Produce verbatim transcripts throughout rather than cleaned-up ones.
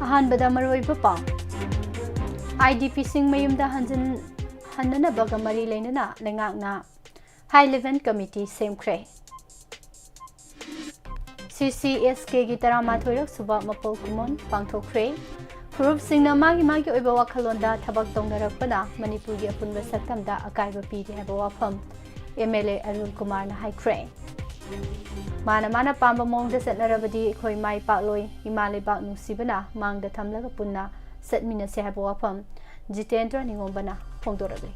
ꯑꯍꯥꯟꯕꯗ ꯃꯔꯨꯑꯣꯏꯕ ꯄꯥꯎ꯫ IDPꯁꯤꯡ ꯃꯌꯨꯝꯗ ꯍꯟꯖꯤꯟ ꯍꯟꯅꯅꯕꯒ ꯃꯔꯤ ꯂꯩꯅꯅ ꯂꯩꯉꯥꯛꯅ High Level Committee ꯁꯦꯝꯈ꯭ꯔꯦ꯫ CCSKꯒꯤ ꯇꯔꯥꯃꯥꯊꯣꯏꯔꯛ ꯁꯨꯕ ꯃꯄꯣꯛ ꯀꯨꯝꯑꯣꯟ ꯄꯥꯡꯊꯣꯛꯈ꯭ꯔꯦ꯫ ꯐꯨꯔꯨꯞꯁꯤꯡꯅ ꯃꯥꯒꯤ ꯃꯥꯒꯤ ꯑꯣꯏꯕ ꯋꯥꯈꯜꯂꯣꯟꯗ ꯊꯕꯛ ꯇꯧꯅꯔꯛꯄꯅ ꯃꯅꯤꯄꯨꯔꯒꯤ ꯑꯄꯨꯟꯕ ꯁꯛꯇꯝꯗ ꯑꯀꯥꯏꯕ ꯄꯤꯔꯤ ꯍꯥꯏꯕ ꯋꯥꯐꯝ MLA ꯑꯔꯨꯜ ꯀꯨꯃꯥꯔꯅ ꯍꯥꯏꯈ꯭ꯔꯦ꯫ ꯃꯥꯅ ꯃꯥꯅ ꯄꯥꯝꯕ ꯃꯑꯣꯡꯗ ꯆꯠꯅꯔꯕꯗꯤ ꯑꯩꯈꯣꯏ ꯃꯥꯏ ꯄꯥꯛꯂꯣꯏ, ꯏꯃꯥ ꯂꯩꯕꯥꯛ ꯅꯨꯡꯁꯤꯕꯅ ꯃꯥꯡꯗ ꯊꯝꯂꯒ ꯄꯨꯟꯅ ꯆꯠꯃꯤꯟꯅꯁꯦ ꯍꯥꯏꯕ ꯋꯥꯐꯝ ꯖꯤꯇꯦꯟꯗ꯭ꯔ ꯅꯤꯉꯣꯝꯕꯅ ꯐꯣꯡꯗꯣꯔꯛꯂꯤ꯫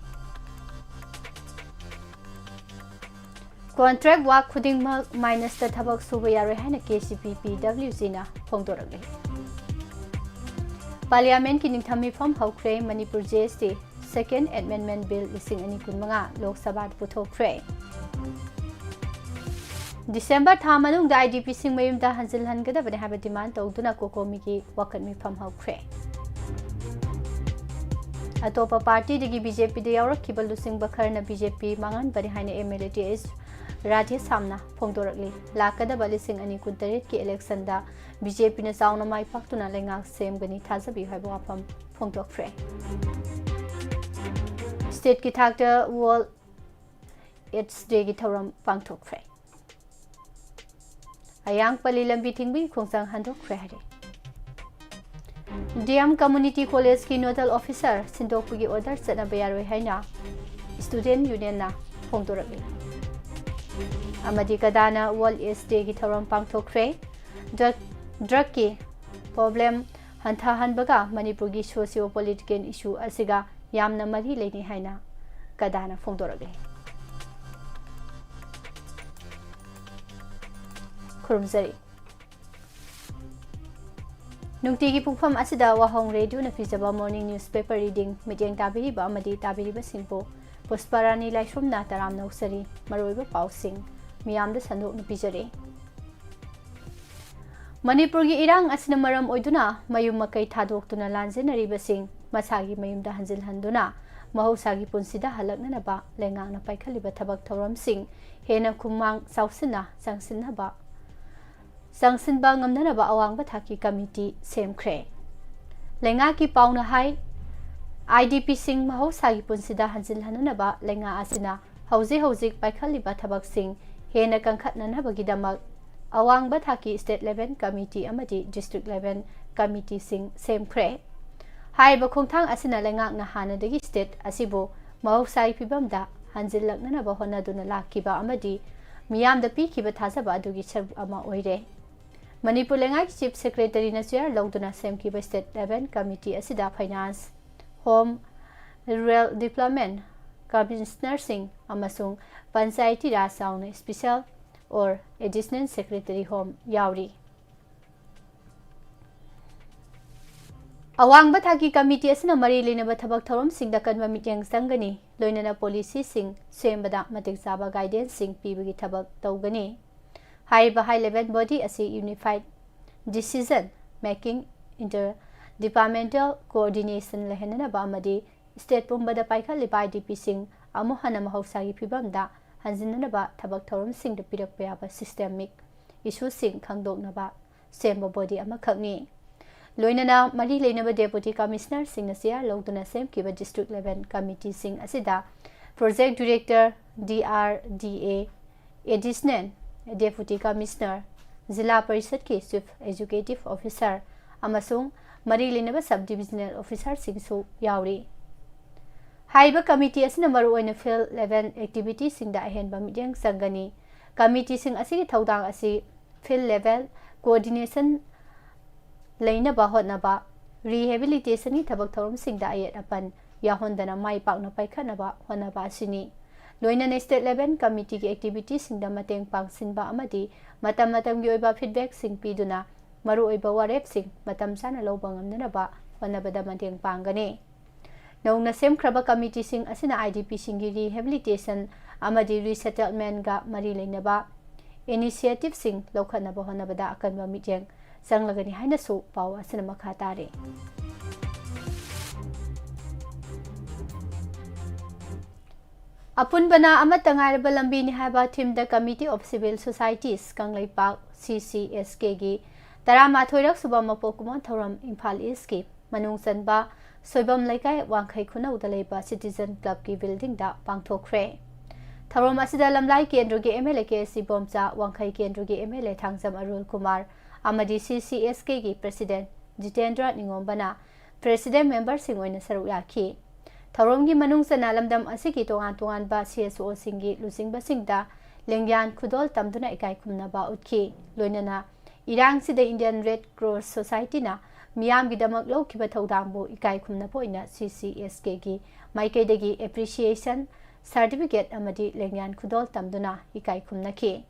Contract work ꯈꯨꯗꯤꯡꯃꯛ minusꯇ ꯊꯕꯛ ꯁꯨꯕ ꯌꯥꯔꯣꯏ ꯍꯥꯏꯅ KCP PWGꯅ ꯐꯣꯡꯗꯣꯔꯛꯂꯤ꯫ Parliamentꯀꯤ ꯅꯤꯡꯊꯝ ꯃꯤꯐꯝ ꯍꯧꯈ꯭ꯔꯦ꯫ Manipur GST Second Amendment Bill ꯂꯤꯁꯤꯡ ꯑꯅꯤ ꯀꯨꯟꯃꯉꯥ ꯂꯣꯛ ꯁꯚꯥꯗ ꯄꯨꯊꯣꯛꯈ꯭ꯔꯦ꯫ December ꯊꯥ ꯃꯅꯨꯡꯗ IDPꯁꯤꯡ ꯃꯌꯨꯝꯗ ꯍꯟꯖꯤꯜꯍꯟꯒꯗꯕꯅꯤ ꯍꯥꯏꯕ demand ꯇꯧꯗꯨꯅ COCOMIꯒꯤ ꯋꯥꯀꯠ ꯃꯤꯐꯝ ꯍꯧꯈ꯭ꯔꯦ꯫ ꯑꯇꯣꯞꯄ partyꯗꯒꯤ BJPꯗ ꯌꯥꯎꯔꯛꯈꯤꯕ ꯂꯨꯆꯤꯡꯕ ꯈꯔꯅ BJP ꯃꯥꯡꯍꯟꯕꯅꯤ ꯍꯥꯏꯅ MLA TH ꯔꯥꯙꯦꯁ꯭ꯌꯥꯝꯅ ꯐꯣꯡꯗꯣꯔꯛꯂꯤ꯫ ꯂꯥꯛꯀꯗꯕ ꯂꯤꯁꯤꯡ ꯑꯅꯤ ꯀꯨꯟꯇꯔꯦꯠꯀꯤ electionꯗ BJPꯅ ꯆꯥꯎꯅ ꯃꯥꯏ ꯄꯥꯛꯇꯨꯅ ꯂꯩꯉꯥꯛ ꯁꯦꯝꯒꯅꯤ ꯊꯥꯖꯕꯤꯌꯨ ꯍꯥꯏꯕ ꯋꯥꯐꯝ ꯐꯣꯡꯗꯣꯛꯈ꯭ꯔꯦ꯫ Stateꯀꯤ ꯊꯥꯛꯇ World AIDS Dayꯒꯤ ꯊꯧꯔꯝ ꯄꯥꯡꯊꯣꯛꯈ꯭ꯔꯦ꯫ ꯑꯌꯥꯡꯄꯜꯂꯤ ꯂꯝꯕꯤ ꯊꯤꯡꯕꯒꯤ ꯈꯣꯡꯖꯪ ꯍꯟꯗꯣꯛꯈ꯭ꯔꯦ ꯍꯥꯏꯔꯦ꯫ DM Community Collegeꯀꯤ nodal officer ꯁꯤꯟꯗꯣꯛꯄꯒꯤ order ꯆꯠꯅꯕ ꯌꯥꯔꯣꯏ ꯍꯥꯏꯅ Student Unionꯅ ꯐꯣꯡꯗꯣꯔꯛꯂꯤ꯫ ꯑꯃꯗꯤ ꯀꯗꯥꯅ World AIDS Dayꯒꯤ ꯊꯧꯔꯝ ꯄꯥꯡꯊꯣꯛꯈ꯭ꯔꯦ꯫ Drug, drugꯀꯤ problem ꯍꯟꯊꯍꯟꯕꯒ ꯃꯅꯤꯄꯨꯔꯒꯤ socio political issue ꯑꯁꯤꯒ ꯌꯥꯝꯅ ꯃꯔꯤ ꯂꯩꯅꯩ ꯍꯥꯏꯅ ꯀꯗꯥꯅ ꯐꯣꯡꯗꯣꯔꯛꯂꯤ꯫ ꯈꯨꯔꯨꯝꯖꯔꯤ꯫ ꯅꯨꯡꯇꯤꯒꯤ ꯄꯨꯡꯐꯝ ꯑꯁꯤꯗ ꯋꯥꯍꯣꯡ ꯔꯦꯗꯤꯑꯣꯅ ꯄꯤꯖꯕ morning newspaper reading ꯃꯤꯠꯌꯦꯡ ꯇꯥꯕꯤꯔꯤꯕ ꯑꯃꯗꯤ ꯇꯥꯕꯤꯔꯤꯕꯁꯤꯡꯕꯨ ꯄꯨꯁꯄꯥꯔꯥꯅꯤ ꯂꯥꯏꯁ꯭ꯔꯝꯅ ꯇꯔꯥꯝꯅ ꯑꯣꯛꯆꯔꯤ꯫ ꯃꯔꯨꯑꯣꯏꯕ ꯄꯥꯎꯁꯤꯡ ꯃꯤꯌꯥꯝꯗ ꯁꯟꯗꯣꯛꯅ ꯄꯤꯖꯔꯤ꯫ ꯃꯅꯤꯄꯨꯔꯒꯤ ꯏꯔꯥꯡ ꯑꯁꯤꯅ ꯃꯔꯝ ꯑꯣꯏꯗꯨꯅ ꯃꯌꯨꯝ ꯃꯀꯩ ꯊꯥꯗꯣꯛꯇꯨꯅ ꯂꯥꯟꯖꯦꯟꯅꯔꯤꯕꯁꯤꯡ ꯃꯁꯥꯒꯤ ꯃꯌꯨꯝꯗ ꯍꯟꯖꯤꯜꯍꯟꯗꯨꯅ ꯃꯍꯧꯁꯥꯒꯤ ꯄꯨꯟꯁꯤꯗ ꯍꯜꯂꯛꯅꯅꯕ ꯂꯩꯉꯥꯛꯅ ꯄꯥꯏꯈꯠꯂꯤꯕ ꯊꯕꯛ ꯊꯧꯔꯝꯁꯤꯡ ꯍꯦꯟꯅ ꯈꯨꯃꯥꯡ ꯆꯥꯎꯁꯤꯟꯅ ꯆꯪꯁꯤꯟꯅꯕ ꯆꯪꯁꯤꯟꯕ ꯉꯝꯅꯅꯕ ꯑꯋꯥꯡꯕ ꯊꯥꯛꯀꯤ ꯀꯃꯤꯇꯤ ꯁꯦꯝꯈ꯭ꯔꯦ꯫ ꯂꯩꯉꯥꯛꯀꯤ ꯄꯥꯎꯅ ꯍꯥꯏ, IDPꯁꯤꯡ ꯃꯍꯧꯁꯥꯒꯤ ꯄꯨꯟꯁꯤꯗ ꯍꯟꯖꯤꯜꯍꯟꯅꯅꯕ ꯂꯩꯉꯥꯛ ꯑꯁꯤꯅ ꯍꯧꯖꯤꯛ ꯍꯧꯖꯤꯛ ꯄꯥꯏꯈꯠꯂꯤꯕ ꯊꯕꯛꯁꯤꯡ ꯍꯦꯟꯅ ꯀꯟꯈꯠꯅꯅꯕꯒꯤꯗꯃꯛ ꯑꯋꯥꯡꯕ ꯊꯥꯛꯀꯤ state level committee ꯑꯃꯗꯤ district level committeeꯁꯤꯡ ꯁꯦꯝꯈ꯭ꯔꯦ꯫ ꯍꯥꯏꯔꯤꯕ ꯈꯣꯡꯊꯥꯡ ꯑꯁꯤꯅ ꯂꯩꯉꯥꯛꯅ ꯍꯥꯟꯅꯗꯒꯤ state ꯑꯁꯤꯕꯨ ꯃꯍꯧꯁꯥꯒꯤ ꯐꯤꯕꯝꯗ ꯍꯟꯖꯤꯜꯂꯛꯅꯅꯕ ꯍꯣꯠꯅꯗꯨꯅ ꯂꯥꯛꯈꯤꯕ ꯑꯃꯗꯤ ꯃꯤꯌꯥꯝꯗ ꯄꯤꯈꯤꯕ ꯊꯥꯖꯕ ꯑꯗꯨꯒꯤ ꯁꯔꯨꯛ ꯑꯃ ꯑꯣꯏꯔꯦ꯫ ꯃꯅꯤꯄꯨꯔ ꯂꯩꯉꯥꯛꯀꯤ Chief Secretaryꯅ chair ꯂꯧꯗꯨꯅ ꯁꯦꯝꯈꯤꯕ state level committee ꯑꯁꯤꯗ Finance, Home, Rural Development Commissionerꯁꯤꯡ ꯑꯃꯁꯨꯡ Panchayati Raj ꯌꯥꯎꯅ special or additional secretary Home ꯌꯥꯎꯔꯤ꯫ ꯑꯋꯥꯡꯕ ꯊꯥꯛꯀꯤ ꯀꯃꯤꯇꯤ ꯑꯁꯤꯅ ꯃꯔꯤ ꯂꯩꯅꯕ ꯊꯕꯛ ꯊꯧꯔꯝꯁꯤꯡꯗ ꯑꯀꯟꯕ ꯃꯤꯠꯌꯦꯡ ꯆꯪꯒꯅꯤ, ꯂꯣꯏꯅꯅ policyꯁꯤꯡ ꯁꯦꯝꯕꯗ ꯃꯇꯤꯛ ꯆꯥꯕ guidanceꯁꯤꯡ ꯄꯤꯕꯒꯤ ꯊꯕꯛ ꯇꯧꯒꯅꯤ꯫ ꯍꯥꯏꯔꯤꯕ high level body ꯑꯁꯤ unified decision making, interdepartmental coordination ꯂꯩꯍꯟꯅꯅꯕ ꯑꯃꯗꯤ state ꯄꯨꯝꯕꯗ ꯄꯥꯏꯈꯠꯂꯤꯕ IDPꯁꯤꯡ ꯑꯃꯨꯛ ꯍꯟꯅ ꯃꯍꯧꯁꯥꯒꯤ ꯐꯤꯕꯝꯗ ꯍꯟꯖꯤꯟꯅꯅꯕ ꯊꯕꯛ ꯊꯧꯔꯝꯁꯤꯡꯗ ꯄꯤꯔꯛꯄ ꯌꯥꯕ systemic issueꯁꯤꯡ ꯈꯪꯗꯣꯛꯅꯕ ꯁꯦꯝꯕ body ꯑꯃꯈꯛꯅꯤ꯫ ꯂꯣꯏꯅꯅ ꯃꯔꯤ ꯂꯩꯅꯕ Deputy Commissionerꯁꯤꯡꯅ chair ꯂꯧꯗꯨꯅ ꯁꯦꯝꯈꯤꯕ district level committeeꯁꯤꯡ ꯑꯁꯤꯗ Project Director, DRDA, Additional Deputy Commissioner, ꯖꯤꯂꯥ ꯄꯔꯤꯁꯠꯀꯤ Chief Executive Officer ꯑꯃꯁꯨꯡ ꯃꯔꯤ ꯂꯩꯅꯕ Sub Divisional Officerꯁꯤꯡꯁꯨ ꯌꯥꯎꯔꯤ꯫ ꯍꯥꯏꯔꯤꯕ ꯀꯃꯤꯇꯤ ꯑꯁꯤꯅ ꯃꯔꯨꯑꯣꯏꯅ field level activityꯁꯤꯡꯗ ꯑꯍꯦꯟꯕ ꯃꯤꯠꯌꯦꯡ ꯆꯪꯒꯅꯤ꯫ ꯀꯃꯤꯇꯤꯁꯤꯡ ꯑꯁꯤꯒꯤ ꯊꯧꯗꯥꯡ ꯑꯁꯤ field level coordination ꯂꯩꯅꯕ ꯍꯣꯠꯅꯕ, rehabilitationꯒꯤ ꯊꯕꯛ ꯊꯧꯔꯝꯁꯤꯡꯗ ꯑꯌꯦꯠ ꯑꯄꯟ ꯌꯥꯎꯍꯟꯗꯅ ꯃꯥꯏ ꯄꯥꯛꯅ ꯄꯥꯏꯈꯠꯅꯕ ꯍꯣꯠꯅꯕ ꯑꯁꯤꯅꯤ꯫ ꯂꯣꯏꯅꯅ state level committeeꯒꯤ activityꯁꯤꯡꯗ ꯃꯇꯦꯡ ꯄꯥꯡꯁꯤꯟꯕ ꯑꯃꯗꯤ ꯃꯇꯝ ꯃꯇꯝꯒꯤ ꯑꯣꯏꯕ feedbackꯁꯤꯡ ꯄꯤꯗꯨꯅ ꯃꯔꯨꯑꯣꯏꯕ ꯋꯥꯔꯦꯞꯁꯤꯡ ꯃꯇꯝ ꯆꯥꯅ ꯂꯧꯕ ꯉꯝꯅꯅꯕ ꯍꯣꯠꯅꯕꯗ ꯃꯇꯦꯡ ꯄꯥꯡꯒꯅꯤ꯫ ꯅꯧꯅ ꯁꯦꯝꯈ꯭ꯔꯕ ꯀꯃꯤꯇꯤꯁꯤꯡ ꯑꯁꯤꯅ IDPꯁꯤꯡꯒꯤ rehabilitation ꯑꯃꯗꯤ resettlementꯒ ꯃꯔꯤ ꯂꯩꯅꯕ initiativeꯁꯤꯡ ꯂꯧꯈꯠꯅꯕ ꯍꯣꯠꯅꯕꯗ ꯑꯀꯟꯕ ꯃꯤꯠꯌꯦꯡ ꯆꯪꯂꯒꯅꯤ ꯍꯥꯏꯅꯁꯨ ꯄꯥꯎ ꯑꯁꯤꯅ ꯃꯈꯥ ꯇꯥꯔꯤ꯫ ꯑꯄꯨꯟꯕꯅ ꯑꯃꯠꯇ ꯉꯥꯏꯔꯕ ꯂꯝꯕꯤꯅꯤ ꯍꯥꯏꯕ theme the Committee of Civil Societies Kangleipak, C C S K ꯒꯤ ꯇꯔꯥꯃꯥꯊꯣꯏꯔꯛ ꯁꯨꯕ ꯃꯄꯣꯛ ꯀꯨꯝꯑꯣꯟ ꯊꯧꯔꯝ ꯏꯝꯐꯥꯜ East ꯀꯤ ꯃꯅꯨꯡ ꯆꯟꯕ ꯁꯣꯏꯕꯝ ꯂꯩꯀꯥꯏ ꯋꯥꯡꯈꯩ ꯈꯨꯅꯧꯗ ꯂꯩꯕ Citizen Club ꯀꯤ building ꯗ ꯄꯥꯡꯊꯣꯛꯈ꯭ꯔꯦ꯫ ꯊꯧꯔꯝ ꯑꯁꯤꯗ ꯂꯝꯂꯥꯏ ꯀꯦꯟꯗ꯭ꯔꯒꯤ M L A K C ꯕꯣꯝꯆꯥ, ꯋꯥꯡꯈꯩ ꯀꯦꯟꯗ꯭ꯔꯒꯤ M L A Thangjam ꯑꯔꯨꯜ Kumar ꯑꯃꯗꯤ C C S K ꯒꯤ President ꯖꯤꯇꯦꯟꯗ꯭ꯔ ꯅꯤꯉꯣꯝꯕꯅ President member ꯁꯤꯡ ꯑꯣꯏꯅ ꯁꯔꯨꯛ ꯌꯥꯈꯤ꯫ ꯊꯧꯔꯝꯒꯤ ꯃꯅꯨꯡ ꯆꯟꯅ ꯂꯝꯗꯝ ꯑꯁꯤꯒꯤ ꯇꯣꯉꯥꯟ ꯇꯣꯉꯥꯟꯕ C S O ꯁꯤꯡꯒꯤ ꯂꯨꯆꯤꯡꯕꯁꯤꯡꯗ ꯂꯦꯡꯌꯥꯟ ꯈꯨꯗꯣꯜ ꯇꯝꯗꯨꯅ ꯏꯀꯥꯏ ꯈꯨꯝꯅꯕ ꯎꯠꯈꯤ꯫ ꯂꯣꯏꯅꯅ ꯏꯔꯥꯡꯁꯤꯗ Indian Red Cross Society ꯅ ꯃꯤꯌꯥꯝꯒꯤꯗꯃꯛ ꯂꯧꯈꯤꯕ ꯊꯧꯗꯥꯡꯕꯨ ꯏꯀꯥꯏ ꯈꯨꯝꯅꯕ ꯑꯣꯏꯅ C C S K ꯒꯤ ꯃꯥꯏꯀꯩꯗꯒꯤ appreciation certificate ꯑꯃꯗꯤ ꯂꯦꯡꯌꯥꯟ ꯈꯨꯗꯣꯜ ꯇꯝꯗꯨꯅ ꯏꯀꯥꯏ ꯈꯨꯝꯅꯈꯤ꯫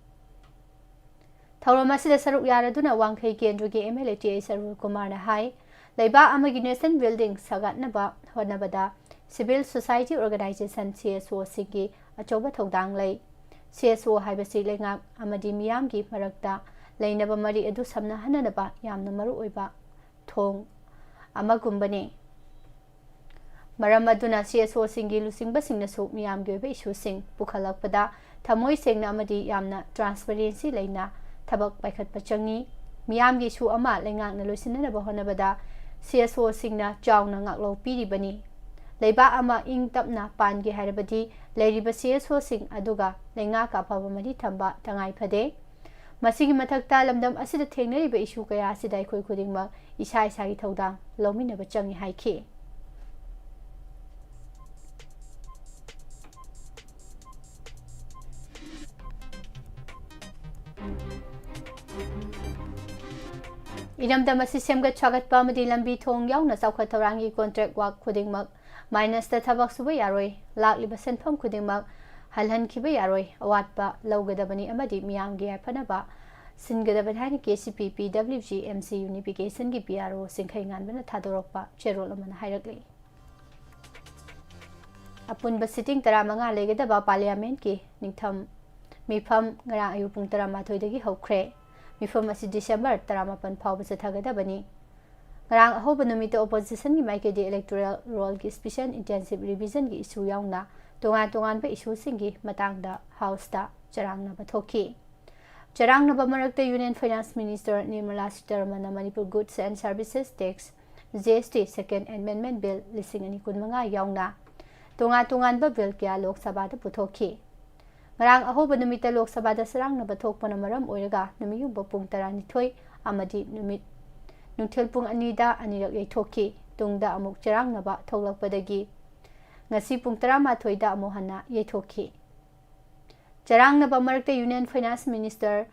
ꯊꯧꯔꯝ ꯑꯁꯤꯗ ꯁꯔꯨꯛ ꯌꯥꯔꯗꯨꯅ ꯋꯥꯡꯈꯩ ꯀꯦꯟꯗ꯭ꯔꯒꯤ M L A T H ꯑꯔꯨꯜ ꯀꯨꯃꯥꯔꯅ ꯍꯥꯏ, ꯂꯩꯕꯥꯛ ꯑꯃꯒꯤ national building ꯁꯥꯒꯠꯅꯕ ꯍꯣꯠꯅꯕꯗ civil society organization C S O ꯁꯤꯡꯒꯤ ꯑꯆꯧꯕ ꯊꯧꯗꯥꯡ ꯂꯩ꯫ C S O ꯍꯥꯏꯕꯁꯤ ꯂꯩꯉꯥꯛ ꯑꯃꯗꯤ ꯃꯤꯌꯥꯝꯒꯤ ꯃꯔꯛꯇ ꯂꯩꯅꯕ ꯃꯔꯤ ꯑꯗꯨ ꯁꯝꯅꯍꯟꯅꯅꯕ ꯌꯥꯝꯅ ꯃꯔꯨꯑꯣꯏꯕ ꯊꯣꯡ ꯑꯃꯒꯨꯝꯕꯅꯤ꯫ ꯃꯔꯝ ꯑꯗꯨꯅ C S O ꯁꯤꯡꯒꯤ ꯂꯨꯆꯤꯡꯕꯁꯤꯡꯅꯁꯨ ꯃꯤꯌꯥꯝꯒꯤ ꯑꯣꯏꯕ issue ꯁꯤꯡ ꯄꯨꯈꯠꯂꯛꯄꯗ ꯊꯃꯣꯏ ꯁꯦꯡꯅ ꯑꯃꯗꯤ ꯌꯥꯝꯅ transparency ꯂꯩꯅ ꯊꯕꯛ ꯄꯥꯏꯈꯠꯄ ꯆꯪꯏ꯫ ꯃꯤꯌꯥꯝꯒꯤ issue ꯑꯃ ꯂꯩꯉꯥꯛꯅ ꯂꯣꯏꯁꯤꯟꯅꯅꯕ ꯍꯣꯠꯅꯕꯗ C S O ꯁꯤꯡꯅ ꯆꯥꯎꯅ ꯉꯥꯛꯂꯧ ꯄꯤꯔꯤꯕꯅꯤ꯫ ꯂꯩꯕꯥꯛ ꯑꯃ ꯏꯪ ꯇꯞꯅ ꯄꯥꯟꯒꯦ ꯍꯥꯏꯔꯕꯗꯤ ꯂꯩꯔꯤꯕ C S O ꯁꯤꯡ ꯑꯗꯨꯒ ꯂꯩꯉꯥꯛꯀ ꯑꯐꯕ ꯃꯔꯤ ꯊꯝꯕ ꯇꯉꯥꯏ ꯐꯗꯦ꯫ ꯃꯁꯤꯒꯤ ꯃꯊꯛꯇ ꯂꯝꯗꯝ ꯑꯁꯤꯗ ꯊꯦꯡꯅꯔꯤꯕ issue ꯀꯌꯥ ꯑꯁꯤꯗ ꯑꯩꯈꯣꯏ ꯈꯨꯗꯤꯡꯃꯛ ꯏꯁꯥ ꯏꯁꯥꯒꯤ ꯊꯧꯗꯥꯡ ꯂꯧꯃꯤꯟꯅꯕ ꯆꯪꯏ ꯍꯥꯏꯈꯤ꯫ ꯏꯔꯝꯗꯝ ꯑꯁꯤ ꯁꯦꯝꯒꯠ ꯁꯥꯒꯠꯄ ꯑꯃꯗꯤ ꯂꯝꯕꯤ ꯊꯣꯡ ꯌꯥꯎꯅ ꯆꯥꯎꯈꯠ ꯊꯧꯔꯥꯡꯒꯤ contract work ꯈꯨꯗꯤꯡꯃꯛ minus ꯇ ꯊꯕꯛ ꯁꯨꯕ ꯌꯥꯔꯣꯏ꯫ ꯂꯥꯛꯂꯤꯕ ꯁꯦꯟꯐꯝ ꯈꯨꯗꯤꯡꯃꯛ ꯍꯜꯍꯟꯈꯤꯕ ꯌꯥꯔꯣꯏ꯫ ꯑꯋꯥꯠꯄ ꯂꯧꯒꯗꯕꯅꯤ ꯑꯃꯗꯤ ꯃꯤꯌꯥꯝꯒꯤ ꯌꯥꯏꯐꯅꯕ ꯁꯤꯟꯒꯗꯕꯅꯤ ꯍꯥꯏꯅ K C P P W G M C Unification ꯒꯤ P R O ꯆꯤꯡꯈꯩ ꯉꯥꯟꯕꯅ ꯊꯥꯗꯣꯔꯛꯄ ꯆꯦꯔꯣꯜ ꯑꯃꯅ ꯍꯥꯏꯔꯛꯂꯤ꯫ ꯑꯄꯨꯟꯕ sitting ꯇꯔꯥꯃꯉꯥ ꯂꯩꯒꯗꯕ Parliament ꯀꯤ ꯅꯤꯡꯊꯝ ꯃꯤꯐꯝ ꯉꯔꯥꯡ ꯑꯌꯨꯛ ꯄꯨꯡ ꯇꯔꯥꯃꯥꯊꯣꯏꯗꯒꯤ ꯍꯧꯈ꯭ꯔꯦ꯫ ꯃꯤꯐꯝ ꯑꯁꯤ December ꯇꯔꯥꯃꯥꯄꯟ ꯐꯥꯎꯕ ꯆꯠꯊꯒꯗꯕꯅꯤ꯫ ꯉꯔꯥꯡ ꯑꯍꯧꯕ ꯅꯨꯃꯤꯠꯇ opposition ꯒꯤ ꯃꯥꯏꯀꯩꯗꯒꯤ electoral roll ꯒꯤ special intensive revision ꯒꯤ issue ꯌꯥꯎꯅ ꯇꯣꯉꯥꯟ ꯇꯣꯉꯥꯟꯕ ꯏꯁꯨꯁꯤꯡꯒꯤ ꯃꯇꯥꯡꯗ ꯍꯥꯎꯁꯇ ꯆꯔꯥꯡꯅꯕ ꯊꯣꯛꯈꯤ꯫ ꯆꯔꯥꯡꯅꯕ ꯃꯔꯛꯇ Union Finance Minister Nirmala Sitharamanꯅ Manipur Goods and Services Tax, G S T, Second Amendment Bill ꯂꯤꯁꯤꯡ ꯑꯅꯤ ꯀꯨꯟꯃꯉꯥ ꯌꯥꯎꯅ ꯇꯣꯉꯥꯟ ꯇꯣꯉꯥꯟꯕ ꯕꯤꯜ ꯀꯌꯥ ꯂꯣꯛ ꯁꯚꯥꯗ ꯄꯨꯊꯣꯛꯈꯤ꯫ ꯉꯔꯥꯡ ꯑꯍꯧꯕ ꯅꯨꯃꯤꯠꯇ ꯂꯣꯛ ꯁꯚꯥꯗ ꯆꯔꯥꯡꯅꯕ ꯊꯣꯛꯄꯅ ꯃꯔꯝ ꯑꯣꯏꯔꯒ ꯅꯨꯃꯤꯠ ꯌꯨꯡꯕ ꯄꯨꯡ ꯇꯔꯥꯅꯤꯊꯣꯏ ꯑꯃꯗꯤ ꯅꯨꯃꯤꯠ ꯅꯨꯡꯊꯤꯜ ꯄꯨꯡ ꯑꯅꯤꯗ ꯑꯅꯤꯔꯛ ꯌꯩꯊꯣꯛꯈꯤ꯫ ꯇꯨꯡꯗ ꯑꯃꯨꯛ ꯆꯔꯥꯡꯅꯕ ꯊꯣꯛꯂꯛꯄꯗꯒꯤ ꯉꯁꯤ ꯄꯨꯡ ꯇꯔꯥꯃꯥꯊꯣꯏꯗ ꯑꯃꯨꯛ ꯍꯟꯅ ꯌꯩꯊꯣꯛꯈꯤ꯫ ꯆꯔꯥꯡꯅꯕ ꯃꯔꯛꯇ Union Finance Minister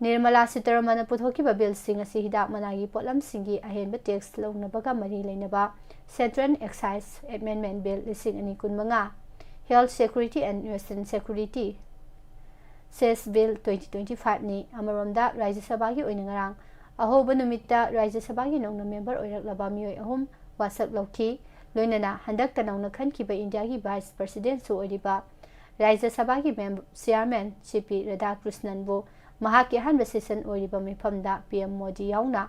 Nirmala Sitharamanꯅ ꯄꯨꯊꯣꯛꯈꯤꯕ ꯕꯤꯜꯁꯤꯡ ꯑꯁꯤ ꯍꯤꯗꯥꯛ ꯃꯅꯥꯒꯤ ꯄꯣꯠꯂꯝꯁꯤꯡꯒꯤ ꯑꯍꯦꯟꯕ ꯇꯦꯛꯁ ꯂꯧꯅꯕꯒ ꯃꯔꯤ ꯂꯩꯅꯕ Central Excise Amendment Bill ꯂꯤꯁꯤꯡ ꯑꯅꯤ ꯀꯨꯟꯃꯉꯥ, Health Security and Nutrition Security, SENS Bill twenty twenty-five ꯅꯤ꯫ ꯑꯃꯔꯣꯝꯗ, ꯔꯥꯖ꯭ꯌ ꯁꯚꯥꯒꯤ ꯑꯣꯏꯅ ꯉꯔꯥꯡ ꯑꯍꯧꯕ ꯅꯨꯃꯤꯠꯇ ꯔꯥꯖ꯭ꯌ ꯁꯚꯥꯒꯤ ꯅꯧꯅ ꯃꯦꯝꯕꯔ ꯑꯣꯏꯔꯛꯂꯕ ꯃꯤꯑꯣꯏ ꯑꯍꯨꯝ ꯋꯥꯁꯛ ꯂꯧꯈꯤ꯫ ꯂꯣꯏꯅꯅ ꯍꯟꯗꯛꯇ ꯅꯧꯅ ꯈꯟꯈꯤꯕ ꯏꯟꯗꯤꯌꯥꯒꯤ Vice Presidentꯁꯨ ꯑꯣꯏꯔꯤꯕ ꯔꯥꯖ꯭ꯌ ꯁꯚꯥꯒꯤ ꯃꯦꯝ-, Chairman C P Radhakrishnan ꯕꯨ ꯃꯍꯥꯛꯀꯤ ꯑꯍꯥꯟꯕ session ꯑꯣꯏꯔꯤꯕ ꯃꯤꯐꯝꯗ P M ꯃꯣꯗꯤ ꯌꯥꯎꯅ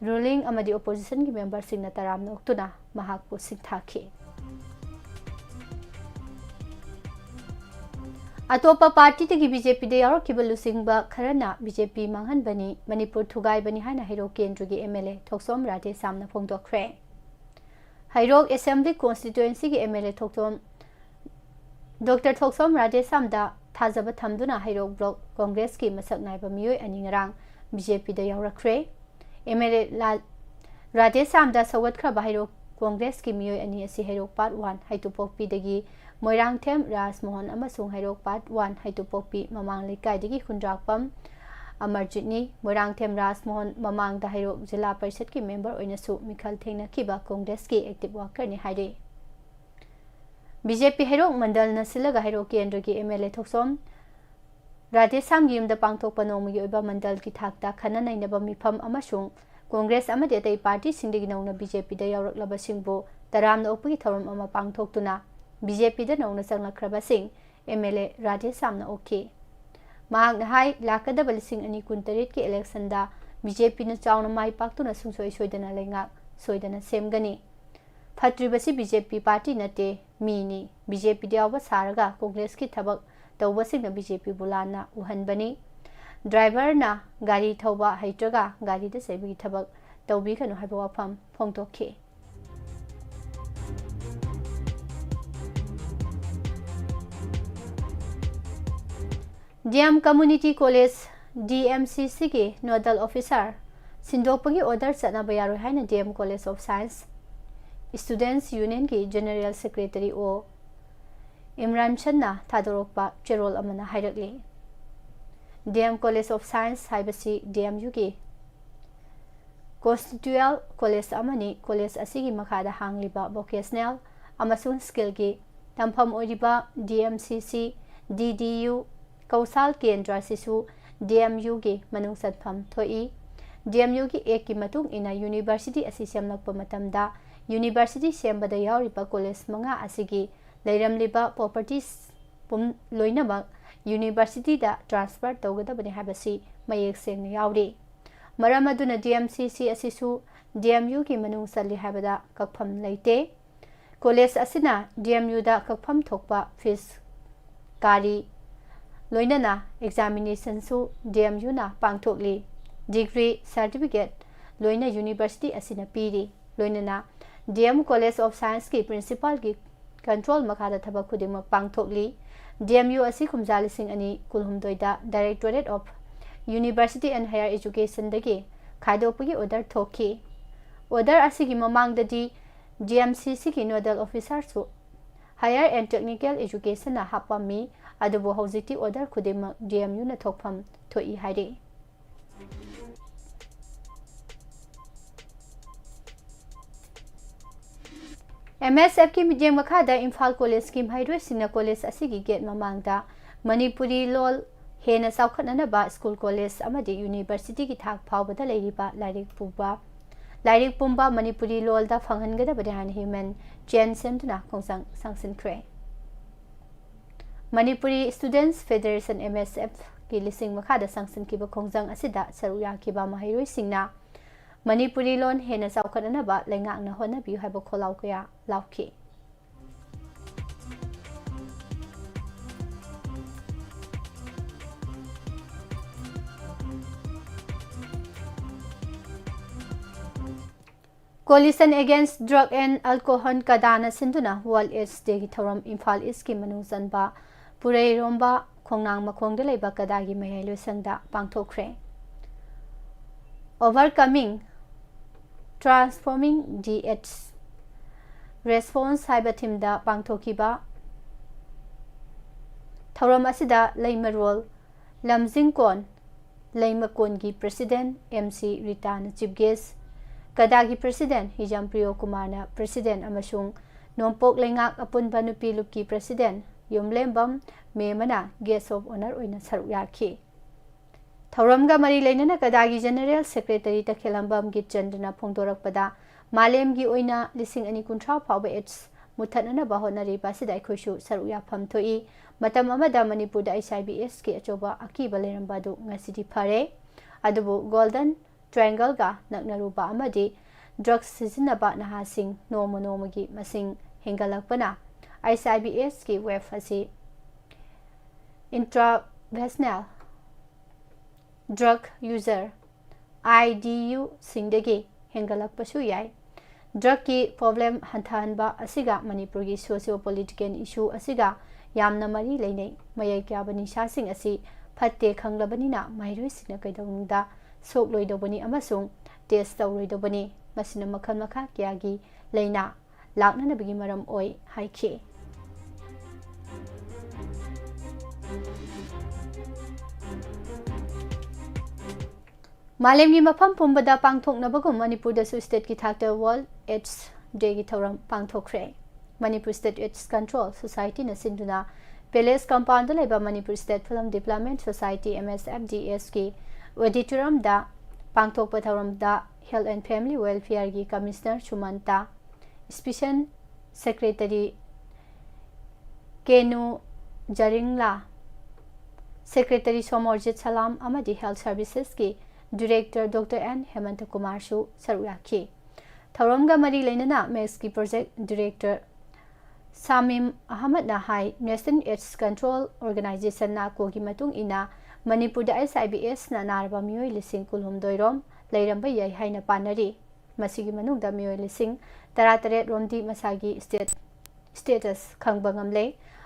ruling ꯑꯃꯗꯤ oppositionꯒꯤ memberꯁꯤꯡꯅ ꯇꯔꯥꯝꯅ ꯑꯣꯛꯇꯨꯅ ꯃꯍꯥꯛꯄꯨ ꯁꯤꯡꯊꯥꯈꯤ꯫ ꯑꯇꯣꯞꯄ partyꯗꯒꯤ BJPꯗ ꯌꯥꯎꯔꯛꯈꯤꯕ ꯂꯨꯆꯤꯡꯕ ꯈꯔꯅ BJP ꯃꯥꯡꯍꯟꯕꯅꯤ, ꯃꯅꯤꯄꯨꯔ ꯊꯨꯒꯥꯏꯕꯅꯤ ꯍꯥꯏꯅ ꯍꯩꯔꯣꯛ ꯀꯦꯟꯗ꯭ꯔꯒꯤ MLA ꯊꯣꯛꯆꯣꯝ ꯔꯥꯙꯦꯁ꯭ꯌꯥꯝꯅ ꯐꯣꯡꯗꯣꯛꯈ꯭ꯔꯦ꯫ ꯍꯩꯔꯣꯛ Assembly Constituencyꯒꯤ MLA ꯊꯣꯛꯆꯣꯝ, Doctor ꯊꯣꯛꯆꯣꯝ ꯔꯥꯙꯦꯁ꯭ꯌꯥꯝꯗ ꯊꯥꯖꯕ ꯊꯝꯗꯨꯅ ꯍꯩꯔꯣꯛ Block Congressꯀꯤ ꯃꯁꯛ ꯅꯥꯏꯕ ꯃꯤꯑꯣꯏ ꯑꯅꯤ ꯉꯔꯥꯡ BJPꯗ ꯌꯥꯎꯔꯛꯈ꯭ꯔꯦ꯫ MLA ꯂꯥ-, ꯔꯥꯙꯦꯁ꯭ꯌꯥꯝꯗ ꯁꯧꯒꯠꯈ꯭ꯔꯕ ꯍꯩꯔꯣꯛ Congressꯀꯤ ꯃꯤꯑꯣꯏ ꯑꯅꯤ ꯑꯁꯤ ꯍꯩꯔꯣꯛ Part one ꯍꯩꯇꯨꯄꯣꯛꯄꯤꯗꯒꯤ ꯃꯣꯏꯔꯥꯡꯊꯦꯝ ꯔꯥꯖꯃꯣꯍꯟ ꯑꯃꯁꯨꯡ ꯍꯩꯔꯣꯛ Part one ꯍꯩꯇꯨꯄꯣꯛꯄꯤ ꯃꯃꯥꯡ ꯂꯩꯀꯥꯏꯗꯒꯤ ꯈꯨꯟꯗ꯭ꯔꯥꯛꯄꯝ ꯑꯃꯔꯖꯤꯠꯅꯤ꯫ ꯃꯣꯏꯔꯥꯡꯊꯦꯝ ꯔꯥꯖꯃꯣꯍꯟ ꯃꯃꯥꯡꯗ ꯍꯩꯔꯣꯛ ꯖꯤꯂꯥ ꯄꯔꯤꯁꯠꯀꯤ member ꯑꯣꯏꯅꯁꯨ ꯃꯤꯈꯜ ꯊꯦꯡꯅꯈꯤꯕ Congressꯀꯤ active workerꯅꯤ ꯍꯥꯏꯔꯤ꯫ BJP ꯍꯩꯔꯣꯛ ꯃꯟꯗꯜꯅ ꯁꯤꯜꯂꯒ ꯍꯩꯔꯣꯛ ꯀꯦꯟꯗ꯭ꯔꯒꯤ MLA ꯊꯣꯛꯆꯣꯝ ꯔꯥꯙꯦꯁ꯭ꯌꯥꯝꯒꯤ ꯌꯨꯝꯗ ꯄꯥꯡꯊꯣꯛꯄ ꯅꯣꯡꯃꯒꯤ ꯑꯣꯏꯕ ꯃꯟꯗꯜꯒꯤ ꯊꯥꯛꯇ ꯈꯟꯅ ꯅꯩꯅꯕ ꯃꯤꯐꯝ ꯑꯃꯁꯨꯡ Congress ꯑꯃꯗꯤ ꯑꯇꯩ partyꯁꯤꯡꯗꯒꯤ ꯅꯧꯅ BJPꯗ ꯌꯥꯎꯔꯛꯂꯕꯁꯤꯡꯕꯨ ꯇꯔꯥꯝꯅ ꯑꯣꯛꯄꯒꯤ ꯊꯧꯔꯝ ꯑꯃ ꯄꯥꯡꯊꯣꯛꯇꯨꯅ BJPꯗ ꯅꯧꯅ ꯆꯪꯂꯛꯈ꯭ꯔꯕꯁꯤꯡ MLA ꯔꯥꯙꯦꯁ꯭ꯌꯥꯝꯅ ꯑꯣꯛꯈꯤ꯫ ꯃꯍꯥꯛꯅ ꯍꯥꯏ, ꯂꯥꯛꯀꯗꯕ ꯂꯤꯁꯤꯡ ꯑꯅꯤ ꯀꯨꯟꯇꯔꯦꯠꯀꯤ electionꯗ BJPꯅ ꯆꯥꯎꯅ ꯃꯥꯏ ꯄꯥꯛꯇꯨꯅ ꯁꯨꯡꯁꯣꯏ ꯁꯣꯏꯗꯅ ꯂꯩꯉꯥꯛ ꯁꯣꯏꯗꯅ ꯁꯦꯝꯒꯅꯤ꯫ ꯐꯠꯇ꯭ꯔꯤꯕꯁꯤ BJP party ꯅꯠꯇꯦ, ꯃꯤꯅꯤ꯫ ꯕꯤ ꯖꯦ ꯄꯤꯗ ꯌꯥꯎꯕ ꯁꯥꯔꯒ ꯀꯣꯡꯒ꯭ꯔꯦꯁꯀꯤ ꯊꯕꯛ ꯇꯧꯕꯁꯤꯡꯅ ꯕꯤ ꯖꯦ ꯄꯤꯕꯨ ꯂꯥꯟꯅ ꯎꯍꯟꯕꯅꯤ꯫ ꯗ꯭ꯔꯥꯏꯚꯔꯅ ꯒꯥꯔꯤ ꯊꯧꯕ ꯍꯩꯇ꯭ꯔꯒ ꯒꯥꯔꯤꯗ ꯆꯩꯕꯒꯤ ꯊꯕꯛ ꯇꯧꯕꯤꯒꯅꯨ ꯍꯥꯏꯕ ꯋꯥꯐꯝ ꯐꯣꯡꯗꯣꯛꯈꯤ꯫ D M Community College, D M C ꯁꯤꯒꯤ nodal officer ꯁꯤꯟꯗꯣꯛꯄꯒꯤ order ꯆꯠꯅꯕ ꯌꯥꯔꯣꯏ ꯍꯥꯏꯅ D M College of Science Students Unionꯒꯤ General Secretary ꯑꯣ ꯏꯝꯔꯥꯟ ꯁꯟꯅ ꯊꯥꯗꯣꯔꯛꯄ ꯆꯦꯔꯣꯜ ꯑꯃꯅ ꯍꯥꯏꯔꯛꯂꯤ꯫ D M College of Science ꯍꯥꯏꯕꯁꯤ ꯗꯤ ꯑꯦꯝ ꯌꯨꯒꯤ constituent college ꯑꯃꯅꯤ꯫ College ꯑꯁꯤꯒꯤ ꯃꯈꯥꯗ ꯍꯥꯡꯂꯤꯕ vocational ꯑꯃꯁꯨꯡ skillꯒꯤ ꯇꯝꯐꯝ ꯑꯣꯏꯔꯤꯕ ꯗꯤ ꯑꯦꯝ ꯁꯤ ꯁꯤ, ꯗꯤ ꯗꯤ ꯌꯨ, ꯀꯧꯁꯥꯜ ꯀꯦꯟꯗ꯭ꯔ ꯑꯁꯤꯁꯨ ꯗꯤ ꯑꯦꯝ ꯌꯨꯒꯤ ꯃꯅꯨꯡ ꯆꯟꯐꯝ ꯊꯣꯛꯏ꯫ ꯗꯤ ꯑꯦꯝ ꯌꯨꯒꯤ Actꯀꯤ ꯃꯇꯨꯡ ꯏꯟꯅ university ꯑꯁꯤ ꯁꯦꯝꯂꯛꯄ ꯃꯇꯝꯗ university ꯁꯦꯝꯕꯗ ꯌꯥꯎꯔꯤꯕ college ꯃꯉꯥ ꯑꯁꯤꯒꯤ ꯂꯩꯔꯝꯂꯤꯕ properties ꯄꯨꯝ-, ꯂꯣꯏꯅꯃꯛ universityꯗ transfer ꯇꯧꯒꯗꯕꯅꯤ ꯍꯥꯏꯕꯁꯤ ꯃꯌꯦꯛ ꯁꯦꯡꯅ ꯌꯥꯎꯔꯤ꯫ ꯃꯔꯝ ꯑꯗꯨꯅ ꯗꯤ ꯑꯦꯝ ꯁꯤ ꯁꯤ ꯑꯁꯤꯁꯨ ꯗꯤ ꯑꯦꯝ ꯌꯨꯒꯤ ꯃꯅꯨꯡ ꯆꯜꯂꯤ ꯍꯥꯏꯕꯗ ꯀꯛꯐꯝ ꯂꯩꯇꯦ꯫ College ꯑꯁꯤꯅ ꯗꯤ ꯑꯦꯝ ꯌꯨꯗ ꯀꯛꯐꯝ ꯊꯣꯛꯄ fees, ꯒꯥꯔꯤ, ꯂꯣꯏꯅꯅ examinationꯁꯨ ꯗꯤ ꯑꯦꯝ ꯌꯨꯅ ꯄꯥꯡꯊꯣꯛꯂꯤ꯫ Degree certificate ꯂꯣꯏꯅ university ꯑꯁꯤꯅ ꯄꯤꯔꯤ꯫ ꯂꯣꯏꯅꯅ ꯗꯤ ꯑꯦꯝ College of Scienceꯀꯤ principalꯒꯤ control ꯃꯈꯥꯗ ꯊꯕꯛ ꯈꯨꯗꯤꯡꯃꯛ ꯄꯥꯡꯊꯣꯛꯂꯤ꯫ ꯗꯤ ꯑꯦꯝ ꯌꯨ ꯑꯁꯤ ꯀꯨꯝꯖꯥ ꯂꯤꯁꯤꯡ ꯑꯅꯤ ꯀꯨꯟꯍꯨꯝꯗꯣꯏꯗ Directorate of University and Higher Educationꯗꯒꯤ ꯈꯥꯏꯗꯣꯛꯄꯒꯤ order ꯊꯣꯛꯈꯤ꯫ Order ꯑꯁꯤꯒꯤ ꯃꯃꯥꯡꯗꯗꯤ ꯗꯤ ꯑꯦꯝ ꯁꯤ ꯁꯤꯒꯤ nodal officerꯁꯨ Higher and Technical Educationꯅ ꯍꯥꯞꯄꯝꯃꯤ, ꯑꯗꯨꯕꯨ ꯍꯧꯖꯤꯛꯇꯤ order ꯈꯨꯗꯤꯡꯃꯛ ꯗꯤ ꯑꯦꯝ ꯌꯨꯅ ꯊꯣꯛꯐꯝ ꯊꯣꯛꯏ ꯍꯥꯏꯔꯤ꯫ ꯑꯦꯝ ꯑꯦꯁ ꯑꯦꯐꯀꯤ ꯃꯤꯠꯌꯦꯡ ꯃꯈꯥꯗ ꯏꯝꯐꯥꯜ Collegeꯀꯤ ꯃꯍꯩꯔꯣꯏꯁꯤꯡꯅ college ꯑꯁꯤꯒꯤ gate ꯃꯃꯥꯡꯗ ꯃꯅꯤꯄꯨꯔꯤ ꯂꯣꯜ ꯍꯦꯟꯅ ꯆꯥꯎꯈꯠꯅꯅꯕ school, college ꯑꯃꯗꯤ universityꯒꯤ ꯊꯥꯛ ꯐꯥꯎꯕꯗ ꯂꯩꯔꯤꯕ ꯂꯥꯏꯔꯤꯛ ꯄꯨꯕ, ꯂꯥꯏꯔꯤꯛ ꯄꯨꯝꯕ ꯃꯅꯤꯄꯨꯔꯤ ꯂꯣꯜꯗ ꯐꯪꯍꯟꯒꯗꯕꯅꯤ ꯍꯥꯏꯅ human chain ꯁꯦꯝꯗꯨꯅ ꯈꯣꯡꯖꯪ ꯁꯥꯡꯁꯤꯟꯈ꯭ꯔꯦ꯫ Manipuri Students Federation, M S F, ꯀꯤ ꯂꯤꯁꯤꯡ ꯃꯈꯥꯗ ꯁꯥꯡꯁꯤꯟꯈꯤꯕ ꯈꯣꯡꯖꯪ ꯑꯁꯤꯗ ꯁꯔꯨꯛ ꯌꯥꯈꯤꯕ ꯃꯍꯩꯔꯣꯏꯁꯤꯡꯅ ꯃꯅꯤꯄꯨꯔꯤ ꯂꯣꯟ ꯍꯦꯟꯅ ꯆꯥꯎꯈꯠꯅꯅꯕ ꯂꯩꯉꯥꯛꯅ ꯍꯣꯠꯅꯕꯤꯌꯨ ꯍꯥꯏꯕ ꯈꯣꯜꯂꯥꯎ ꯀꯌꯥ ꯂꯥꯎꯈꯤ꯫ Coalition Against Drug and Alcohol, ꯀꯗꯥꯅ ꯁꯤꯟꯗꯨꯅ World AIDS Dayꯒꯤ ꯊꯧꯔꯝ ꯏꯝꯐꯥꯜ ꯏꯁꯀꯤ ꯃꯅꯨꯡ ꯆꯟꯕ ꯄꯨꯔꯩꯔꯣꯝꯕ ꯈꯣꯡꯅꯥꯡ ꯃꯈꯣꯡꯗ ꯂꯩꯕ ꯀꯗꯥꯒꯤ ꯃꯌꯥꯏ ꯂꯣꯏꯁꯪꯗ ꯄꯥꯡꯊꯣꯛꯈ꯭ꯔꯦ꯫ Overcoming Transforming the AIDS Response ꯍꯥꯏꯕ ꯊꯤꯝꯗ ꯄꯥꯡꯊꯣꯛꯈꯤꯕ ꯊꯧꯔꯝ ꯑꯁꯤꯗ ꯂꯩꯃꯔꯣꯜ ꯂꯝꯖꯤꯡꯀꯣꯟ ꯂꯩꯃꯀꯣꯟꯒꯤ president M C ꯔꯤꯇꯥꯅ chief guest, ꯀꯗꯥꯒꯤ president ꯍꯤꯖꯝ ꯄ꯭ꯔꯤꯌꯣ ꯀꯨꯃꯥꯔꯅ president ꯑꯃꯁꯨꯡ ꯅꯣꯡꯄꯣꯛ ꯂꯩꯉꯥꯛ ꯑꯄꯨꯟꯕ ꯅꯨꯄꯤ ꯂꯨꯞꯀꯤ president ꯌꯨꯝꯂꯦꯝꯕꯝ ꯃꯦꯃꯅ guest of honour ꯑꯣꯏꯅ ꯁꯔꯨꯛ ꯌꯥꯈꯤ꯫ ꯊꯧꯔꯝꯒ ꯃꯔꯤ ꯂꯩꯅꯅ ꯀꯗꯥꯒꯤ general secretary ꯇꯈꯦꯂꯝꯕꯝ ꯒꯤꯠꯆꯟꯗ꯭ꯔꯅ ꯐꯣꯡꯗꯣꯔꯛꯄꯗ, ꯃꯥꯂꯦꯝꯒꯤ ꯑꯣꯏꯅ ꯂꯤꯁꯤꯡ ꯑꯅꯤ ꯀꯨꯟꯊ꯭ꯔꯥ ꯐꯥꯎꯕ AIDS ꯃꯨꯠꯊꯠꯅꯅꯕ ꯍꯣꯠꯅꯔꯤꯕ ꯑꯁꯤꯗ ꯑꯩꯈꯣꯏꯁꯨ ꯁꯔꯨꯛ ꯌꯥꯐꯝ ꯊꯣꯛꯏ꯫ ꯃꯇꯝ ꯑꯃꯗ ꯃꯅꯤꯄꯨꯔꯗ H I V AIDSꯀꯤ ꯑꯆꯧꯕ ꯑꯀꯤꯕ ꯂꯩꯔꯝꯕ ꯑꯗꯨ ꯉꯁꯤꯗꯤ ꯐꯔꯦ꯫ ꯑꯗꯨꯕꯨ Golden Triangleꯒ ꯅꯛꯅꯔꯨꯕ ꯑꯃꯗꯤ drugs ꯁꯤꯖꯤꯟꯅꯕ ꯅꯍꯥꯁꯤꯡ ꯅꯣꯡꯃ ꯅꯣꯡꯃꯒꯤ ꯃꯁꯤꯡ ꯍꯦꯟꯒꯠꯂꯛꯄꯅ H I V AIDSꯀꯤ wave ꯑꯁꯤ intravaginal drug user, I D U ꯁꯤꯡꯗꯒꯤ ꯍꯦꯟꯒꯠꯂꯛꯄꯁꯨ ꯌꯥꯏ꯫ Drugꯀꯤ problem ꯍꯟꯊꯍꯟꯕ ꯑꯁꯤꯒ ꯃꯅꯤꯄꯨꯔꯒꯤ socio political issue ꯑꯁꯤꯒ ꯌꯥꯝꯅ ꯃꯔꯤ ꯂꯩꯅꯩ꯫ ꯃꯌꯥꯏ ꯀꯥꯕ ꯅꯤꯁꯥꯁꯤꯡ ꯑꯁꯤ ꯐꯠꯇꯦ ꯈꯪꯂꯕꯅꯤꯅ ꯃꯍꯩꯔꯣꯏꯁꯤꯡꯅ ꯀꯩꯗꯧꯅꯨꯡꯗ ꯁꯣꯛꯂꯣꯏꯗꯧꯕꯅꯤ ꯑꯃꯁꯨꯡ test ꯇꯧꯔꯣꯏꯗꯧꯕꯅꯤ꯫ ꯃꯁꯤꯅ ꯃꯈꯜ ꯃꯈꯥ ꯀꯌꯥꯒꯤ ꯂꯥꯏꯅꯥ ꯂꯥꯛꯅꯅꯕꯒꯤ ꯃꯔꯝ ꯑꯣꯏ ꯍꯥꯏꯈꯤ꯫ ꯃꯥꯂꯦꯝꯒꯤ ꯃꯐꯝ ꯄꯨꯝꯕꯗ ꯄꯥꯡꯊꯣꯛꯅꯕꯒꯨꯝ ꯃꯅꯤꯄꯨꯔꯗꯁꯨ stateꯀꯤ ꯊꯥꯛꯇ World AIDS Dayꯒꯤ ꯊꯧꯔꯝ ꯄꯥꯡꯊꯣꯛꯈ꯭ꯔꯦ꯫ ꯃꯅꯤꯄꯨꯔ State AIDS Control Societyꯅ ꯁꯤꯟꯗꯨꯅ Palace Compoundꯗ ꯂꯩꯕ Manipur State Film Development Society, M S F D Sꯀꯤ auditoriumꯗ ꯄꯥꯡꯊꯣꯛꯄ ꯊꯧꯔꯝꯗ Health and Family Welfareꯒꯤ Commissioner ꯁꯨꯃꯟꯇꯥ, Special Secretary ꯀꯦꯅꯨ ꯖꯔꯤꯡꯂꯥ, Secretary Somorjit ꯁꯂꯥꯝ ꯑꯃꯗꯤ Health Servicesꯀꯤ Director Doctor N ꯍꯦꯃꯟꯇ ꯀꯨꯃꯥꯔꯁꯨ ꯁꯔꯨꯛ ꯌꯥꯈꯤ꯫ ꯊꯧꯔꯝꯒ ꯃꯔꯤ ꯂꯩꯅꯅ ꯃꯦꯛꯁꯀꯤ Project Director ꯁꯥꯃꯤꯝ ꯑꯍꯃꯗꯅ ꯍꯥꯏ, National AIDS Control Organisation, NACOꯒꯤ ꯃꯇꯨꯡ ꯏꯟꯅ ꯃꯅꯤꯄꯨꯔꯗ H I V AIDSꯅ ꯅꯥꯔꯕ ꯃꯤꯑꯣꯏ ꯂꯤꯁꯤꯡ ꯀꯨꯟꯍꯨꯝꯗꯣꯏ ꯔꯣꯝ ꯂꯩꯔꯝꯕ ꯌꯥꯏ ꯍꯥꯏꯅ ꯄꯥꯅꯔꯤ꯫ ꯃꯁꯤꯒꯤ ꯃꯅꯨꯡꯗ ꯃꯤꯑꯣꯏ ꯂꯤꯁꯤꯡ ꯇꯔꯥꯇꯔꯦꯠ ꯔꯣꯝꯗꯤ ꯃꯁꯥꯒꯤ state status ꯈꯪꯕ ꯉꯝꯂꯦ꯫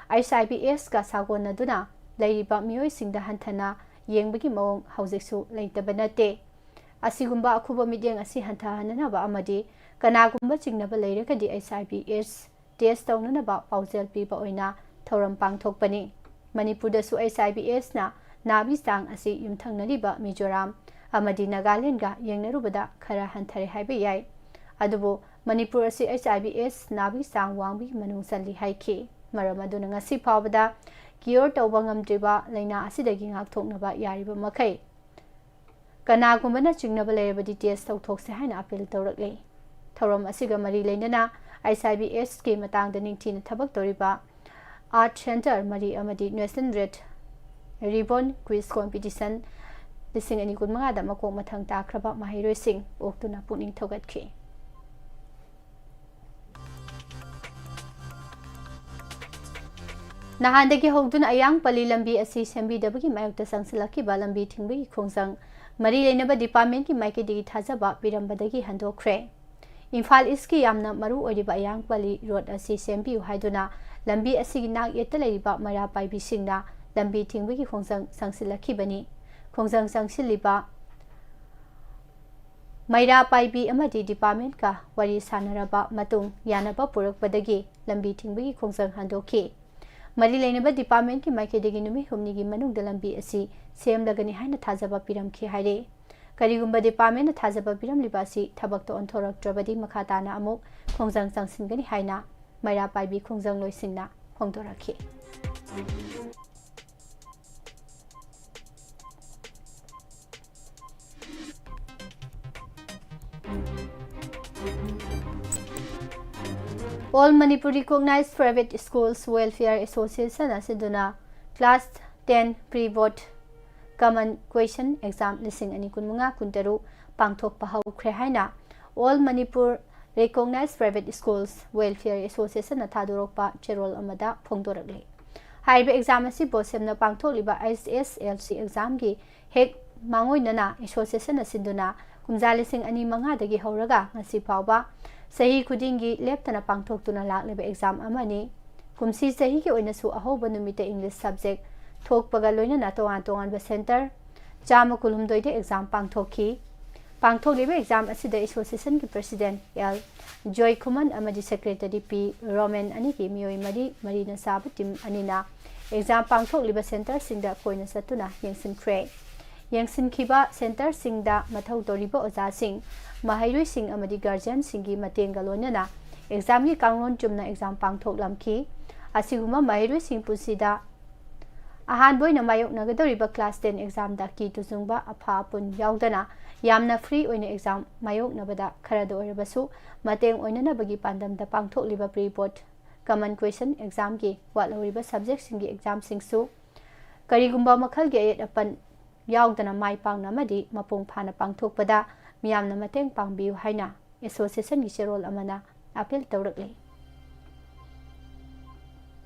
ꯑꯩꯆ ꯑꯥꯏ ꯚꯤ ꯑꯦꯁꯀ ꯁꯥꯒꯣꯟꯅꯗꯨꯅ ꯂꯩꯔꯤꯕ ꯃꯤꯑꯣꯏꯁꯤꯡꯗ ꯍꯟꯊꯅ ꯌꯦꯡꯕꯒꯤ ꯃꯑꯣꯡ ꯍꯧꯖꯤꯛꯁꯨ ꯂꯩꯇꯕ ꯅꯠꯇꯦ꯫ ꯑꯁꯤꯒꯨꯝꯕ ꯑꯈꯨꯕ ꯃꯤꯠꯌꯦꯡ ꯑꯁꯤ ꯍꯟꯊꯍꯟꯅꯅꯕ ꯑꯃꯗꯤ ꯀꯅꯥꯒꯨꯝꯕ ꯆꯤꯡꯅꯕ ꯂꯩꯔꯒꯗꯤ ꯑꯩꯆ ꯑꯥꯏ ꯚꯤ ꯑꯦꯁ test ꯇꯧꯅꯅꯕ ꯄꯥꯎꯖꯦꯜ ꯄꯤꯕ ꯑꯣꯏꯅ ꯊꯧꯔꯝ ꯄꯥꯡꯊꯣꯛꯄꯅꯤ꯫ ꯃꯅꯤꯄꯨꯔꯗꯁꯨ ꯑꯩꯆ ꯑꯥꯏ ꯚꯤ ꯑꯦꯁꯅ ꯅꯥꯕꯒꯤ ꯆꯥꯡ ꯑꯁꯤ ꯌꯨꯝꯊꯪꯅꯔꯤꯕ ꯃꯤꯖꯣꯔꯥꯝ ꯑꯃꯗꯤ ꯅꯥꯒꯥꯂꯦꯟꯗꯒ ꯌꯦꯡꯅꯔꯨꯕꯗ ꯈꯔ ꯍꯟꯊꯔꯦ ꯍꯥꯏꯕ ꯌꯥꯏ꯫ ꯑꯗꯨꯕꯨ ꯃꯅꯤꯄꯨꯔ ꯑꯁꯤ ꯑꯩꯆ ꯑꯥꯏ ꯚꯤ ꯑꯦꯁ ꯅꯥꯕꯒꯤ ꯆꯥꯡ ꯋꯥꯡꯕꯒꯤ ꯃꯅꯨꯡ ꯆꯜꯂꯤ ꯍꯥꯏꯈꯤ꯫ ꯃꯔꯝ ꯑꯗꯨꯅ ꯉꯁꯤ ꯐꯥꯎꯕꯗ cure ꯇꯧꯕ ꯉꯝꯗ꯭ꯔꯤꯕ ꯂꯥꯏꯅꯥ ꯑꯁꯤꯗꯒꯤ ꯉꯥꯛꯊꯣꯛꯅꯕ ꯌꯥꯔꯤꯕ ꯃꯈꯩ ꯀꯅꯥꯒꯨꯝꯕꯅ ꯆꯤꯡꯅꯕ ꯂꯩꯔꯕꯗꯤ test ꯇꯧꯊꯣꯛꯁꯦ ꯍꯥꯏꯅ appeal ꯇꯧꯔꯛꯂꯤ꯫ ꯊꯧꯔꯝ ꯑꯁꯤꯒ ꯃꯔꯤ ꯂꯩꯅꯅ ꯑꯩꯆ ꯑꯥꯏ ꯚꯤ ꯑꯦꯁꯀꯤ ꯃꯇꯥꯡꯗ ꯅꯤꯡꯊꯤꯅ ꯊꯕꯛ ꯇꯧꯔꯤꯕ Art Centre ꯃꯔꯤ ꯑꯃꯗꯤ National Red Ribbon Quiz Competition ꯂꯤꯁꯤꯡ ꯑꯅꯤ ꯀꯨꯟꯃꯉꯥꯗ ꯃꯀꯣꯛ ꯃꯊꯪ ꯇꯥꯈ꯭ꯔꯕ ꯃꯍꯩꯔꯣꯏꯁꯤꯡ ꯑꯣꯛꯇꯨꯅ ꯄꯨꯛꯅꯤꯡ ꯊꯧꯒꯠꯈꯤ꯫ ꯅꯍꯥꯟꯗꯒꯤ ꯍꯧꯗꯨꯅ ꯑꯌꯥꯡꯄꯜꯂꯤ ꯂꯝꯕꯤ ꯑꯁꯤ ꯁꯦꯝꯕꯤꯗꯕꯒꯤ ꯃꯥꯌꯣꯛꯇ ꯆꯪꯁꯤꯜꯂꯛꯈꯤꯕ ꯂꯝꯕꯤ ꯊꯤꯡꯕꯒꯤ ꯈꯣꯡꯖꯪ ꯃꯔꯤ ꯂꯩꯅꯕ departmentꯀꯤ ꯃꯥꯏꯀꯩꯗꯒꯤ ꯊꯥꯖꯕ ꯄꯤꯔꯝꯕꯗꯒꯤ ꯍꯟꯗꯣꯛꯈ꯭ꯔꯦ꯫ ꯏꯝꯐꯥꯜ ꯏꯁꯀꯤ ꯌꯥꯝꯅ ꯃꯔꯨ ꯑꯣꯏꯔꯤꯕ ꯑꯌꯥꯡꯄꯜꯂꯤ ꯔꯣꯗ ꯑꯁꯤ ꯁꯦꯝꯕꯤꯌꯨ ꯍꯥꯏꯗꯨꯅ ꯂꯝꯕꯤ ꯑꯁꯤꯒꯤ ꯅꯥꯛ ꯌꯦꯠꯇ ꯂꯩꯔꯤꯕ ꯃꯩꯔꯥ ꯄꯥꯏꯕꯤꯁꯤꯡꯅ ꯂꯝꯕꯤ ꯊꯤꯡꯕꯒꯤ ꯈꯣꯡꯖꯪ ꯆꯪꯁꯤꯜꯂꯛꯈꯤꯕꯅꯤ꯫ ꯈꯣꯡꯖꯪ ꯆꯪꯁꯤꯜꯂꯤꯕ ꯃꯩꯔꯥ ꯄꯥꯏꯕꯤ ꯑꯃꯗꯤ departmentꯀ ꯋꯥꯔꯤ ꯁꯥꯟꯅꯔꯕ ꯃꯇꯨꯡ ꯌꯥꯅꯕ ꯄꯨꯔꯛꯄꯗꯒꯤ ꯂꯝꯕꯤ ꯊꯤꯡꯕꯒꯤ ꯈꯣꯡꯖꯪ ꯍꯟꯗꯣꯛꯈꯤ꯫ ꯃꯔꯤ ꯂꯩꯅꯕ departmentꯀꯤ ꯃꯥꯏꯀꯩꯗꯒꯤ ꯅꯨꯃꯤꯠ ꯍꯨꯝꯅꯤꯒꯤ ꯃꯅꯨꯡꯗ ꯂꯝꯕꯤ ꯑꯁꯤ ꯁꯦꯝꯂꯒꯅꯤ ꯍꯥꯏꯅ ꯊꯥꯖꯕ ꯄꯤꯔꯝꯈꯤ ꯍꯥꯏꯔꯤ꯫ ꯀꯔꯤꯒꯨꯝꯕ departmentꯅ ꯊꯥꯖꯕ ꯄꯤꯔꯝꯂꯤꯕ ꯑꯁꯤ ꯊꯕꯛꯇ ꯑꯣꯟꯊꯣꯔꯛꯇ꯭ꯔꯕꯗꯤ ꯃꯈꯥ ꯇꯥꯅ ꯑꯃꯨꯛ ꯈꯣꯡꯖꯪ ꯆꯪꯁꯤꯟꯒꯅꯤ ꯍꯥꯏꯅ ꯃꯩꯔꯥ ꯄꯥꯏꯕꯤ ꯈꯣꯡꯖꯪꯂꯣꯏꯁꯤꯡꯅ ꯐꯣꯡꯗꯣꯔꯛꯈꯤ꯫ All Manipur Recognized Private Schools Welfare Association ꯑꯁꯤꯗꯨꯅ class ten pre-board common question exam ꯂꯤꯁꯤꯡ ꯑꯅꯤ ꯀꯨꯟꯃꯉꯥ ꯀꯨꯟꯇꯔꯨꯛ ꯄꯥꯡꯊꯣꯛꯄ ꯍꯧꯈ꯭ꯔꯦ ꯍꯥꯏꯅ All Manipur Recognized Private Schools Welfare Associationꯅ ꯊꯥꯗꯣꯔꯛꯄ ꯆꯦꯔꯣꯜ ꯑꯃꯗ ꯐꯣꯡꯗꯣꯔꯛꯂꯤ꯫ ꯍꯥꯏꯔꯤꯕ exam ꯑꯁꯤ ꯕꯣꯁꯦꯝꯅ ꯄꯥꯡꯊꯣꯛꯂꯤꯕ H S L C examꯒꯤ ꯍꯦꯛ ꯃꯥꯡꯑꯣꯏꯅꯅ associationꯅ ꯁꯤꯟꯗꯨꯅ ꯀꯨꯝꯖꯥ ꯂꯤꯁꯤꯡ ꯑꯅꯤ ꯃꯉꯥꯗꯒꯤ ꯍꯧꯔꯒ ꯉꯁꯤ ꯐꯥꯎꯕ ꯆꯍꯤ ꯈꯨꯗꯤꯡꯒꯤ ꯂꯦꯞꯇꯅ ꯄꯥꯡꯊꯣꯛꯇꯨꯅ ꯂꯥꯛꯂꯤꯕ exam ꯑꯃꯅꯤ꯫ ꯀꯨꯝꯁꯤ ꯆꯍꯤꯒꯤ ꯑꯣꯏꯅꯁꯨ ꯑꯍꯧꯕ ꯅꯨꯃꯤꯠꯇ English subject ꯊꯣꯛꯄꯒ ꯂꯣꯏꯅꯅ ꯇꯣꯉꯥꯟ ꯇꯣꯉꯥꯟꯕ center ꯆꯥꯝꯃ ꯀꯨꯟꯍꯨꯝꯗꯣꯏꯗ exam ꯄꯥꯡꯊꯣꯛꯈꯤ꯫ ꯄꯥꯡꯊꯣꯛꯂꯤꯕ exam ꯑꯁꯤꯗ associationꯒꯤ president ꯑꯦꯜ ꯖꯣꯏꯈꯨꯃꯟ ꯑꯃꯗꯤ secretary ꯄꯤ ꯔꯣꯃꯦꯟ ꯑꯅꯤꯒꯤ ꯃꯤꯑꯣꯏ ꯃꯔꯤ ꯃꯔꯤꯅ ꯁꯥꯕ team ꯑꯅꯤꯅ exam ꯄꯥꯡꯊꯣꯛꯂꯤꯕ centreꯁꯤꯡꯗ ꯀꯣꯏꯅ ꯆꯠꯇꯨꯅ ꯌꯦꯡꯁꯤꯟꯈ꯭ꯔꯦ꯫ ꯌꯦꯡꯁꯤꯟꯈꯤꯕ centreꯁꯤꯡꯗ ꯃꯊꯧ ꯇꯧꯔꯤꯕ ꯑꯣꯖꯥꯁꯤꯡ, ꯃꯍꯩꯔꯣꯏꯁꯤꯡ ꯑꯃꯗꯤ guardianꯁꯤꯡꯒꯤ ꯃꯇꯦꯡꯒ ꯂꯣꯏꯅꯅ examꯒꯤ ꯀꯥꯡꯂꯣꯟ ꯆꯨꯝꯅ exam ꯄꯥꯡꯊꯣꯛꯂꯝꯈꯤ꯫ ꯑꯁꯤꯒꯨꯝꯕ ꯃꯍꯩꯔꯣꯏꯁꯤꯡ ꯄꯨꯟꯁꯤꯗ ꯑꯍꯥꯟꯕ ꯑꯣꯏꯅ ꯃꯥꯌꯣꯛꯅꯒꯗꯧꯔꯤꯕ class ten examꯗ ꯑꯀꯤ ꯇꯨꯖꯨꯡꯕ, ꯑꯐ ꯑꯄꯨꯟ ꯌꯥꯎꯗꯅ ꯌꯥꯝꯅ free ꯑꯣꯏꯅ exam ꯃꯥꯌꯣꯛꯅꯕꯗ ꯈꯔꯗ ꯑꯣꯏꯔꯕꯁꯨ ꯃꯇꯦꯡ ꯑꯣꯏꯅꯅꯕꯒꯤ ꯄꯥꯟꯗꯝꯗ ꯄꯥꯡꯊꯣꯛꯂꯤꯕ pre board common question examꯒꯤ ꯋꯥꯠꯍꯧꯔꯤꯕ subjectꯁꯤꯡꯒꯤ examꯁꯤꯡꯁꯨ ꯀꯔꯤꯒꯨꯝꯕ ꯃꯈꯜꯒꯤ ꯑꯌꯦꯠ ꯑꯄꯟ ꯌꯥꯎꯗꯅ ꯃꯥꯏ ꯄꯥꯛꯅ ꯑꯃꯗꯤ ꯃꯄꯨꯡ ꯐꯥꯅ ꯄꯥꯡꯊꯣꯛꯄꯗ ꯃꯤꯌꯥꯝꯅ ꯃꯇꯦꯡ ꯄꯥꯡꯕꯤꯌꯨ ꯍꯥꯏꯅ associationꯒꯤ ꯆꯦꯔꯣꯜ ꯑꯃꯅ appeal ꯇꯧꯔꯛꯂꯤ꯫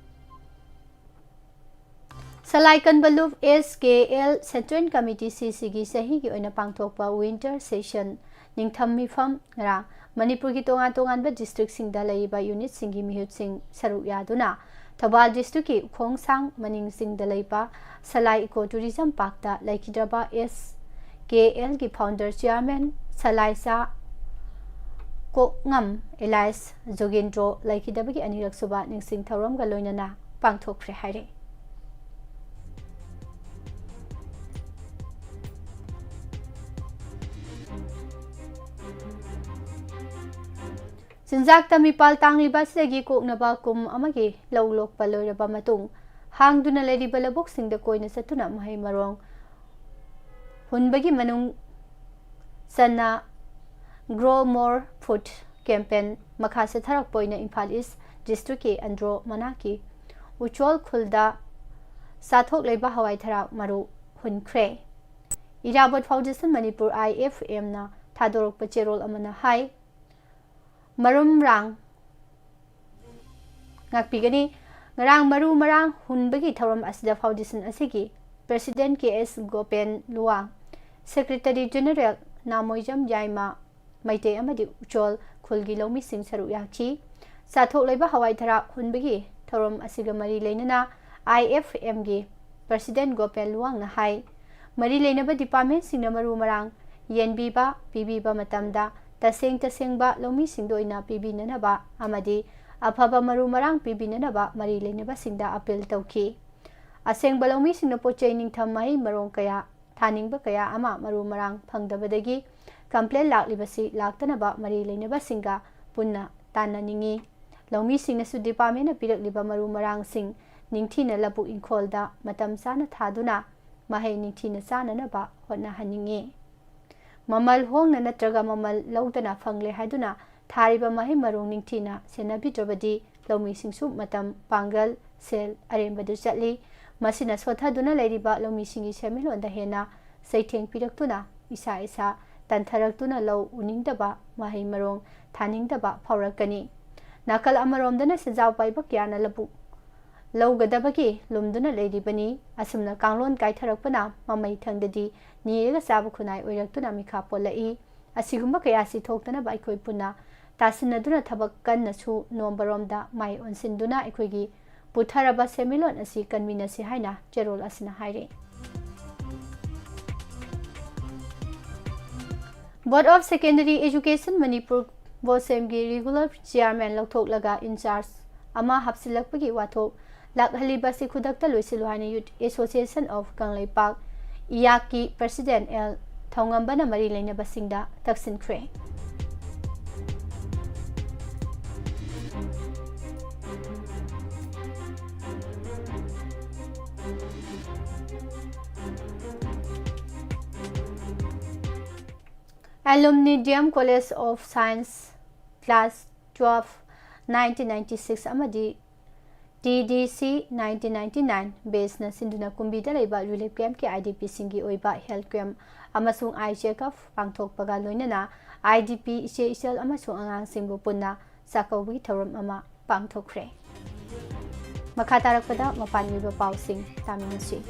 ꯁꯂꯥꯏ ꯀꯟꯕ ꯂꯨꯞ S K L Central Committee C Cꯒꯤ ꯆꯍꯤꯒꯤ ꯑꯣꯏꯅ ꯄꯥꯡꯊꯣꯛꯄ winter session ꯅꯤꯡꯊꯝ ꯃꯤꯐꯝ ꯉꯔꯥꯡ ꯃꯅꯤꯄꯨꯔꯒꯤ ꯇꯣꯉꯥꯟ ꯇꯣꯉꯥꯟꯕ districtꯁꯤꯡꯗ ꯂꯩꯔꯤꯕ unitꯁꯤꯡꯒꯤ ꯃꯤꯍꯨꯠꯁꯤꯡ ꯁꯔꯨꯛ ꯌꯥꯗꯨꯅ ꯊꯧꯕꯥꯜ districtꯀꯤ ꯎꯈꯣꯡꯁꯥꯡ ꯃꯅꯤꯡꯁꯤꯡꯗ ꯂꯩꯕ ꯁꯂꯥꯏ Eco Tourism Parkꯇ ꯂꯩꯈꯤꯗ꯭ꯔꯕ S K Lꯒꯤ founder chairman ꯁꯂꯥꯏꯆꯥ ꯀꯣꯛꯉꯝ alias ꯖꯣꯒꯦꯟꯗ꯭ꯔꯣ ꯂꯩꯈꯤꯗꯕꯒꯤ ꯑꯅꯤꯔꯛ ꯁꯨꯕ ꯅꯤꯡꯁꯤꯡ ꯊꯧꯔꯝꯒ ꯂꯣꯏꯅꯅ ꯄꯥꯡꯊꯣꯛꯈ꯭ꯔꯦ ꯍꯥꯏꯔꯤ꯫ ꯆꯤꯟꯖꯥꯛꯇ ꯃꯤꯄꯥꯜ ꯇꯥꯡꯂꯤꯕ ꯑꯁꯤꯗꯒꯤ ꯀꯣꯛꯅꯕ ꯀꯨꯝ ꯑꯃꯒꯤ ꯂꯧ ꯂꯣꯛꯄ ꯂꯣꯏꯔꯕ ꯃꯇꯨꯡ ꯍꯥꯡꯗꯨꯅ ꯂꯩꯔꯤꯕ ꯂꯧꯕꯨꯛꯁꯤꯡꯗ ꯀꯣꯏꯅ ꯆꯠꯇꯨꯅ ꯃꯍꯩ ꯃꯔꯣꯡ ꯍꯨꯟꯕꯒꯤ ꯃꯅꯨꯡ ꯆꯟꯅ Grow More Food campaign ꯃꯈꯥ ꯆꯠꯊꯔꯛꯄ ꯑꯣꯏꯅ ꯏꯝꯐꯥꯜ East districtꯀꯤ ꯑꯟꯗ꯭ꯔꯣ ꯃꯅꯥꯛꯀꯤ ꯎꯆꯣꯜ ꯈꯨꯜꯗ ꯆꯥꯊꯣꯛ ꯂꯩꯕ ꯍꯋꯥꯏ ꯊꯔꯥꯛ ꯃꯔꯨ ꯍꯨꯟꯈ꯭ꯔꯦ꯫ ꯏꯔꯥꯕꯣꯠ Foundation Manipur, I F M ꯅ ꯊꯥꯗꯣꯔꯛꯄ ꯆꯦꯔꯣꯜ ꯑꯃꯅ ꯍꯥꯏ, ꯃꯔꯨꯝꯔꯥꯡ ꯉꯥꯛꯄꯤꯒꯅꯤ꯫ ꯉꯔꯥꯡ ꯃꯔꯨ ꯃꯔꯥꯡ ꯍꯨꯟꯕꯒꯤ ꯊꯧꯔꯝ ꯑꯁꯤꯗ foundation ꯑꯁꯤꯒꯤ president K S ꯒꯣꯄꯦꯟ Luwang, secretary general ꯅꯥꯃꯣꯏꯖꯝ ꯌꯥꯏꯃ ꯃꯩꯇꯩ ꯑꯃꯗꯤ ꯎꯆꯣꯜ ꯈꯨꯜꯒꯤ ꯂꯧꯃꯤꯁꯤꯡ ꯁꯔꯨꯛ ꯌꯥꯈꯤ꯫ ꯆꯥꯊꯣꯛ ꯂꯩꯕ ꯍꯋꯥꯏ ꯊꯔꯥꯛ ꯍꯨꯟꯕꯒꯤ ꯊꯧꯔꯝ ꯑꯁꯤꯒ ꯃꯔꯤ ꯂꯩꯅꯅ ꯑꯥꯏ ꯑꯦꯐ ꯑꯦꯝꯒꯤ ꯄ꯭ꯔꯁꯤꯗꯦꯟ ꯒꯣꯄꯦꯜ ꯂꯨꯋꯥꯡꯅ ꯍꯥꯏ, ꯃꯔꯤ ꯂꯩꯅꯕ ꯗꯤꯄꯥꯔꯠꯃꯦꯟꯁꯤꯡꯅ ꯃꯔꯨ ꯃꯔꯥꯡ ꯌꯦꯟꯕꯤꯕ, ꯄꯤꯕꯤꯕ ꯃꯇꯝꯗ ꯇꯁꯦꯡ ꯇꯁꯦꯡꯕ ꯂꯧꯃꯤꯁꯤꯡꯗ ꯑꯣꯏꯅ ꯄꯤꯕꯤꯅꯅꯕ ꯑꯃꯗꯤ ꯑꯐꯕ ꯃꯔꯨ ꯃꯔꯥꯡ ꯄꯤꯕꯤꯅꯅꯕ ꯃꯔꯤ ꯂꯩꯅꯕꯁꯤꯡꯗ ꯑꯄꯤꯜ ꯇꯧꯈꯤ꯫ ꯑꯁꯦꯡꯕ ꯂꯧꯃꯤꯁꯤꯡꯅ ꯄꯣꯠ ꯆꯩ ꯅꯤꯡꯊꯝ ꯃꯍꯩ ꯃꯔꯣꯡ ꯀꯌꯥ ꯊꯥꯅꯤꯡꯕ ꯀꯌꯥ ꯑꯃ ꯃꯔꯨ ꯃꯔꯥꯡ ꯐꯪꯗꯕꯗꯒꯤ ꯀꯝꯄ꯭ꯂꯦꯟ ꯂꯥꯛꯂꯤꯕꯁꯤ ꯂꯥꯛꯇꯅꯕ ꯃꯔꯤ ꯂꯩꯅꯕꯁꯤꯡꯒ ꯄꯨꯟꯅ ꯇꯥꯟꯅꯅꯤꯡꯏ꯫ ꯂꯧꯃꯤꯁꯤꯡꯅꯁꯨ ꯗꯤꯄꯥꯔꯠꯃꯦꯟꯅ ꯄꯤꯔꯛꯂꯤꯕ ꯃꯔꯨ ꯃꯔꯥꯡꯁꯤꯡ ꯅꯤꯡꯊꯤꯅ ꯂꯧꯕꯨꯛ ꯏꯪꯈꯣꯜꯗ ꯃꯇꯝ ꯆꯥꯅ ꯊꯥꯗꯨꯅ ꯃꯍꯩ ꯅꯤꯡꯊꯤꯅ ꯆꯥꯅꯅꯕ ꯍꯣꯠꯅꯍꯟꯅꯤꯡꯏ꯫ ꯃꯃꯜ ꯍꯣꯡꯅ ꯅꯠꯇ꯭ꯔꯒ ꯃꯃꯜ ꯂꯧꯗꯅ ꯐꯪꯂꯦ ꯍꯥꯏꯗꯨꯅ ꯊꯥꯔꯤꯕ ꯃꯍꯩ ꯃꯔꯣꯡ ꯅꯤꯡꯊꯤꯅ ꯁꯦꯟꯅꯕꯤꯗ꯭ꯔꯕꯗꯤ ꯂꯧꯃꯤꯁꯤꯡꯁꯨ ꯃꯇꯝ, ꯄꯥꯡꯒꯜ, ꯁꯦꯜ ꯑꯔꯦꯝꯕꯗ ꯆꯠꯂꯤ꯫ ꯃꯁꯤꯅ ꯁꯣꯠꯊꯗꯨꯅ ꯂꯩꯔꯤꯕ ꯂꯧꯃꯤꯁꯤꯡꯒꯤ ꯁꯦꯟꯃꯤꯠꯂꯣꯟꯗ ꯍꯦꯟꯅ ꯆꯩꯊꯦꯡ ꯄꯤꯔꯛꯇꯨꯅ ꯏꯁꯥ ꯏꯁꯥ ꯇꯟꯊꯔꯛꯇꯨꯅ ꯂꯧ ꯎꯅꯤꯡꯗꯕ, ꯃꯍꯩ ꯃꯔꯣꯡ ꯊꯥꯅꯤꯡꯗꯕ ꯐꯥꯎꯔꯛꯀꯅꯤ꯫ ꯅꯥꯀꯜ ꯑꯃꯔꯣꯝꯗꯅ ꯁꯦꯟꯖꯥꯎ ꯄꯥꯏꯕ ꯀꯌꯥꯅ ꯂꯧꯕꯨꯛ ꯂꯧꯒꯗꯕꯒꯤ ꯂꯨꯝꯗꯨꯅ ꯂꯩꯔꯤꯕꯅꯤ꯫ ꯑꯁꯨꯝꯅ ꯀꯥꯡꯂꯣꯟ ꯀꯥꯏꯊꯔꯛꯄꯅ ꯃꯃꯩ ꯊꯪꯗꯗꯤ ꯅꯤꯔꯒ ꯆꯥꯕ ꯈꯨꯟꯅꯥꯏ ꯑꯣꯏꯔꯛꯇꯨꯅ ꯃꯤꯈꯥ ꯄꯣꯜꯂꯛꯏ꯫ ꯑꯁꯤꯒꯨꯝꯕ ꯀꯌꯥꯁꯤ ꯊꯣꯛꯇꯅꯕ ꯑꯩꯈꯣꯏ ꯄꯨꯟꯅ ꯇꯥꯁꯤꯟꯅꯗꯨꯅ ꯊꯕꯛ ꯀꯟꯅ ꯁꯨ ꯅꯣꯝꯕꯔꯣꯝꯗ ꯃꯥꯏ ꯑꯣꯟꯁꯤꯟꯗꯨꯅ ꯑꯩꯈꯣꯏꯒꯤ ꯄꯨꯊꯔꯕ ꯁꯦꯟꯃꯤꯠꯂꯣꯟ ꯑꯁꯤ ꯀꯟꯃꯤꯟꯅꯁꯤ ꯍꯥꯏꯅ ꯆꯦꯔꯣꯜ ꯑꯁꯤꯅ ꯍꯥꯏꯔꯤ꯫ Board of Secondary Education Manipur, ꯕꯣꯁꯦꯝꯒꯤ regular chairman ꯂꯧꯊꯣꯛꯂꯒ in charge ꯑꯃ ꯍꯥꯞꯆꯤꯜꯂꯛꯄꯒꯤ ꯋꯥꯊꯣꯛ ꯂꯥꯛꯍꯜꯂꯤꯕ ꯑꯁꯤ ꯈꯨꯗꯛꯇ ꯂꯣꯏꯁꯤꯜꯂꯨ ꯍꯥꯏꯅ Youth Association of ꯀꯪꯂꯩꯄꯥꯛ, ꯏꯌꯥꯛꯀꯤ president ꯑꯦꯜ ꯊꯧꯉꯝꯕꯅ ꯃꯔꯤ ꯂꯩꯅꯕꯁꯤꯡꯗ ꯇꯛꯁꯤꯟꯈ꯭ꯔꯦ꯫ Alumni D M College of Science Class twelve nineteen ninety six ꯑꯃꯗꯤ T D C nineteen ninety nine batchꯅ ꯁꯤꯟꯗꯨꯅ ꯀꯨꯝꯕꯤꯗ ꯂꯩꯕ relief campꯀꯤ I D Pꯁꯤꯡꯒꯤ ꯑꯣꯏꯕ health camp ꯑꯃꯁꯨꯡ eye checkup ꯄꯥꯡꯊꯣꯛꯄꯒ ꯂꯣꯏꯅꯅ I D P ꯏꯆꯦ ꯏꯆꯜ ꯑꯃꯁꯨꯡ ꯑꯉꯥꯡꯁꯤꯡꯕꯨ ꯄꯨꯟꯅ ꯆꯥꯛꯀꯧꯕꯒꯤ ꯊꯧꯔꯝ ꯑꯃ ꯄꯥꯡꯊꯣꯛꯈ꯭ꯔꯦ꯫ ꯃꯈꯥ ꯇꯥꯔꯛꯄꯗ ꯃꯄꯥꯟꯒꯤ ꯑꯣꯏꯕ ꯄꯥꯎꯁꯤꯡ ꯇꯥꯃꯤꯟꯅꯁꯤ꯫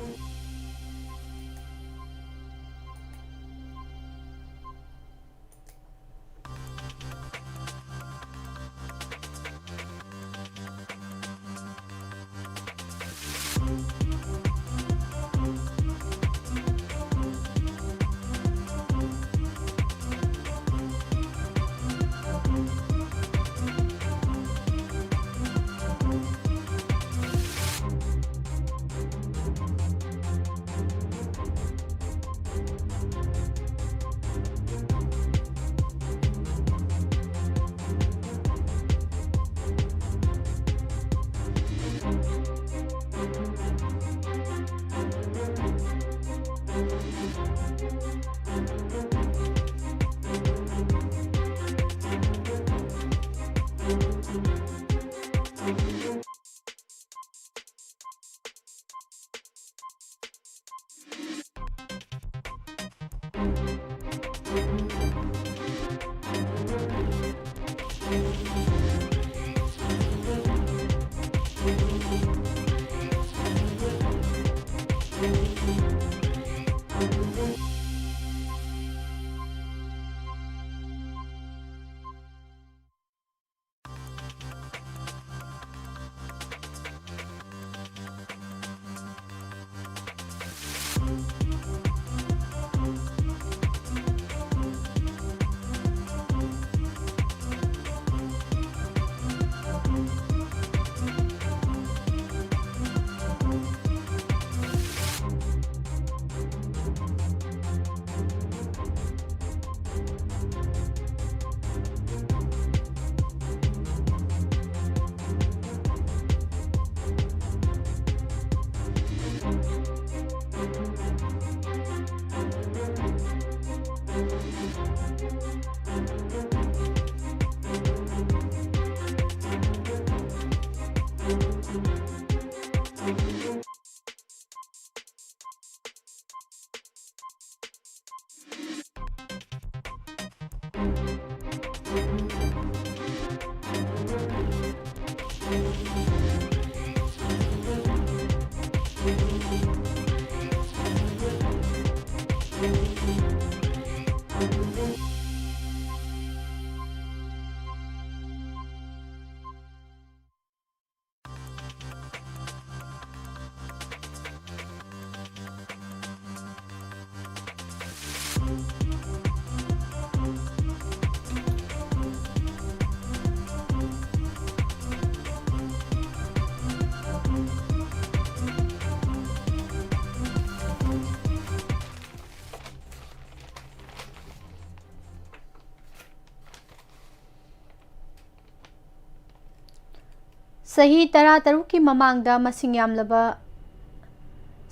ꯆꯍꯤ ꯇꯔꯥꯇꯔꯨꯛꯀꯤ ꯃꯃꯥꯡꯗ ꯃꯁꯤꯡ ꯌꯥꯝꯂꯕ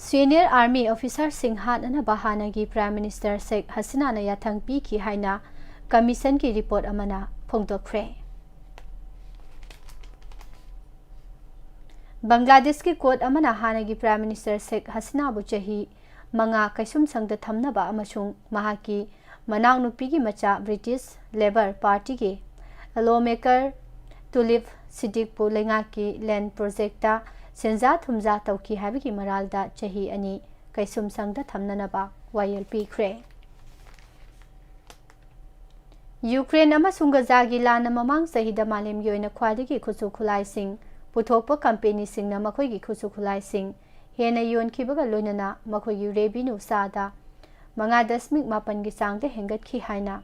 senior army officerꯁꯤꯡ ꯍꯥꯠꯅꯅꯕ ꯍꯥꯟꯅꯒꯤ Prime Minister ꯁꯦꯈ ꯍꯁꯤꯅꯥꯅ ꯌꯥꯊꯪ ꯄꯤꯈꯤ ꯍꯥꯏꯅ commissionꯒꯤ report ꯑꯃꯅ ꯐꯣꯡꯗꯣꯛꯈ꯭ꯔꯦ꯫ ꯕꯪꯒ꯭ꯂꯥꯗꯦꯁꯀꯤ court ꯑꯃꯅ ꯍꯥꯟꯅꯒꯤ Prime Minister ꯁꯦꯈ ꯍꯁꯤꯅꯥꯕꯨ ꯆꯍꯤ ꯃꯉꯥ ꯀꯩꯁꯨꯝꯁꯪꯗ ꯊꯝꯅꯕ ꯑꯃꯁꯨꯡ ꯃꯍꯥꯛꯀꯤ ꯃꯅꯥꯎꯅꯨꯄꯤꯒꯤ ꯃꯆꯥ British Labour Partyꯒꯤ lawmaker ꯇꯨꯂꯤꯞ ꯁꯤꯗꯤꯛꯄꯨ ꯂꯩꯉꯥꯛꯀꯤ land projectꯇ ꯁꯦꯟꯖꯥ ꯊꯨꯝꯖꯥ ꯇꯧꯈꯤ ꯍꯥꯏꯕꯒꯤ ꯃꯔꯥꯜꯗ ꯆꯍꯤ ꯑꯅꯤ ꯀꯩꯁꯨꯝꯁꯪꯗ ꯊꯝꯅꯅꯕ ꯋꯥꯌꯦꯜ ꯄꯤꯈ꯭ꯔꯦ꯫ ꯌꯨꯀ꯭ꯔꯦꯟ ꯑꯃꯁꯨꯡ ꯒꯖꯥꯒꯤ ꯂꯥꯟꯅ ꯃꯃꯥꯡ ꯆꯍꯤꯗ ꯃꯥꯂꯦꯝꯒꯤ ꯑꯣꯏꯅ ꯈ꯭ꯋꯥꯏꯗꯒꯤ ꯈꯨꯠꯁꯨ ꯈꯨꯠꯂꯥꯏꯁꯤꯡ ꯄꯨꯊꯣꯛꯄ ꯀꯝꯄꯦꯅꯤꯁꯤꯡꯅ ꯃꯈꯣꯏꯒꯤ ꯈꯨꯠꯁꯨ ꯈꯨꯠꯂꯥꯏꯁꯤꯡ ꯍꯦꯟꯅ ꯌꯣꯟꯈꯤꯕꯒ ꯂꯣꯏꯅꯅ ꯃꯈꯣꯏꯒꯤ revenue ꯆꯥꯗ ꯃꯉꯥ ꯗꯁꯃꯤꯛ ꯃꯥꯄꯟꯒꯤ ꯆꯥꯡꯗ ꯍꯦꯟꯒꯠꯈꯤ ꯍꯥꯏꯅ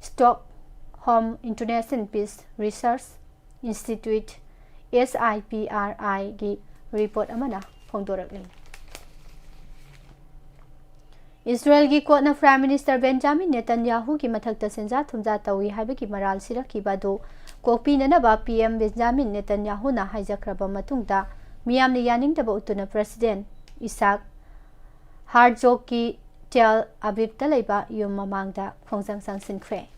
Stockholm International Peace Research Institute, S I P R I ꯒꯤ report ꯑꯃꯅ ꯐꯣꯡꯗꯣꯔꯛꯂꯤ꯫ ꯏꯁꯔꯥꯌꯦꯜꯒꯤ courtꯅ Prime Minister ꯕꯦꯟꯖꯥꯃꯤꯟ ꯅꯦꯇꯟꯌꯥꯍꯨꯒꯤ ꯃꯊꯛꯇ ꯁꯦꯟꯖꯥ ꯊꯨꯝꯖꯥ ꯇꯧꯏ ꯍꯥꯏꯕꯒꯤ ꯃꯔꯥꯜ ꯁꯤꯔꯛꯈꯤꯕ ꯑꯗꯨ ꯀꯣꯛꯄꯤꯅꯅꯕ P M ꯕꯦꯟꯖꯥꯃꯤꯟ ꯅꯦꯇꯟꯌꯥꯍꯨꯅ ꯍꯥꯏꯖꯈ꯭ꯔꯕ ꯃꯇꯨꯡꯗ, ꯃꯤꯌꯥꯝꯅ ꯌꯥꯅꯤꯡꯗꯕ ꯎꯠꯇꯨꯅ President ꯏꯁꯥꯛ ꯍꯥꯔꯖꯣꯛꯀꯤ ꯇꯦꯜ ꯑꯕꯤꯕꯇ ꯂꯩꯕ ꯌꯨꯝ ꯃꯃꯥꯡꯗ ꯈꯣꯡꯖꯪ ꯆꯪꯁꯤꯟꯈ꯭ꯔꯦ꯫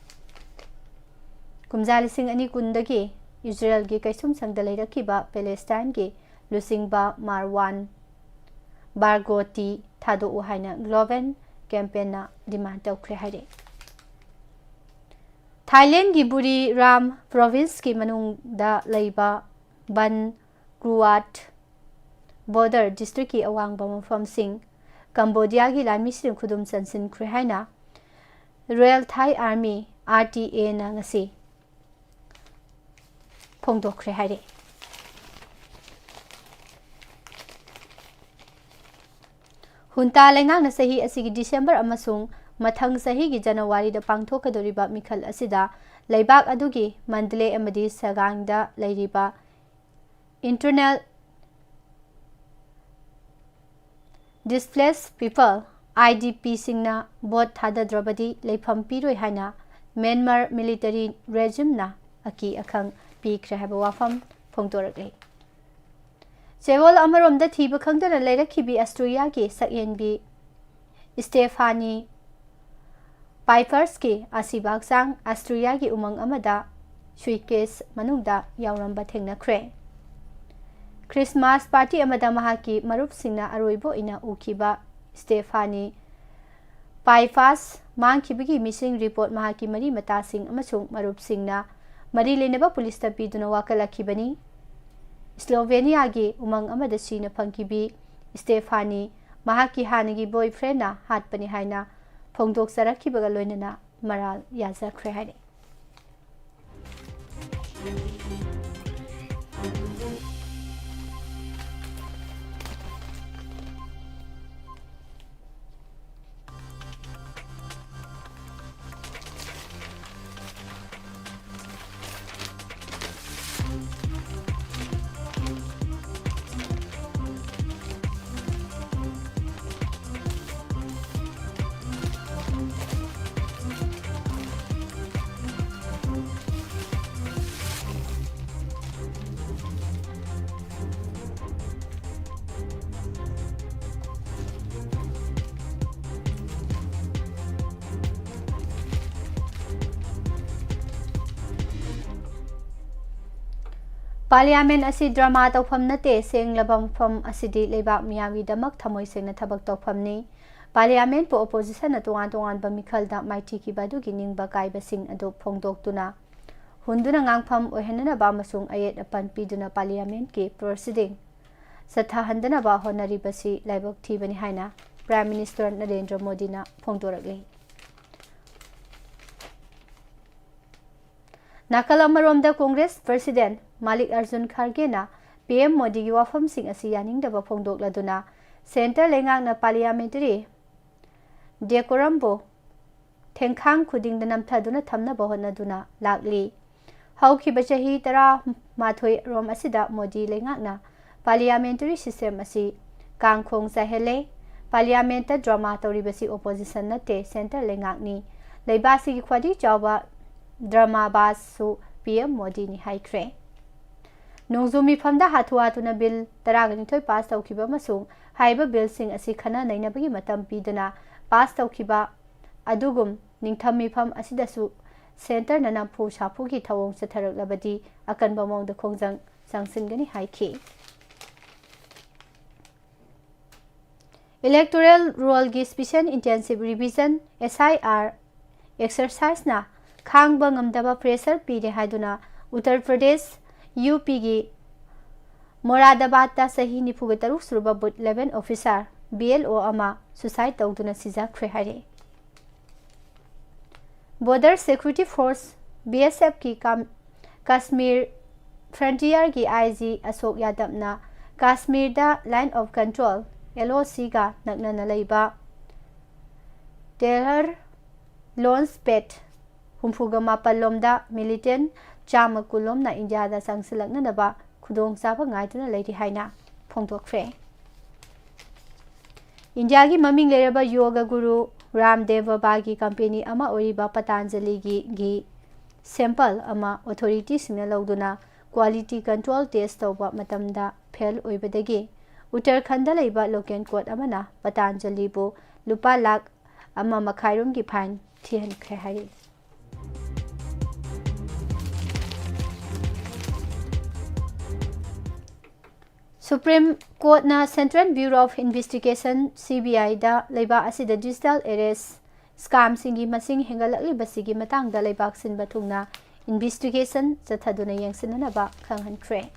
ꯀꯨꯝꯖꯥ ꯂꯤꯁꯤꯡ ꯑꯅꯤ ꯀꯨꯟꯗꯒꯤ ꯏꯁꯔꯥꯌꯦꯜꯒꯤ ꯀꯩꯁꯨꯝꯁꯪꯗ ꯂꯩꯔꯛꯈꯤꯕ ꯄꯦꯂꯦꯁꯇꯥꯏꯟꯒꯤ ꯂꯨꯆꯤꯡꯕ ꯃꯥꯔꯋꯥꯟ ꯕꯥꯔꯒꯣꯇꯤ ꯊꯥꯗꯣꯛꯎ ꯍꯥꯏꯅ Global Campaignꯅ demand ꯇꯧꯈ꯭ꯔꯦ ꯍꯥꯏꯔꯤ꯫ ꯊꯥꯏꯂꯦꯟꯒꯤ ꯕꯨꯔꯤ ꯔꯥꯝ provinceꯀꯤ ꯃꯅꯨꯡꯗ ꯂꯩꯕ ꯕꯟ ꯀ꯭ꯔꯨꯋꯥꯠ border districtꯀꯤ ꯑꯋꯥꯡꯕ ꯃꯐꯝꯁꯤꯡ ꯀꯝꯕꯣꯗꯤꯌꯥꯒꯤ ꯂꯥꯟꯃꯤꯁꯤꯡ ꯈꯨꯗꯨꯝ ꯆꯟꯁꯤꯟꯈ꯭ꯔꯦ ꯍꯥꯏꯅ Royal Thai Army, R T A ꯅ ꯉꯁꯤ ꯐꯣꯡꯗꯣꯛꯈ꯭ꯔꯦ ꯍꯥꯏꯔꯤ꯫ ꯍꯨꯟꯇꯥ ꯂꯩꯉꯥꯛꯅ ꯆꯍꯤ ꯑꯁꯤꯒꯤ ꯗꯤꯁꯦꯝꯕꯔ ꯑꯃꯁꯨꯡ ꯃꯊꯪ ꯆꯍꯤꯒꯤ ꯖꯅꯋꯥꯔꯤꯗ ꯄꯥꯡꯊꯣꯛꯀꯗꯧꯔꯤꯕ ꯃꯤꯈꯜ ꯑꯁꯤꯗ ꯂꯩꯕꯥꯛ ꯑꯗꯨꯒꯤ ꯃꯟꯗꯂꯦ ꯑꯃꯗꯤ ꯁꯒꯥꯡꯗ ꯂꯩꯔꯤꯕ Internal Displaced People, I D P ꯁꯤꯡꯅ ꯚꯣꯠ ꯊꯥꯗꯗ꯭ꯔꯕꯗꯤ ꯂꯩꯐꯝ ꯄꯤꯔꯣꯏ ꯍꯥꯏꯅ ꯃ꯭ꯌꯥꯟꯃꯥꯔ military regime ꯅ ꯑꯀꯤ ꯑꯈꯪ ꯄꯤꯈ꯭ꯔꯦ ꯍꯥꯏꯕ ꯋꯥꯐꯝ ꯐꯣꯡꯗꯣꯔꯛꯂꯤ꯫ ꯆꯌꯣꯜ ꯑꯃꯔꯣꯝꯗ ꯊꯤꯕ ꯈꯪꯗꯅ ꯂꯩꯔꯛꯈꯤꯕꯤ ꯑꯁꯇ꯭ꯔꯤꯌꯥꯒꯤ ꯁꯛꯍꯦꯟꯕꯤ ꯁ꯭ꯇꯦꯐꯥꯅꯤ ꯄꯥꯏꯐꯔꯁꯀꯤ ꯑꯁꯤꯕ ꯍꯛꯆꯥꯡ ꯑꯁꯇ꯭ꯔꯤꯌꯥꯒꯤ ꯎꯃꯪ ꯑꯃꯗ suitcase ꯃꯅꯨꯡꯗ ꯌꯥꯎꯔꯝꯕ ꯊꯦꯡꯅꯈ꯭ꯔꯦ꯫ ꯈ꯭ꯔꯤꯁꯃꯥꯁ ꯄꯥꯔꯇꯤ ꯑꯃꯗ ꯃꯍꯥꯛꯀꯤ ꯃꯔꯨꯞꯁꯤꯡꯅ ꯑꯔꯣꯏꯕ ꯑꯣꯏꯅ ꯎꯈꯤꯕ ꯁ꯭ꯇꯦꯐꯥꯅꯤ ꯄꯥꯏꯐꯥꯁ ꯃꯥꯡꯈꯤꯕꯒꯤ missing report ꯃꯍꯥꯛꯀꯤ ꯃꯔꯤ ꯃꯇꯥꯁꯤꯡ ꯑꯃꯁꯨꯡ ꯃꯔꯨꯞꯁꯤꯡꯅ ꯃꯔꯤ ꯂꯩꯅꯕ ꯄꯨꯂꯤꯁꯇ ꯄꯤꯗꯨꯅ ꯋꯥꯀꯠꯂꯛꯈꯤꯕꯅꯤ꯫ ꯁ꯭ꯂꯣꯚꯦꯅꯤꯌꯥꯒꯤ ꯎꯃꯪ ꯑꯃꯗ ꯁꯤꯅ ꯐꯪꯈꯤꯕꯤ ꯁ꯭ꯇꯦꯐꯥꯅꯤ ꯃꯍꯥꯛꯀꯤ ꯍꯥꯟꯅꯒꯤ boyfriend ꯅ ꯍꯥꯠꯄꯅꯤ ꯍꯥꯏꯅ ꯐꯣꯡꯗꯣꯛꯆꯔꯛꯈꯤꯕꯒ ꯂꯣꯏꯅꯅ ꯃꯔꯥꯜ ꯌꯥꯖꯈ꯭ꯔꯦ ꯍꯥꯏꯔꯤ꯫ Parliament ꯑꯁꯤ drama ꯇꯧꯐꯝ ꯅꯠꯇꯦ, ꯁꯦꯡꯂꯕ ꯃꯐꯝ ꯑꯁꯤꯗꯤ ꯂꯩꯕꯥꯛ ꯃꯤꯌꯥꯝꯒꯤꯗꯃꯛ ꯊꯃꯣꯏ ꯁꯦꯡꯅ ꯊꯕꯛ ꯇꯧꯐꯝꯅꯤ꯫ Parliament ꯄꯨ opposition ꯅ ꯇꯣꯉꯥꯟ ꯇꯣꯉꯥꯟꯕ ꯃꯤꯈꯜꯗ ꯃꯥꯏꯊꯤꯈꯤꯕ ꯑꯗꯨꯒꯤ ꯅꯤꯡꯕ ꯀꯥꯏꯕꯁꯤꯡ ꯑꯗꯨ ꯐꯣꯡꯗꯣꯛꯇꯨꯅ, ꯍꯨꯟꯗꯨꯅ ꯉꯥꯡꯐꯝ ꯑꯣꯏꯍꯟꯅꯅꯕ ꯑꯃꯁꯨꯡ ꯑꯌꯦꯠ ꯑꯄꯟ ꯄꯤꯗꯨꯅ Parliament ꯀꯤ proceeding ꯆꯠꯊꯍꯟꯗꯅꯕ ꯍꯣꯠꯅꯔꯤꯕꯁꯤ ꯂꯥꯏꯕꯛ ꯊꯤꯕꯅꯤ ꯍꯥꯏꯅ Prime Minister ꯅꯔꯦꯟꯗ꯭ꯔ ꯃꯣꯗꯤꯅ ꯐꯣꯡꯗꯣꯔꯛꯂꯤ꯫ ꯅꯥꯀꯜ ꯑꯃꯔꯣꯝꯗ, ꯀꯣꯡꯒ꯭ꯔꯦꯁ ꯄ꯭ꯔꯁꯤꯗꯦꯟ ꯃꯥꯂꯤꯛ ꯑꯔꯖꯨꯟ ꯈꯥꯔꯒꯦꯅ ꯄꯤ ꯑꯦꯝ ꯃꯣꯗꯤꯒꯤ ꯋꯥꯐꯝꯁꯤꯡ ꯑꯁꯤ ꯌꯥꯅꯤꯡꯗꯕ ꯐꯣꯡꯗꯣꯛꯂꯗꯨꯅ ꯁꯦꯟꯇꯔ ꯂꯩꯉꯥꯛꯅ ꯄꯥꯔꯂꯤꯌꯥꯃꯦꯟꯇꯔꯤ ꯗꯦꯀꯣꯔꯝꯕꯨ ꯊꯦꯡꯈꯥꯡ ꯈꯨꯗꯤꯡꯗ ꯅꯝꯊꯗꯨꯅ ꯊꯝꯅꯕ ꯍꯣꯠꯅꯗꯨꯅ ꯂꯥꯛꯂꯤ꯫ ꯍꯧꯈꯤꯕ ꯆꯍꯤ ꯇꯔꯥꯃꯥꯊꯣꯏ ꯔꯣꯝ ꯑꯁꯤꯗ ꯃꯣꯗꯤ ꯂꯩꯉꯥꯛꯅ ꯄꯥꯔꯂꯤꯌꯥꯃꯦꯟꯇꯔꯤ ꯁꯤꯁꯇꯦꯝ ꯑꯁꯤ ꯀꯥꯡꯈꯣꯡ ꯆꯥꯏꯍꯜꯂꯦ꯫ ꯄꯥꯔꯂꯤꯌꯥꯃꯦꯟꯇ ꯗ꯭ꯔꯃꯥ ꯇꯧꯔꯤꯕꯁꯤ ꯑꯣꯄꯣꯖꯤꯁꯟ ꯅꯠꯇꯦ, ꯁꯦꯟꯇꯔ ꯂꯩꯉꯥꯛꯅꯤ꯫ ꯂꯩꯕꯥꯛ ꯑꯁꯤꯒꯤ ꯈ꯭ꯋꯥꯏꯗꯒꯤ ꯆꯥꯎꯕ ꯗ꯭ꯔꯃꯥꯕꯥꯖꯁꯨ ꯄꯤ ꯑꯦꯝ ꯃꯣꯗꯤꯅꯤ ꯍꯥꯏꯈ꯭ꯔꯦ꯫ ꯅꯣꯡꯖꯨ ꯃꯤꯐꯝꯗ ꯍꯥꯊꯨ ꯍꯥꯊꯨꯅ ꯕꯤꯜ ꯇꯔꯥꯒ ꯅꯤꯊꯣꯏ ꯄꯥꯁ ꯇꯧꯈꯤꯕ ꯑꯃꯁꯨꯡ ꯍꯥꯏꯔꯤꯕ ꯕꯤꯜꯁꯤꯡ ꯑꯁꯤ ꯈꯟꯅ ꯅꯩꯅꯕꯒꯤ ꯃꯇꯝ ꯄꯤꯗꯨꯅ ꯄꯥꯁ ꯇꯧꯈꯤꯕ ꯑꯗꯨꯒꯨꯝ ꯅꯤꯡꯊꯝ ꯃꯤꯐꯝ ꯑꯁꯤꯗꯁꯨ ꯁꯦꯟꯇꯔꯅ ꯅꯝꯐꯨ ꯁꯥꯐꯨꯒꯤ ꯊꯧꯑꯣꯡ ꯆꯠꯊꯔꯛꯂꯕꯗꯤ ꯑꯀꯟꯕ ꯃꯑꯣꯡꯗ ꯈꯣꯡꯖꯪ ꯆꯪꯁꯤꯟꯒꯅꯤ ꯍꯥꯏꯈꯤ꯫ Electoral Rollꯒꯤ Special Intensive Revision, S I R, exerciseꯅ ꯈꯥꯡꯕ ꯉꯝꯗꯕ pressure ꯄꯤꯔꯦ ꯍꯥꯏꯗꯨꯅ ꯎꯠꯇꯔ ꯄ꯭ꯔꯗꯦꯁ, ꯌꯨ ꯄꯤꯒꯤ ꯃꯣꯔꯥꯗꯥꯕꯥꯗꯇ ꯆꯍꯤ ꯅꯤꯐꯨꯒ ꯇꯔꯨꯛ ꯁꯨꯔꯕ booth level officer, B L O, ꯑꯃ suicide ꯇꯧꯗꯨꯅ ꯁꯤꯖꯈ꯭ꯔꯦ ꯍꯥꯏꯔꯦ꯫ Border Security Force, B S Fꯀꯤ Kaam-, Kashmir frontierꯒꯤ I G Ashok ꯌꯥꯗꯕꯅ ꯀꯥꯁꯃꯤꯔꯗ Line of Control, L O Cꯒ ꯅꯛꯅꯅ ꯂꯩꯕ ꯇꯦꯍꯔ launch pad ꯍꯨꯝꯐꯨꯒ ꯃꯥꯄꯜ ꯂꯣꯝꯗ militant ꯆꯥꯝꯃ ꯀꯨꯟ ꯂꯣꯝꯅ ꯏꯟꯗꯤꯌꯥꯗ ꯆꯪꯁꯤꯜꯂꯛꯅꯅꯕ ꯈꯨꯗꯣꯡꯆꯥꯕ ꯉꯥꯏꯗꯨꯅ ꯂꯩꯔꯤ ꯍꯥꯏꯅ ꯐꯣꯡꯗꯣꯛꯈ꯭ꯔꯦ꯫ ꯏꯟꯗꯤꯌꯥꯒꯤ ꯃꯃꯤꯡ ꯂꯩꯔꯕ ꯌꯣꯒ ꯒꯨꯔꯨ ꯔꯥꯝꯗꯦꯕ ꯕꯥꯕꯥꯒꯤ ꯀꯝꯄꯦꯅꯤ ꯑꯃ ꯑꯣꯏꯔꯤꯕ ꯄꯇꯥꯟꯖꯂꯤꯒꯤ ghee sample ꯑꯃ ꯑꯣꯊꯣꯔꯤꯇꯤꯁꯤꯡꯅ ꯂꯧꯗꯨꯅ quality control test ꯇꯧꯕ ꯃꯇꯝꯗ fail ꯑꯣꯏꯕꯗꯒꯤ ꯎꯠꯇꯔꯈꯟꯗ ꯂꯩꯕ local court ꯑꯃꯅ ꯄꯇꯥꯟꯖꯂꯤꯕꯨ ꯂꯨꯄꯥ ꯂꯥꯈ ꯑꯃ ꯃꯈꯥꯏꯔꯣꯝꯒꯤ fine ꯊꯤꯍꯟꯈ꯭ꯔꯦ ꯍꯥꯏꯔꯤ꯫ Supreme Courtꯅ Central Bureau of Investigation, C B I, ꯗ ꯂꯩꯕꯥꯛ ꯑꯁꯤꯗ digital arrest scamꯁꯤꯡꯒꯤ ꯃꯁꯤꯡ ꯍꯦꯟꯒꯠꯂꯛꯂꯤꯕꯁꯤꯒꯤ ꯃꯇꯥꯡꯗ ꯂꯩꯕꯥꯛ ꯁꯤꯟꯕ ꯊꯨꯡꯅ investigation ꯆꯠꯊꯗꯨꯅ ꯌꯦꯡꯁꯤꯟꯅꯅꯕ ꯈꯪꯍꯟꯈ꯭ꯔꯦ꯫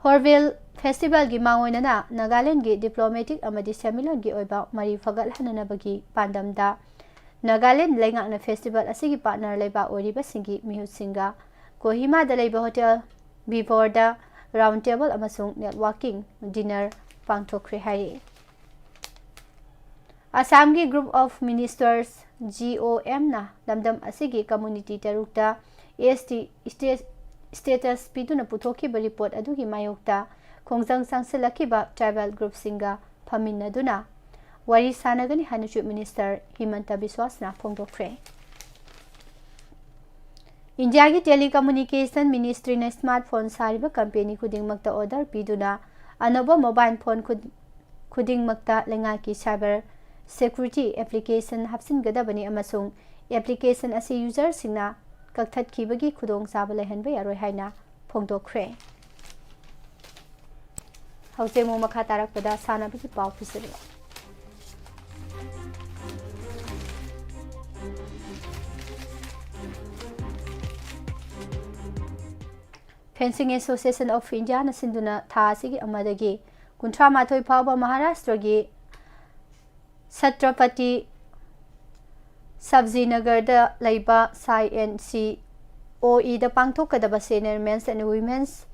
ꯍꯣꯔꯟꯕꯤꯜ ꯐꯦꯁꯇꯤꯚꯦꯜꯒꯤ ꯃꯥꯡꯑꯣꯏꯅꯅ ꯅꯥꯒꯥꯂꯦꯟꯒꯤ ꯗꯤꯄ꯭ꯂꯣꯃꯦꯇꯤꯛ ꯑꯃꯗꯤ ꯁꯦꯟꯃꯤꯠꯂꯣꯟꯒꯤ ꯑꯣꯏꯕ ꯃꯔꯤ ꯐꯒꯠꯍꯟꯅꯅꯕꯒꯤ ꯄꯥꯟꯗꯝꯗ ꯅꯥꯒꯥꯂꯦꯟ ꯂꯩꯉꯥꯛꯅ ꯐꯦꯁꯇꯤꯚꯦꯜ ꯑꯁꯤꯒꯤ ꯄꯥꯔꯠꯅꯔ ꯂꯩꯕꯥꯛ ꯑꯣꯏꯔꯤꯕꯁꯤꯡꯒꯤ ꯃꯤꯍꯨꯠꯁꯤꯡꯒ ꯀꯣꯍꯤꯃꯥꯗ ꯂꯩꯕ ꯍꯣꯇꯦꯜ ꯚꯤꯚꯣꯔꯗ ꯔꯥꯎꯟ ꯇꯦꯕꯜ ꯑꯃꯁꯨꯡ ꯅꯦꯠꯋꯥꯔꯀꯤꯡ ꯗꯤꯅꯔ ꯄꯥꯡꯊꯣꯛꯈ꯭ꯔꯦ ꯍꯥꯏꯔꯤ꯫ ꯑꯁꯥꯝꯒꯤ Group of Ministers, G O ꯑꯦꯝꯅ ꯂꯝꯗꯝ ꯑꯁꯤꯒꯤ ꯀꯝꯃ꯭ꯌꯨꯅꯤꯇꯤ ꯇꯔꯨꯛꯇ ꯑꯦꯁ ꯇꯤ ꯁ꯭ꯇꯦ-, ꯁ꯭ꯇꯦꯇꯁ ꯄꯤꯗꯨꯅ ꯄꯨꯊꯣꯛꯈꯤꯕ ꯔꯤꯄꯣꯔꯠ ꯑꯗꯨꯒꯤ ꯃꯥꯌꯣꯛꯇ ꯈꯣꯡꯖꯪ ꯆꯪꯁꯤꯜꯂꯛꯈꯤꯕ ꯇ꯭ꯔꯥꯏꯕꯦꯜ ꯒ꯭ꯔꯨꯞꯁꯤꯡꯒ ꯐꯝꯃꯤꯟꯅꯗꯨꯅ ꯋꯥꯔꯤ ꯁꯥꯟꯅꯒꯅꯤ ꯍꯥꯏꯅ ꯆꯤꯐ ꯃꯤꯅꯤꯁꯇꯔ ꯍꯤꯃꯟꯇ ꯕꯤꯁ꯭ꯋꯥꯁꯅ ꯐꯣꯡꯗꯣꯛꯈ꯭ꯔꯦ꯫ ꯏꯟꯗꯤꯌꯥꯒꯤ ꯇꯦꯂꯤꯀꯝꯃ꯭ꯌꯨꯅꯤꯀꯦꯁꯟ ꯃꯤꯅꯤꯁꯇ꯭ꯔꯤꯅ ꯁ꯭ꯃꯥꯔꯠ ꯐꯣꯟ ꯁꯥꯔꯤꯕ ꯀꯝꯄꯦꯅꯤ ꯈꯨꯗꯤꯡꯃꯛꯇ ꯑꯣꯔꯗꯔ ꯄꯤꯗꯨꯅ ꯑꯅꯧꯕ ꯃꯣꯕꯥꯏꯜ ꯐꯣꯟ ꯈꯨꯗ-, ꯈꯨꯗꯤꯡꯃꯛꯇ ꯂꯩꯉꯥꯛꯀꯤ ꯁꯥꯏꯕꯔ ꯁꯦꯀ꯭ꯌꯨꯔꯤꯇꯤ ꯑꯦꯄ꯭ꯂꯤꯀꯦꯁꯟ ꯍꯥꯞꯆꯤꯟꯒꯗꯕꯅꯤ ꯑꯃꯁꯨꯡ ꯑꯦꯄ꯭ꯂꯤꯀꯦꯁꯟ ꯑꯁꯤ ꯌꯨꯖꯔꯁꯤꯡꯅ ꯀꯛꯊꯠꯈꯤꯕꯒꯤ ꯈꯨꯗꯣꯡꯆꯥꯕ ꯂꯩꯍꯟꯕ ꯌꯥꯔꯣꯏ ꯍꯥꯏꯅ ꯐꯣꯡꯗꯣꯛꯈ꯭ꯔꯦ꯫ ꯍꯧꯖꯤꯛ ꯑꯃꯨꯛ ꯃꯈꯥ ꯇꯥꯔꯛꯄꯗ ꯁꯥꯟꯅꯕꯒꯤ ꯄꯥꯎ ꯄꯤꯖꯔꯛꯑꯣ꯫ Fencing Association of India ꯅ ꯁꯤꯟꯗꯨꯅ ꯊꯥ ꯑꯁꯤꯒꯤ ꯑꯃꯗꯒꯤ ꯀꯨꯟꯊ꯭ꯔꯥ ꯃꯥꯊꯣꯏ ꯐꯥꯎꯕ ꯃꯍꯥꯔꯥꯁꯇ꯭ꯔꯒꯤ ꯁꯇ꯭ꯔꯄꯇꯤ ꯁꯕꯖꯤꯅꯒꯔꯗ ꯂꯩꯕ ꯁꯥꯏ ꯑꯦꯟ ꯁꯤ ꯑꯣ ꯏꯗ ꯄꯥꯡꯊꯣꯛꯀꯗꯕ Senior Men's and Women's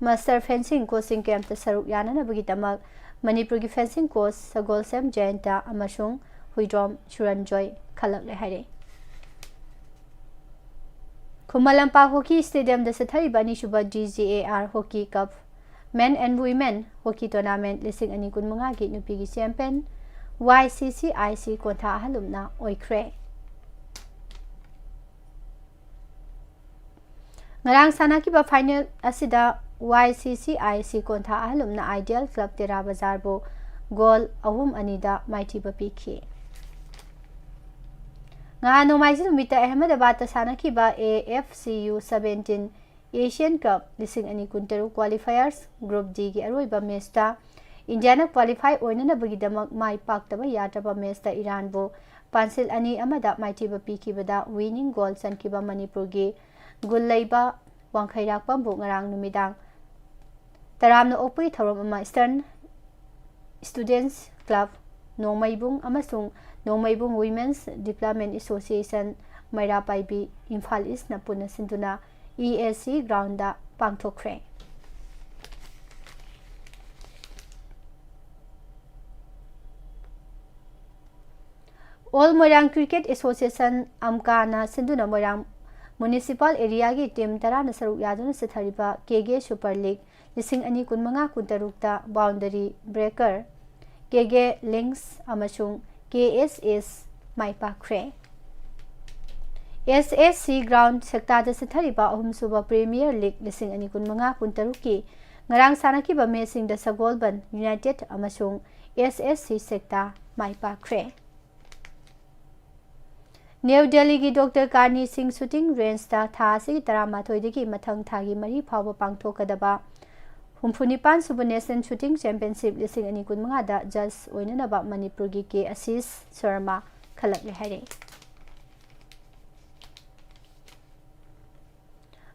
Master Fencing Coaching Camp ꯇ ꯁꯔꯨꯛ ꯌꯥꯅꯅꯕꯒꯤꯗꯃꯛ ꯃꯅꯤꯄꯨꯔꯒꯤ fencing coach ꯁꯒꯣꯜꯁꯦꯝ ꯖꯌꯟꯇ ꯑꯃꯁꯨꯡ ꯍꯨꯏꯗ꯭ꯔꯣꯝ ꯁꯨꯔꯟꯖꯣꯏ ꯈꯜꯂꯛꯂꯦ ꯍꯥꯏꯔꯦ꯫ ꯈꯨꯃꯟ ꯂꯝꯄꯥꯛ ꯍꯣꯀꯤ ꯁ꯭ꯇꯦꯗꯤꯌꯝꯗ ꯆꯠꯊꯔꯤꯕ ꯑꯅꯤꯁꯨꯕ D G A R hockey cup Men and Women hockey tournament ꯂꯤꯁꯤꯡ ꯑꯅꯤ ꯀꯨꯟꯃꯉꯥꯒꯤ ꯅꯨꯄꯤꯒꯤ ꯆꯦꯝꯄꯤꯌꯟ ꯋꯥꯏ ꯁꯤ ꯁꯤ ꯑꯥꯏ ꯁꯤ ꯀꯣꯟꯊꯥ ꯑꯍꯜꯂꯨꯝꯅ ꯑꯣꯏꯈ꯭ꯔꯦ꯫ ꯉꯔꯥꯡ ꯁꯥꯟꯅꯈꯤꯕ ꯐꯥꯏꯅꯦꯜ ꯑꯁꯤꯗ ꯋꯥꯏ ꯁꯤ C I C ꯀꯣꯟꯊꯥ ꯑꯍꯜꯂꯨꯝꯅ ideal club Tera ꯕꯖꯥꯔꯕꯨ goal ꯑꯍꯨꯝ ꯑꯅꯤꯗ ꯃꯥꯏꯊꯤꯕ ꯄꯤꯈꯤ꯫ ꯉꯍꯥꯟ ꯅꯣꯡꯃꯥꯏꯖꯤꯡ ꯅꯨꯃꯤꯠꯇ ꯑꯍꯃꯗꯕꯥꯗꯇ ꯁꯥꯟꯅꯈꯤꯕ A F C U seventeen Asian cup ꯂꯤꯁꯤꯡ ꯑꯅꯤ ꯀꯨꯟꯇꯔꯨꯛ ꯀ꯭ꯋꯥꯂꯤꯐꯥꯌꯔꯁ ꯒ꯭ꯔꯨꯞ ꯗꯤꯒꯤ ꯑꯔꯣꯏꯕ ꯃꯦꯆꯇ ꯏꯟꯗꯤꯌꯥꯅ ꯀ꯭ꯋꯥꯂꯤꯐꯥꯏ ꯑꯣꯏꯅꯅꯕꯒꯤꯗꯃꯛ ꯃꯥꯏ ꯄꯥꯛꯇꯕ ꯌꯥꯗ꯭ꯔꯕ ꯃꯦꯆꯇ ꯏꯔꯥꯟꯕꯨ ꯄꯥꯟꯁꯤꯜ ꯑꯅꯤ ꯑꯃꯗ ꯃꯥꯏꯊꯤꯕ ꯄꯤꯈꯤꯕꯗ ꯋꯤꯅꯤꯡ ꯒꯣꯜ ꯆꯟꯈꯤꯕ ꯃꯅꯤꯄꯨꯔꯒꯤ ꯒꯨꯜ ꯂꯩꯕ ꯋꯥꯡꯈꯩꯔꯥꯛꯄꯝꯕꯨ ꯉꯔꯥꯡ ꯅꯨꯃꯤꯗꯥꯡ ꯇꯔꯥꯝꯅ ꯑꯣꯛꯄꯒꯤ ꯊꯧꯔꯝ ꯑꯃ Eastern Students Club ꯅꯣꯡꯃꯩꯕꯨꯡ ꯑꯃꯁꯨꯡ ꯅꯣꯡꯃꯩꯕꯨꯡ Women's Development Association ꯃꯩꯔꯥ ꯄꯥꯏꯕꯤ ꯏꯝꯐꯥꯜ ꯏꯁꯅ ꯄꯨꯟꯅ ꯁꯤꯟꯗꯨꯅ E S C groundꯗ ꯄꯥꯡꯊꯣꯛꯈ꯭ꯔꯦ꯫ All Moirang Cricket Association, ꯑꯝꯀꯥꯅ ꯁꯤꯟꯗꯨꯅ ꯃꯣꯏꯔꯥꯡ Municipal Areaꯒꯤ team ꯇꯔꯥꯅ ꯁꯔꯨꯛ ꯌꯥꯗꯨꯅ ꯆꯠꯊꯔꯤꯕ K K Super League ꯂꯤꯁꯤꯡ ꯑꯅꯤ ꯀꯨꯟꯃꯉꯥ ꯀꯨꯟꯇꯔꯨꯛꯇ boundary breaker K K Links ꯑꯃꯁꯨꯡ K S S ꯃꯥꯏ ꯄꯥꯛꯈ꯭ꯔꯦ꯫ S S C ground ꯁꯦꯛꯇꯥꯗ ꯆꯠꯊꯔꯤꯕ ꯑꯍꯨꯝꯁꯨꯕ Premier League ꯂꯤꯁꯤꯡ ꯑꯅꯤ ꯀꯨꯟꯃꯉꯥ ꯀꯨꯟꯇꯔꯨꯛꯀꯤ ꯉꯔꯥꯡ ꯁꯥꯟꯅꯈꯤꯕ matchꯁꯤꯡꯗ ꯁꯒꯣꯜꯕꯟ United ꯑꯃꯁꯨꯡ S S C ꯁꯦꯛꯇꯥ ꯃꯥꯏ ꯄꯥꯛꯈ꯭ꯔꯦ꯫ ꯅ꯭ꯌꯨ ꯗꯦꯜꯂꯤꯒꯤ ꯗꯣꯛꯇꯔ ꯀꯥꯔꯅꯤ ꯁꯤꯡ shooting rangeꯇ ꯊꯥ ꯑꯁꯤꯒꯤ ꯇꯔꯥꯃꯥꯊꯣꯏꯗꯒꯤ ꯃꯊꯪ ꯊꯥꯒꯤ ꯃꯔꯤ ꯐꯥꯎꯕ ꯄꯥꯡꯊꯣꯛꯀꯗꯕ ꯍꯨꯝꯐꯨꯅꯤꯄꯥꯟ ꯁꯨꯕ National Shooting Championship ꯂꯤꯁꯤꯡ ꯑꯅꯤ ꯀꯨꯟꯃꯉꯥꯗ judge ꯑꯣꯏꯅꯅꯕ ꯃꯅꯤꯄꯨꯔꯒꯤ ꯀꯦ ꯑꯁꯤꯁ ꯁꯔꯃ ꯈꯜꯂꯛꯂꯦ ꯍꯥꯏꯔꯛꯏ꯫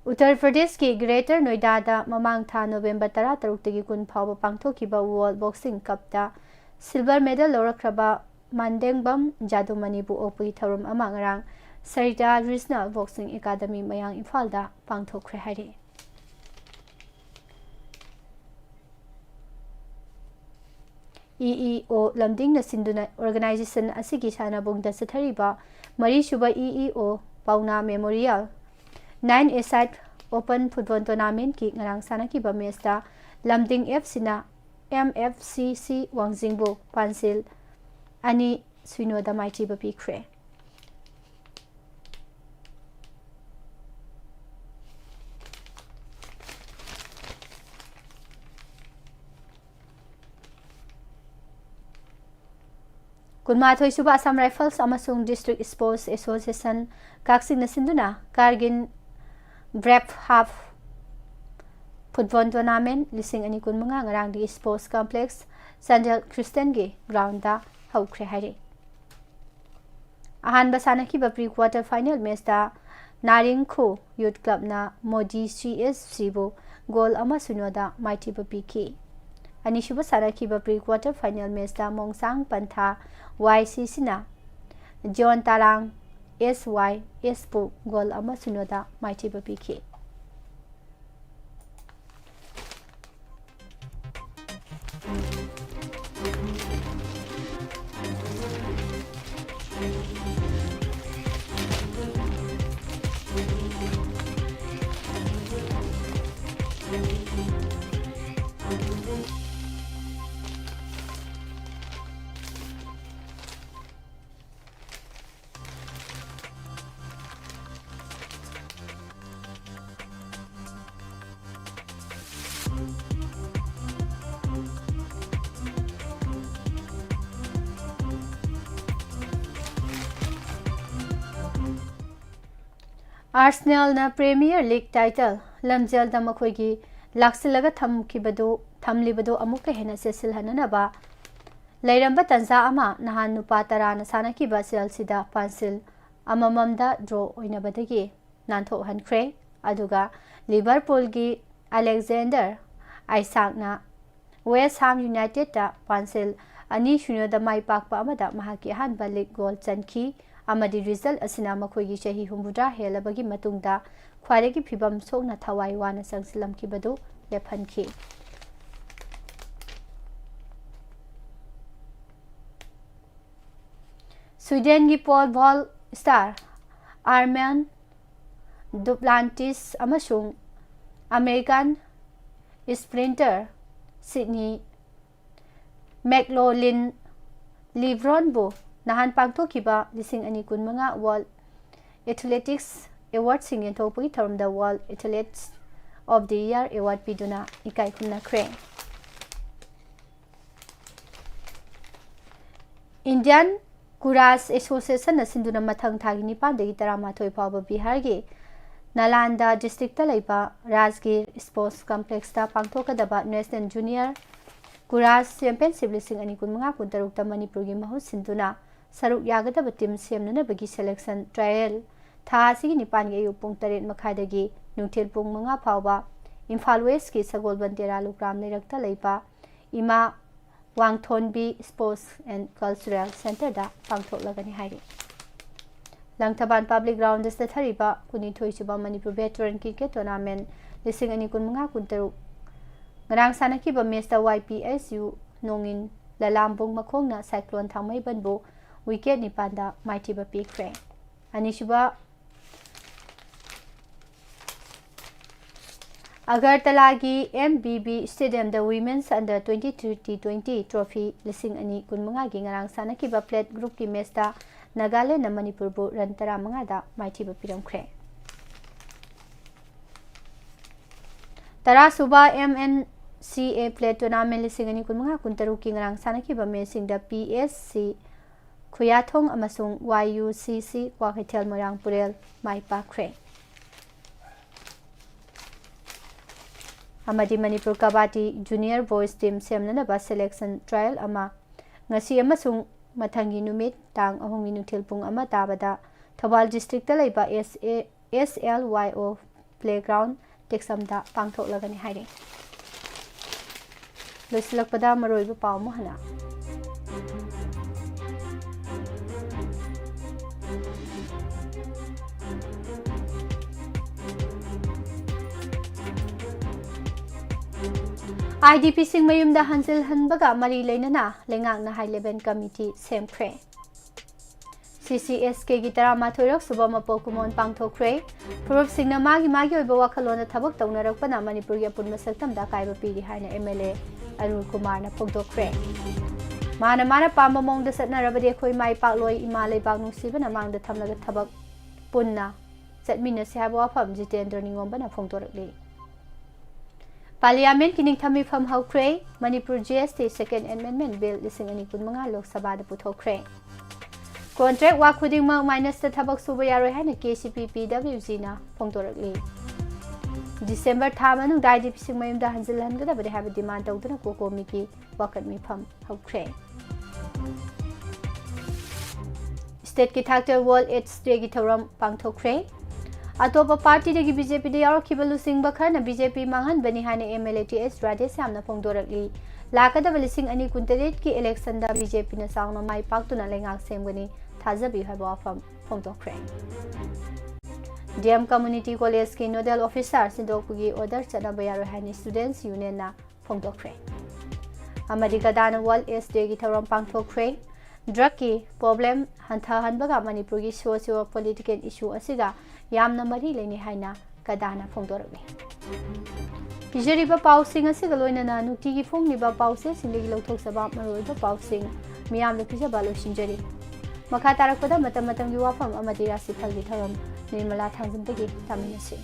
ꯎꯠꯇꯔ ꯄ꯭ꯔꯗꯦꯁꯀꯤ Greater Noidada ꯃꯃꯥꯡ ꯊꯥ November ꯇꯔꯥꯇꯔꯨꯛꯇꯒꯤ ꯀꯨꯟ ꯐꯥꯎꯕ ꯄꯥꯡꯊꯣꯛꯈꯤꯕ World Boxing Cupꯇ silver medal ꯂꯧꯔꯛꯈ꯭ꯔꯕ ꯃꯥꯟꯗꯦꯡꯕꯝ ꯖꯥꯗꯨꯃꯅꯤꯕꯨ ꯑꯣꯛꯄꯒꯤ ꯊꯧꯔꯝ ꯑꯃ ꯉꯔꯥꯡ Sarita Regional Boxing Academy ꯃꯌꯥꯡ ꯏꯝꯐꯥꯜꯗ ꯄꯥꯡꯊꯣꯛꯈ꯭ꯔꯦ ꯍꯥꯏꯔꯤ꯫ E E O ꯂꯝꯗꯤꯡꯅ ꯁꯤꯟꯗꯨꯅ organization ꯑꯁꯤꯒꯤ ꯁꯥꯟꯅꯕꯨꯡꯗ ꯆꯠꯊꯔꯤꯕ ꯃꯔꯤꯁꯨꯕ E E O ꯄꯥꯎꯅꯥ Memorial nine-a-side Open Football Tournamentꯀꯤ ꯉꯔꯥꯡ ꯁꯥꯟꯅꯈꯤꯕ matchꯇ ꯂꯝꯗꯤꯡ F Cꯅ M F C C ꯋꯥꯡꯖꯤꯡꯕꯨ ꯄꯥꯟꯁꯤꯜ ꯑꯅꯤ ꯁꯤꯅꯣꯗ ꯃꯥꯏꯊꯤꯕ ꯄꯤꯈ꯭ꯔꯦ꯫ ꯀꯨꯟꯃꯥꯊꯣꯏ ꯁꯨꯕ Assam Rifles ꯑꯃꯁꯨꯡ District Sports Association ꯀꯛꯆꯤꯡꯅ ꯁꯤꯟꯗꯨꯅ Kargil Brave Half Football Tournament ꯂꯤꯁꯤꯡ ꯑꯅꯤ ꯀꯨꯟꯃꯉꯥ ꯉꯔꯥꯡꯗꯒꯤ Sports Complex ꯆꯥꯟꯗꯦꯜ Christianꯒꯤ groundꯗ ꯍꯧꯈ꯭ꯔꯦ ꯍꯥꯏꯔꯤ꯫ ꯑꯍꯥꯟꯕ ꯁꯥꯟꯅꯈꯤꯕ pre quarter final matchꯇ ꯅꯥꯔꯤꯡꯈꯨ Youth Clubꯅ ꯃꯣꯗꯤ C S Cꯕꯨ ꯒꯣꯜ ꯑꯃ ꯁꯤꯅꯣꯗ ꯃꯥꯏꯊꯤꯕ ꯄꯤꯈꯤ꯫ ꯑꯅꯤꯁꯨꯕ ꯁꯥꯟꯅꯈꯤꯕ pre quarter final matchꯇ ꯃꯣꯡꯁꯥꯡ ꯄꯟꯊꯥ Y C Cꯅ ꯖꯤꯌꯣꯟ ꯇꯥꯂꯥꯡ S Y S ꯕꯨ ꯒꯣꯜ ꯑꯃ ꯁꯤꯅꯣꯗ ꯃꯥꯏꯊꯤꯕ ꯄꯤꯈꯤ꯫ Arsenalꯅ Premier League title ꯂꯝꯖꯦꯜꯗ ꯃꯈꯣꯏꯒꯤ ꯂꯥꯛꯁꯤꯜꯂꯒ ꯊꯝꯈꯤꯕꯗꯨ, ꯊꯝꯂꯤꯕꯗꯨ ꯑꯃꯨꯛꯀ ꯍꯦꯟꯅ ꯆꯦꯠꯁꯤꯜꯍꯟꯅꯅꯕ ꯂꯩꯔꯝꯕ ꯇꯟꯖꯥ ꯑꯃ ꯅꯍꯥꯟ ꯅꯨꯄꯥ ꯇꯔꯥꯅ ꯁꯥꯟꯅꯈꯤꯕ Chelseaꯗ ꯄꯥꯟꯁꯤꯜ ꯑꯃꯃꯝꯗ draw ꯑꯣꯏꯅꯕꯗꯒꯤ ꯅꯥꯟꯊꯣꯛꯍꯟꯈ꯭ꯔꯦ꯫ ꯑꯗꯨꯒ Liverpoolꯒꯤ Alexander Isakꯅ West Ham Unitedꯇ ꯄꯥꯟꯁꯤꯜ ꯑꯅꯤ ꯁꯤꯅꯣꯗ ꯃꯥꯏ ꯄꯥꯛꯄ ꯑꯃꯗ ꯃꯍꯥꯛꯀꯤ ꯑꯍꯥꯟꯕ league goal ꯆꯟꯈꯤ ꯑꯃꯗꯤ result ꯑꯁꯤꯅ ꯃꯈꯣꯏꯒꯤ ꯆꯍꯤ ꯍꯨꯝꯐꯨꯇꯔꯥ ꯍꯦꯜꯂꯕꯒꯤ ꯃꯇꯨꯡꯗ ꯈ꯭ꯋꯥꯏꯗꯒꯤ ꯐꯤꯕꯝ ꯁꯣꯛꯅ ꯊꯋꯥꯏ ꯋꯥꯅ ꯆꯪꯁꯤꯜꯂꯝꯈꯤꯕꯗꯨ ꯂꯦꯞꯍꯟꯈꯤ꯫ Swedenꯒꯤ pole vault star Armin Duplantis ꯑꯃꯁꯨꯡ American sprinter Sydney McLaughlin Lebronꯕꯨ ꯅꯍꯥꯟ ꯄꯥꯡꯊꯣꯛꯈꯤꯕ ꯂꯤꯁꯤꯡ ꯑꯅꯤ ꯀꯨꯟꯃꯉꯥ World Athletics Awardꯁꯤꯡ ꯌꯦꯟꯊꯣꯛꯄꯒꯤ ꯊꯧꯔꯝꯗ World Athletes of the Year Award ꯄꯤꯗꯨꯅ ꯏꯀꯥꯏ ꯈꯨꯝꯅꯈ꯭ꯔꯦ꯫ Indian Kurage Associationꯅ ꯁꯤꯟꯗꯨꯅ ꯃꯊꯪ ꯊꯥꯒꯤ ꯅꯤꯄꯥꯟꯗꯒꯤ ꯇꯔꯥꯃꯥꯊꯣꯏ ꯐꯥꯎꯕ ꯕꯤꯍꯥꯔꯒꯤ ꯅꯥꯂꯥꯟꯗ districtꯇ ꯂꯩꯕ ꯔꯥꯖꯒꯤꯔ Sports Complexꯇ ꯄꯥꯡꯊꯣꯛꯀꯗꯕ National Junior Kurage Championship ꯂꯤꯁꯤꯡ ꯑꯅꯤ ꯀꯨꯟꯃꯉꯥ ꯀꯨꯟꯇꯔꯨꯛꯇ ꯃꯅꯤꯄꯨꯔꯒꯤ ꯃꯍꯨꯠ ꯁꯤꯟꯗꯨꯅ ꯁꯔꯨꯛ ꯌꯥꯒꯗꯕ team ꯁꯦꯝꯅꯅꯕꯒꯤ selection trial ꯊꯥ ꯑꯁꯤꯒꯤ ꯅꯤꯄꯥꯟꯒꯤ ꯑꯌꯨꯛ ꯄꯨꯡ ꯇꯔꯦꯠ ꯃꯈꯥꯏꯗꯒꯤ ꯅꯨꯡꯊꯤꯜ ꯄꯨꯡ ꯃꯉꯥ ꯐꯥꯎꯕ ꯏꯝꯐꯥꯜ ꯋꯦꯁꯀꯤ ꯁꯒꯣꯜꯕꯟ ꯇꯦꯔꯥ ꯂꯨꯒ꯭ꯔꯥꯝ ꯂꯩꯔꯛꯇ ꯂꯩꯕ ꯏꯃꯥ ꯋꯥꯡꯊꯣꯟꯕꯤ Sports and Cultural Centreꯗ ꯄꯥꯡꯊꯣꯛꯂꯒꯅꯤ ꯍꯥꯏꯔꯤ꯫ ꯂꯪꯊꯕꯥꯜ Public Groundꯗ ꯆꯠꯊꯔꯤꯕ ꯀꯨꯟꯅꯤꯊꯣꯏ ꯁꯨꯕ ꯃꯅꯤꯄꯨꯔ Veteran Cricket Tournament ꯂꯤꯁꯤꯡ ꯑꯅꯤ ꯀꯨꯟꯃꯉꯥ ꯀꯨꯟꯇꯔꯨꯛ ꯉꯔꯥꯡ ꯁꯥꯟꯅꯈꯤꯕ matchꯇ Y P S U ꯅꯣꯡꯏꯟ ꯂꯂꯥꯝꯕꯨꯡ ꯃꯈꯣꯡꯅ Cyclone ꯊꯥꯡꯃꯩꯕꯟꯕꯨ wicket ꯅꯤꯄꯥꯟꯗ ꯃꯥꯏꯊꯤꯕ ꯄꯤꯈ꯭ꯔꯦ꯫ ꯑꯅꯤꯁꯨꯕ ꯑꯒꯔꯇꯂꯥꯒꯤ M B B Stadiumꯗ Women's Under twenty twenty twenty Trophy ꯂꯤꯁꯤꯡ ꯑꯅꯤ ꯀꯨꯟꯃꯉꯥꯒꯤ ꯉꯔꯥꯡ ꯁꯥꯟꯅꯈꯤꯕ plate groupꯀꯤ matchꯇ ꯅꯥꯒꯥꯂꯦꯟꯗꯅ ꯃꯅꯤꯄꯨꯔꯕꯨ run ꯇꯔꯥꯃꯉꯥꯗ ꯃꯥꯏꯊꯤꯕ ꯄꯤꯔꯝꯈ꯭ꯔꯦ꯫ ꯇꯔꯥꯁꯨꯕ M N C A Plate Tournament ꯂꯤꯁꯤꯡ ꯑꯅꯤ ꯀꯨꯟꯃꯉꯥ ꯀꯨꯟꯇꯔꯨꯛꯀꯤ ꯉꯔꯥꯡ ꯁꯥꯟꯅꯈꯤꯕ matchꯁꯤꯡꯗ P S C ꯈꯨꯌꯥꯊꯣꯡ ꯑꯃꯁꯨꯡ Y U C C Kwakeithel ꯃꯣꯏꯔꯥꯡ ꯄꯨꯔꯦꯜ ꯃꯥꯏ ꯄꯥꯛꯈ꯭ꯔꯦ꯫ ꯑꯃꯗꯤ ꯃꯅꯤꯄꯨꯔ ꯀꯕꯥꯗꯤ junior boys team ꯁꯦꯝꯅꯅꯕ selection trial ꯑꯃ ꯉꯁꯤ ꯑꯃꯁꯨꯡ ꯃꯊꯪꯒꯤ ꯅꯨꯃꯤꯠ ꯇꯥꯡ ꯑꯍꯨꯝꯒꯤ ꯅꯨꯡꯊꯤꯜ ꯄꯨꯡ ꯑꯃ ꯇꯥꯕꯗ ꯊꯧꯕꯥꯜ districtꯇ ꯂꯩꯕ S A, S L Y O playground ꯇꯦꯛꯁꯝꯗ ꯄꯥꯡꯊꯣꯛꯂꯒꯅꯤ ꯍꯥꯏꯔꯤ꯫ ꯂꯣꯏꯁꯤꯜꯂꯛꯄꯗ ꯃꯔꯨꯑꯣꯏꯕ ꯄꯥꯎ ꯑꯃꯨꯛ ꯍꯟꯅ꯫ IDPꯁꯤꯡ ꯃꯌꯨꯝꯗ ꯍꯟꯖꯤꯜꯍꯟꯕꯒ ꯃꯔꯤ ꯂꯩꯅꯅ ꯂꯩꯉꯥꯛꯅ high level committee ꯁꯦꯝꯈ꯭ꯔꯦ꯫ CCSKꯒꯤ ꯇꯔꯥꯃꯥꯊꯣꯏꯔꯛ ꯁꯨꯕ ꯃꯄꯣꯛ ꯀꯨꯝꯑꯣꯟ ꯄꯥꯡꯊꯣꯛꯈ꯭ꯔꯦ꯫ ꯐꯨꯔꯨꯞꯁꯤꯡꯅ ꯃꯥꯒꯤ ꯃꯥꯒꯤ ꯑꯣꯏꯕ ꯋꯥꯈꯜꯂꯣꯟꯗ ꯊꯕꯛ ꯇꯧꯅꯔꯛꯄꯅ ꯃꯅꯤꯄꯨꯔꯒꯤ ꯑꯄꯨꯟꯕ ꯁꯛꯇꯝꯗ ꯑꯀꯥꯏꯕ ꯄꯤꯔꯤ ꯍꯥꯏꯅ MLA ꯑꯔꯨꯜ ꯀꯨꯃꯥꯔꯅ ꯐꯣꯡꯗꯣꯛꯈ꯭ꯔꯦ꯫ ꯃꯥꯅ ꯃꯥꯅ ꯄꯥꯝꯕ ꯃꯑꯣꯡꯗ ꯆꯠꯅꯔꯕꯗꯤ ꯑꯩꯈꯣꯏ ꯃꯥꯏ ꯄꯥꯛꯂꯣꯏ, ꯏꯃꯥ ꯂꯩꯕꯥꯛ ꯅꯨꯡꯁꯤꯕꯅ ꯃꯥꯡꯗ ꯊꯝꯂꯒ ꯊꯕꯛ ꯄꯨꯟꯅ ꯆꯠꯃꯤꯟꯅꯁꯤ ꯍꯥꯏꯕ ꯋꯥꯐꯝ ꯖꯤꯇꯦꯟꯗ꯭ꯔ ꯅꯤꯉꯣꯝꯕꯅ ꯐꯣꯡꯗꯣꯔꯛꯂꯤ꯫ Parliamentꯀꯤ ꯅꯤꯡꯊꯝ ꯃꯤꯐꯝ ꯍꯧꯈ꯭ꯔꯦ꯫ Manipur GST Second Amendment Bill ꯂꯤꯁꯤꯡ ꯑꯅꯤ ꯀꯨꯟꯃꯉꯥ ꯂꯣꯛ ꯁꯚꯥꯗ ꯄꯨꯊꯣꯛꯈ꯭ꯔꯦ꯫ Contract work ꯈꯨꯗꯤꯡꯃꯛ minusꯇ ꯊꯕꯛ ꯁꯨꯕ ꯌꯥꯔꯣꯏ ꯍꯥꯏꯅ KCP PWGꯅ ꯐꯣꯡꯗꯣꯔꯛꯂꯤ꯫ December ꯊꯥ ꯃꯅꯨꯡꯗ IDPꯁꯤꯡ ꯃꯌꯨꯝꯗ ꯍꯟꯖꯤꯜꯍꯟꯒꯗꯕꯅꯤ ꯍꯥꯏꯕ demand ꯇꯧꯗꯨꯅ COCOMIꯒꯤ ꯋꯥꯀꯠ ꯃꯤꯐꯝ ꯍꯧꯈ꯭ꯔꯦ꯫ Stateꯀꯤ ꯊꯥꯛꯇ World AIDS Dayꯒꯤ ꯊꯧꯔꯝ ꯄꯥꯡꯊꯣꯛꯈ꯭ꯔꯦ꯫ ꯑꯇꯣꯞꯄ ꯄꯥꯔꯇꯤꯗꯒꯤ ꯕꯤ ꯖꯦ ꯄꯤꯗ ꯌꯥꯎꯔꯛꯈꯤꯕ ꯂꯨꯆꯤꯡꯕ ꯈꯔꯅ ꯕꯤ ꯖꯦ ꯄꯤ ꯃꯥꯡꯍꯟꯕꯅꯤ ꯍꯥꯏꯅ ꯑꯦꯝ ꯑꯦꯜ ꯑꯦ ꯇꯤ ꯑꯦꯁ ꯔꯥꯙꯦꯁ꯭ꯌꯥꯝꯅ ꯐꯣꯡꯗꯣꯔꯛꯂꯤ꯫ ꯂꯥꯛꯀꯗꯕ ꯂꯤꯁꯤꯡ ꯑꯅꯤ ꯀꯨꯟꯇꯔꯦꯠꯀꯤ ꯏꯂꯦꯛꯁꯟꯗ ꯕꯤ ꯖꯦ ꯄꯤꯅ ꯆꯥꯎꯅ ꯃꯥꯏ ꯄꯥꯛꯇꯨꯅ ꯂꯩꯉꯥꯛ ꯁꯦꯝꯒꯅꯤ ꯊꯥꯖꯕꯤꯌꯨ ꯍꯥꯏꯕ ꯋꯥꯐꯝ ꯐꯣꯡꯗꯣꯛꯈ꯭ꯔꯦ꯫ ꯗꯤ ꯑꯦꯝ ꯀꯝꯃ꯭ꯌꯨꯅꯤꯇꯤ ꯀꯣꯂꯦꯖꯀꯤ ꯅꯣꯗꯦꯜ ꯑꯣꯐꯤꯁꯥꯔ ꯁꯤꯟꯗꯣꯛꯄꯒꯤ ꯑꯣꯔꯗꯔ ꯆꯠꯅꯕ ꯌꯥꯔꯣꯏ ꯍꯥꯏꯅ ꯁ꯭ꯇꯨꯗꯦꯟꯠꯁ ꯌꯨꯅꯤꯌꯟꯅ ꯐꯣꯡꯗꯣꯛꯈ꯭ꯔꯦ꯫ ꯑꯃꯗꯤ ꯒꯗꯥꯅ ꯋꯥꯔꯜꯗ ꯑꯦꯗꯁ ꯗꯦꯒꯤ ꯊꯧꯔꯝ ꯄꯥꯡꯊꯣꯛꯈ꯭ꯔꯦ꯫ ꯗ꯭ꯔꯒꯀꯤ ꯄ꯭ꯔꯣꯕ꯭ꯂꯦꯝ ꯍꯟꯊꯍꯟꯕꯒ ꯃꯅꯤꯄꯨꯔꯒꯤ ꯁꯣꯁꯤꯌꯣ ꯄꯣꯂꯤꯇꯤꯀꯦꯜ ꯏꯁꯨ ꯑꯁꯤꯒ ꯌꯥꯝꯅ ꯃꯔꯤ ꯂꯩꯅꯩ ꯍꯥꯏꯅ ꯒꯗꯥꯅ ꯐꯣꯡꯗꯣꯔꯛꯂꯤ꯫ ꯄꯤꯖꯔꯤꯕ ꯄꯥꯎꯁꯤꯡ ꯑꯁꯤꯒ ꯂꯣꯏꯅꯅ ꯅꯨꯡꯇꯤꯒꯤ ꯐꯣꯡꯂꯤꯕ ꯄꯥꯎꯆꯦꯁꯤꯡꯗꯒꯤ ꯂꯧꯊꯣꯛꯆꯕ ꯃꯔꯨꯑꯣꯏꯕ ꯄꯥꯎꯁꯤꯡ ꯃꯤꯌꯥꯝꯗ ꯄꯤꯖꯕ ꯂꯣꯏꯁꯤꯟꯖꯔꯤ꯫ ꯃꯈꯥ ꯇꯥꯔꯛꯄꯗ ꯃꯇꯝ ꯃꯇꯝꯒꯤ ꯋꯥꯐꯝ ꯑꯃꯗꯤ ꯔꯥꯁꯤꯐꯜꯒꯤ ꯊꯧꯔꯝ ꯅꯤꯔꯃꯂꯥ ꯊꯥꯡꯖꯝꯗꯒꯤ ꯇꯥꯃꯤꯟꯅꯁꯤ꯫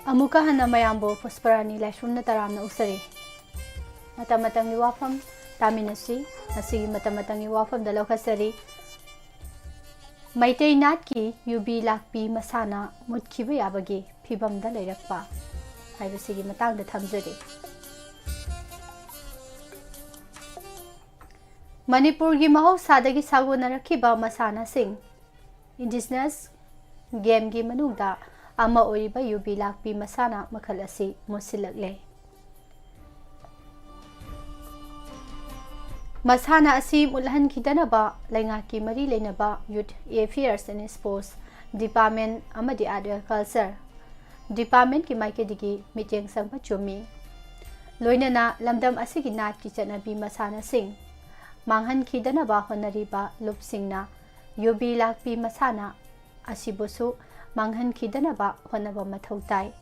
ꯑꯃꯨꯛꯀ ꯍꯟꯅ ꯃꯌꯥꯝꯕꯨ ꯄꯨꯁꯄꯔꯥꯅꯤ ꯂꯥꯏꯁ꯭ꯔꯝꯅ ꯇꯔꯥꯝꯅ ꯑꯣꯛꯆꯔꯤ꯫ ꯃꯇꯝ ꯃꯇꯝꯒꯤ ꯋꯥꯐꯝ ꯇꯥꯃꯤꯟꯅꯁꯤ꯫ ꯉꯁꯤꯒꯤ ꯃꯇꯝ ꯃꯇꯝꯒꯤ ꯋꯥꯐꯝꯗ ꯂꯧꯈꯠꯆꯔꯤ꯫ ꯃꯩꯇꯩ ꯅꯥꯠꯀꯤ ꯌꯨꯕꯤ ꯂꯥꯛꯄꯤ ꯃꯁꯥꯟꯅ ꯃꯨꯠꯈꯤꯕ ꯌꯥꯕꯒꯤ ꯐꯤꯕꯝꯗ ꯂꯩꯔꯛꯄ ꯍꯥꯏꯕꯁꯤꯒꯤ ꯃꯇꯥꯡꯗ ꯊꯝꯖꯔꯤ꯫ ꯃꯅꯤꯄꯨꯔꯒꯤ ꯃꯍꯧꯁꯥꯗꯒꯤ ꯁꯥꯒꯣꯟꯅꯔꯛꯈꯤꯕ ꯃꯁꯥꯟꯅꯁꯤꯡ, indigenous gameꯒꯤ ꯃꯅꯨꯡꯗ ꯑꯃ ꯑꯣꯏꯔꯤꯕ ꯌꯨꯕꯤ ꯂꯥꯛꯄꯤ ꯃꯁꯥꯟꯅ ꯃꯈꯜ ꯑꯁꯤ ꯃꯨꯠꯁꯤꯜꯂꯛꯂꯦ꯫ ꯃꯁꯥꯟꯅ ꯑꯁꯤ ꯃꯨꯠꯍꯟꯈꯤꯗꯅꯕ ꯂꯩꯉꯥꯛꯀꯤ ꯃꯔꯤ ꯂꯩꯅꯕ Youth Affairs and Sports Department ꯑꯃꯗꯤ Art and Culture Departmentꯀꯤ ꯃꯥꯏꯀꯩꯗꯒꯤ ꯃꯤꯠꯌꯦꯡ ꯆꯪꯕ ꯆꯨꯝꯃꯤ꯫ ꯂꯣꯏꯅꯅ ꯂꯝꯗꯝ ꯑꯁꯤꯒꯤ ꯅꯥꯠꯀꯤ ꯆꯠꯅꯕꯤ ꯃꯁꯥꯟꯅꯁꯤꯡ ꯃꯥꯡꯍꯟꯈꯤꯗꯅꯕ ꯍꯣꯠꯅꯔꯤꯕ ꯂꯨꯞꯁꯤꯡꯅ ꯌꯨꯕꯤ ꯂꯥꯛꯄꯤ ꯃꯁꯥꯟꯅ ꯑꯁꯤꯕꯨꯁꯨ ꯃꯥꯡꯍꯟꯈꯤꯗꯅꯕ ꯍꯣꯠꯅꯕ ꯃꯊꯧ ꯇꯥꯏ꯫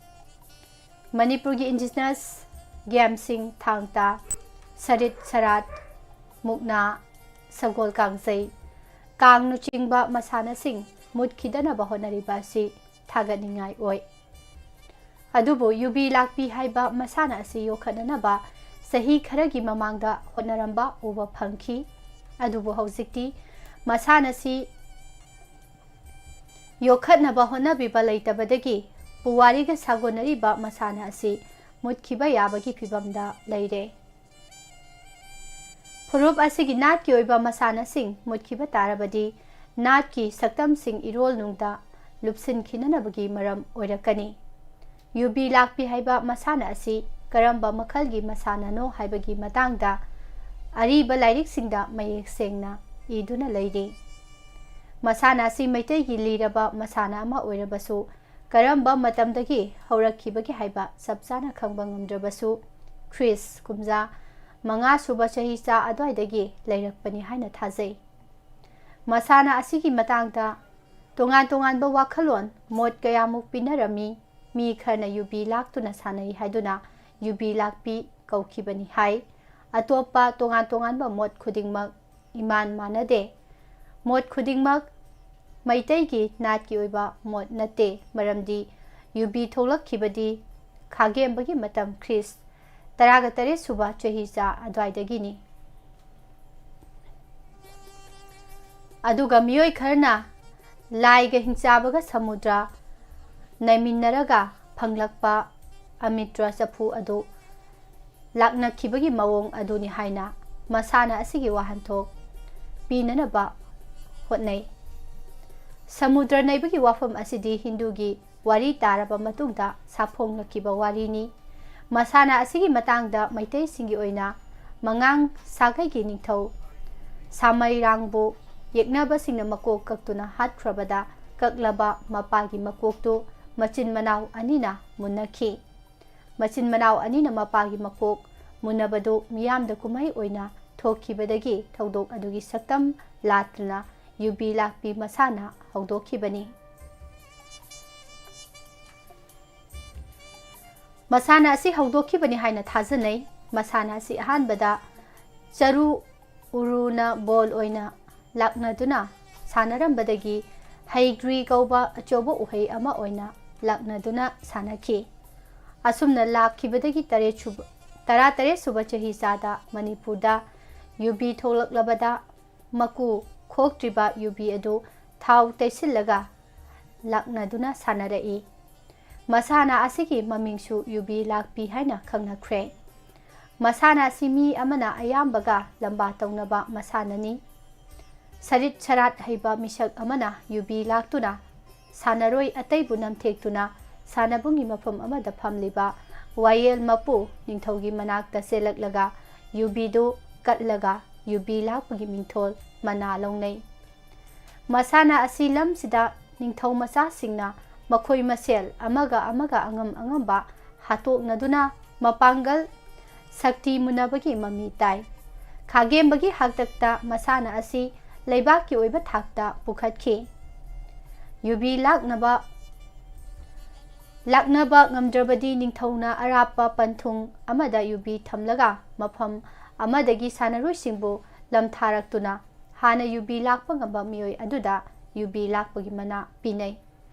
ꯃꯅꯤꯄꯨꯔꯒꯤ indigenous gameꯁꯤꯡ ꯊꯥꯡ ꯇꯥ, ꯁꯔꯤꯠ ꯁꯔꯥꯠ, ꯃꯨꯛꯅꯥ, ꯁꯒꯣꯜ ꯀꯥꯡꯖꯩ, ꯀꯥꯡꯅꯆꯤꯡꯕ ꯃꯁꯥꯟꯅꯁꯤꯡ ꯃꯨꯠꯈꯤꯗꯅꯕ ꯍꯣꯠꯅꯔꯤꯕ ꯑꯁꯤ ꯊꯥꯒꯠꯅꯤꯡꯉꯥꯏ ꯑꯣꯏ꯫ ꯑꯗꯨꯕꯨ ꯌꯨꯕꯤ ꯂꯥꯛꯄꯤ ꯍꯥꯏꯕ ꯃꯁꯥꯟꯅ ꯑꯁꯤ ꯌꯣꯛꯈꯠꯅꯅꯕ ꯆꯍꯤ ꯈꯔꯒꯤ ꯃꯃꯥꯡꯗ ꯍꯣꯠꯅꯔꯝꯕ ꯎꯕ ꯐꯪꯈꯤ꯫ ꯑꯗꯨꯕꯨ ꯍꯧꯖꯤꯛꯇꯤ ꯃꯁꯥꯟꯅꯁꯤ ꯌꯣꯛꯈꯠꯅꯕ ꯍꯣꯠꯅꯕꯤꯕ ꯂꯩꯇꯕꯗꯒꯤ ꯄꯨꯋꯥꯔꯤꯒ ꯁꯥꯒꯣꯟꯅꯔꯤꯕ ꯃꯁꯥꯟꯅ ꯑꯁꯤ ꯃꯨꯠꯈꯤꯕ ꯌꯥꯕꯒꯤ ꯐꯤꯕꯝꯗ ꯂꯩꯔꯦ꯫ ꯐꯨꯔꯨꯞ ꯑꯁꯤꯒꯤ ꯅꯥꯠꯀꯤ ꯑꯣꯏꯕ ꯃꯁꯥꯟꯅꯁꯤꯡ ꯃꯨꯠꯈꯤꯕ ꯇꯥꯔꯕꯗꯤ ꯅꯥꯠꯀꯤ ꯁꯛꯇꯝꯁꯤꯡ ꯏꯔꯣꯜꯅꯨꯡꯗ ꯂꯨꯞꯁꯤꯟꯈꯤꯅꯅꯕꯒꯤ ꯃꯔꯝ ꯑꯣꯏꯔꯛꯀꯅꯤ꯫ ꯌꯨꯕꯤ ꯂꯥꯛꯄꯤ ꯍꯥꯏꯕ ꯃꯁꯥꯟꯅ ꯑꯁꯤ ꯀꯔꯝꯕ ꯃꯈꯜꯒꯤ ꯃꯁꯥꯟꯅꯅꯣ ꯍꯥꯏꯕꯒꯤ ꯃꯇꯥꯡꯗ ꯑꯔꯤꯕ ꯂꯥꯏꯔꯤꯛꯁꯤꯡꯗ ꯃꯌꯦꯛ ꯁꯦꯡꯅ ꯏꯗꯨꯅ ꯂꯩꯔꯤ꯫ ꯃꯁꯥꯟꯅ ꯑꯁꯤ ꯃꯩꯇꯩꯒꯤ ꯂꯤꯔꯕ ꯃꯁꯥꯟꯅ ꯑꯃ ꯑꯣꯏꯔꯕꯁꯨ, ꯀꯔꯝꯕ ꯃꯇꯝꯗꯒꯤ ꯍꯧꯔꯛꯈꯤꯕꯒꯦ ꯍꯥꯏꯕ ꯆꯞ ꯆꯥꯅ ꯈꯪꯕ ꯉꯝꯗ꯭ꯔꯕꯁꯨ, ꯈ꯭ꯔꯤꯁ ꯀꯨꯝꯖꯥ ꯃꯉꯥ ꯁꯨꯕ ꯆꯍꯤꯆꯥ ꯑꯗꯨꯋꯥꯏꯗꯒꯤ ꯂꯩꯔꯛꯄꯅꯤ ꯍꯥꯏꯅ ꯊꯥꯖꯩ꯫ ꯃꯁꯥꯟꯅ ꯑꯁꯤꯒꯤ ꯃꯇꯥꯡꯗ ꯇꯣꯉꯥꯟ ꯇꯣꯉꯥꯟꯕ ꯋꯥꯈꯜꯂꯣꯟ, ꯃꯣꯠ ꯀꯌꯥꯃꯨꯛ ꯄꯤꯅꯔꯝꯃꯤ꯫ ꯃꯤ ꯈꯔꯅ ꯌꯨꯕꯤ ꯂꯥꯛꯇꯨꯅ ꯁꯥꯟꯅꯩ ꯍꯥꯏꯗꯨꯅ ꯌꯨꯕꯤ ꯂꯥꯛꯄꯤ ꯀꯧꯈꯤꯕꯅꯤ ꯍꯥꯏ꯫ ꯑꯇꯣꯞꯄ ꯇꯣꯉꯥꯟ ꯇꯣꯉꯥꯟꯕ ꯃꯣꯠ ꯈꯨꯗꯤꯡꯃꯛ ꯏꯃꯥꯟ ꯃꯥꯟꯅꯗꯦ꯫ ꯃꯣꯠ ꯈꯨꯗꯤꯡꯃꯛ ꯃꯩꯇꯩꯒꯤ ꯅꯥꯠꯀꯤ ꯑꯣꯏꯕ ꯃꯣꯠ ꯅꯠꯇꯦ, ꯃꯔꯝꯗꯤ ꯌꯨꯕꯤ ꯊꯣꯛꯂꯛꯈꯤꯕꯗꯤ ꯈꯥꯒꯦꯝꯕꯒꯤ ꯃꯇꯝ ꯈ꯭ꯔꯤꯁ ꯇꯔꯥꯒ ꯇꯔꯦꯠ ꯁꯨꯕ ꯆꯍꯤꯆꯥ ꯑꯗꯨꯋꯥꯏꯗꯒꯤꯅꯤ꯫ ꯑꯗꯨꯒ ꯃꯤꯑꯣꯏ ꯈꯔꯅ ꯂꯥꯏꯒ ꯍꯤꯡꯆꯥꯕꯒ ꯁꯃꯨꯗ꯭ꯔ ꯅꯩꯃꯤꯟꯅꯔꯒ ꯐꯪꯂꯛꯄ ꯑꯃꯤꯇ꯭ꯔ ꯆꯐꯨ ꯑꯗꯨ ꯂꯥꯛꯅꯈꯤꯕꯒꯤ ꯃꯑꯣꯡ ꯑꯗꯨꯅꯤ ꯍꯥꯏꯅ ꯃꯁꯥꯟꯅ ꯑꯁꯤꯒꯤ ꯋꯥꯍꯟꯊꯣꯛ ꯄꯤꯅꯅꯕ ꯍꯣꯠꯅꯩ꯫ ꯁꯃꯨꯗ꯭ꯔ ꯅꯩꯕꯒꯤ ꯋꯥꯐꯝ ꯑꯁꯤꯗꯤ ꯍꯤꯟꯗꯨꯒꯤ ꯋꯥꯔꯤ ꯇꯥꯔꯕ ꯃꯇꯨꯡꯗ ꯁꯥꯐꯣꯡꯂꯛꯈꯤꯕ ꯋꯥꯔꯤꯅꯤ꯫ ꯃꯁꯥꯟꯅ ꯑꯁꯤꯒꯤ ꯃꯇꯥꯡꯗ ꯃꯩꯇꯩꯁꯤꯡꯒꯤ ꯑꯣꯏꯅ ꯃꯉꯥꯡ ꯁꯥꯒꯩꯒꯤ ꯅꯤꯡꯊꯧ ꯁꯥꯃꯩꯔꯥꯡꯕꯨ ꯌꯦꯛꯅꯕꯁꯤꯡꯅ ꯃꯀꯣꯛ ꯀꯛꯇꯨꯅ ꯍꯥꯠꯈ꯭ꯔꯕꯗ ꯀꯛꯂꯕ ꯃꯄꯥꯒꯤ ꯃꯀꯣꯛꯇꯨ ꯃꯆꯤꯟ ꯃꯅꯥꯎ ꯑꯅꯤꯅ ꯃꯨꯟꯅꯈꯤ꯫ ꯃꯆꯤꯟ ꯃꯅꯥꯎ ꯑꯅꯤꯅ ꯃꯄꯥꯒꯤ ꯃꯀꯣꯛ ꯃꯨꯟꯅꯕꯗꯨ ꯃꯤꯌꯥꯝꯗ ꯀꯨꯝꯍꯩ ꯑꯣꯏꯅ ꯊꯣꯛꯈꯤꯕꯗꯒꯤ ꯊꯧꯗꯣꯛ ꯑꯗꯨꯒꯤ ꯁꯛꯇꯝ ꯂꯥꯠꯇꯨꯅ ꯌꯨꯕꯤ ꯂꯥꯛꯄꯤ ꯃꯁꯥꯟꯅ ꯍꯧꯗꯣꯛꯈꯤꯕꯅꯤ꯫ ꯃꯁꯥꯟꯅ ꯑꯁꯤ ꯍꯧꯗꯣꯛꯈꯤꯕꯅꯤ ꯍꯥꯏꯅ ꯊꯥꯖꯅꯩ꯫ ꯃꯁꯥꯟꯅ ꯑꯁꯤ ꯑꯍꯥꯟꯕꯗ ꯆꯔꯨ ꯎꯔꯨꯅ ꯕꯣꯜ ꯑꯣꯏꯅ ꯂꯥꯛꯅꯗꯨꯅ ꯁꯥꯟꯅꯔꯝꯕꯗꯒꯤ ꯍꯩꯒ꯭ꯔꯤ ꯀꯧꯕ ꯑꯆꯧꯕ ꯎꯍꯩ ꯑꯃ ꯑꯣꯏꯅ ꯂꯥꯛꯅꯗꯨꯅ ꯁꯥꯟꯅꯈꯤ꯫ ꯑꯁꯨꯝꯅ ꯂꯥꯛꯈꯤꯕꯗꯒꯤ ꯇꯔꯦꯠ ꯁꯨꯕ, ꯇꯔꯥ ꯇꯔꯦꯠ ꯁꯨꯕ ꯆꯍꯤꯆꯥꯗ ꯃꯅꯤꯄꯨꯔꯗ ꯌꯨꯕꯤ ꯊꯣꯛꯂꯛꯂꯕꯗ ꯃꯀꯨ ꯈꯣꯛꯇ꯭ꯔꯤꯕ ꯌꯨꯕꯤ ꯑꯗꯨ ꯊꯥꯎ ꯇꯩꯁꯤꯜꯂꯒ ꯂꯥꯛꯅꯗꯨꯅ ꯁꯥꯟꯅꯔꯛꯏ꯫ ꯃꯁꯥꯟꯅ ꯑꯁꯤꯒꯤ ꯃꯃꯤꯡꯁꯨ ꯌꯨꯕꯤ ꯂꯥꯛꯄꯤ ꯍꯥꯏꯅ ꯈꯪꯅꯈ꯭ꯔꯦ꯫ ꯃꯁꯥꯟꯅ ꯑꯁꯤ ꯃꯤ ꯑꯃꯅ ꯑꯌꯥꯝꯕꯒ ꯂꯝꯕꯥ ꯇꯧꯅꯕ ꯃꯁꯥꯟꯅꯅꯤ꯫ ꯁꯔꯤꯠ ꯁꯔꯥꯠ ꯍꯩꯕ ꯃꯤꯁꯛ ꯑꯃꯅ ꯌꯨꯕꯤ ꯂꯥꯛꯇꯨꯅ ꯁꯥꯟꯅꯔꯣꯏ ꯑꯇꯩꯕꯨ ꯅꯝꯊꯦꯛꯇꯨꯅ ꯁꯥꯟꯅꯕꯨꯡꯒꯤ ꯃꯐꯝ ꯑꯃꯗ ꯐꯝꯂꯤꯕ ꯋꯥꯌꯦꯜ ꯃꯄꯨ ꯅꯤꯡꯊꯧꯒꯤ ꯃꯅꯥꯛꯇ ꯆꯦꯜꯂꯛꯂꯒ ꯌꯨꯕꯤꯗꯨ ꯀꯠꯂꯒ ꯌꯨꯕꯤ ꯂꯥꯛꯄꯒꯤ ꯃꯤꯡꯊꯣꯜ ꯃꯅꯥ ꯂꯧꯅꯩ꯫ ꯃꯁꯥꯟꯅ ꯑꯁꯤ ꯂꯝꯁꯤꯗ ꯅꯤꯡꯊꯧ ꯃꯆꯥꯁꯤꯡꯅ ꯃꯈꯣꯏ ꯃꯁꯦꯜ ꯑꯃꯒ ꯑꯃꯒ ꯑꯉꯝ ꯑꯉꯝꯕ ꯍꯥꯠꯇꯣꯛꯅꯗꯨꯅ ꯃꯄꯥꯡꯒꯜ ꯁꯛꯇꯤ ꯃꯨꯟꯅꯕꯒꯤ ꯃꯃꯤ ꯇꯥꯏ꯫ ꯈꯥꯒꯦꯝꯕꯒꯤ ꯍꯥꯛꯇꯛꯇ ꯃꯁꯥꯟꯅ ꯑꯁꯤ ꯂꯩꯕꯥꯛꯀꯤ ꯑꯣꯏꯕ ꯊꯥꯛꯇ ꯄꯨꯈꯠꯈꯤ꯫ ꯌꯨꯕꯤ ꯂꯥꯛꯅꯕ, ꯂꯥꯛꯅꯕ ꯉꯝꯗ꯭ꯔꯕꯗꯤ ꯅꯤꯡꯊꯧꯅ ꯑꯔꯥꯞꯄ ꯄꯟꯊꯨꯡ ꯑꯃꯗ ꯌꯨꯕꯤ ꯊꯝꯂꯒ ꯃꯐꯝ ꯑꯃꯗꯒꯤ ꯁꯥꯟꯅꯔꯣꯏꯁꯤꯡꯕꯨ ꯂꯝꯊꯥꯔꯛꯇꯨꯅ ꯍꯥꯟꯅ ꯌꯨꯕꯤ ꯂꯥꯛꯄ ꯉꯝꯕ ꯃꯤꯑꯣꯏ ꯑꯗꯨꯗ ꯌꯨꯕꯤ ꯂꯥꯛꯄꯒꯤ ꯃꯅꯥ ꯄꯤꯅꯩ꯫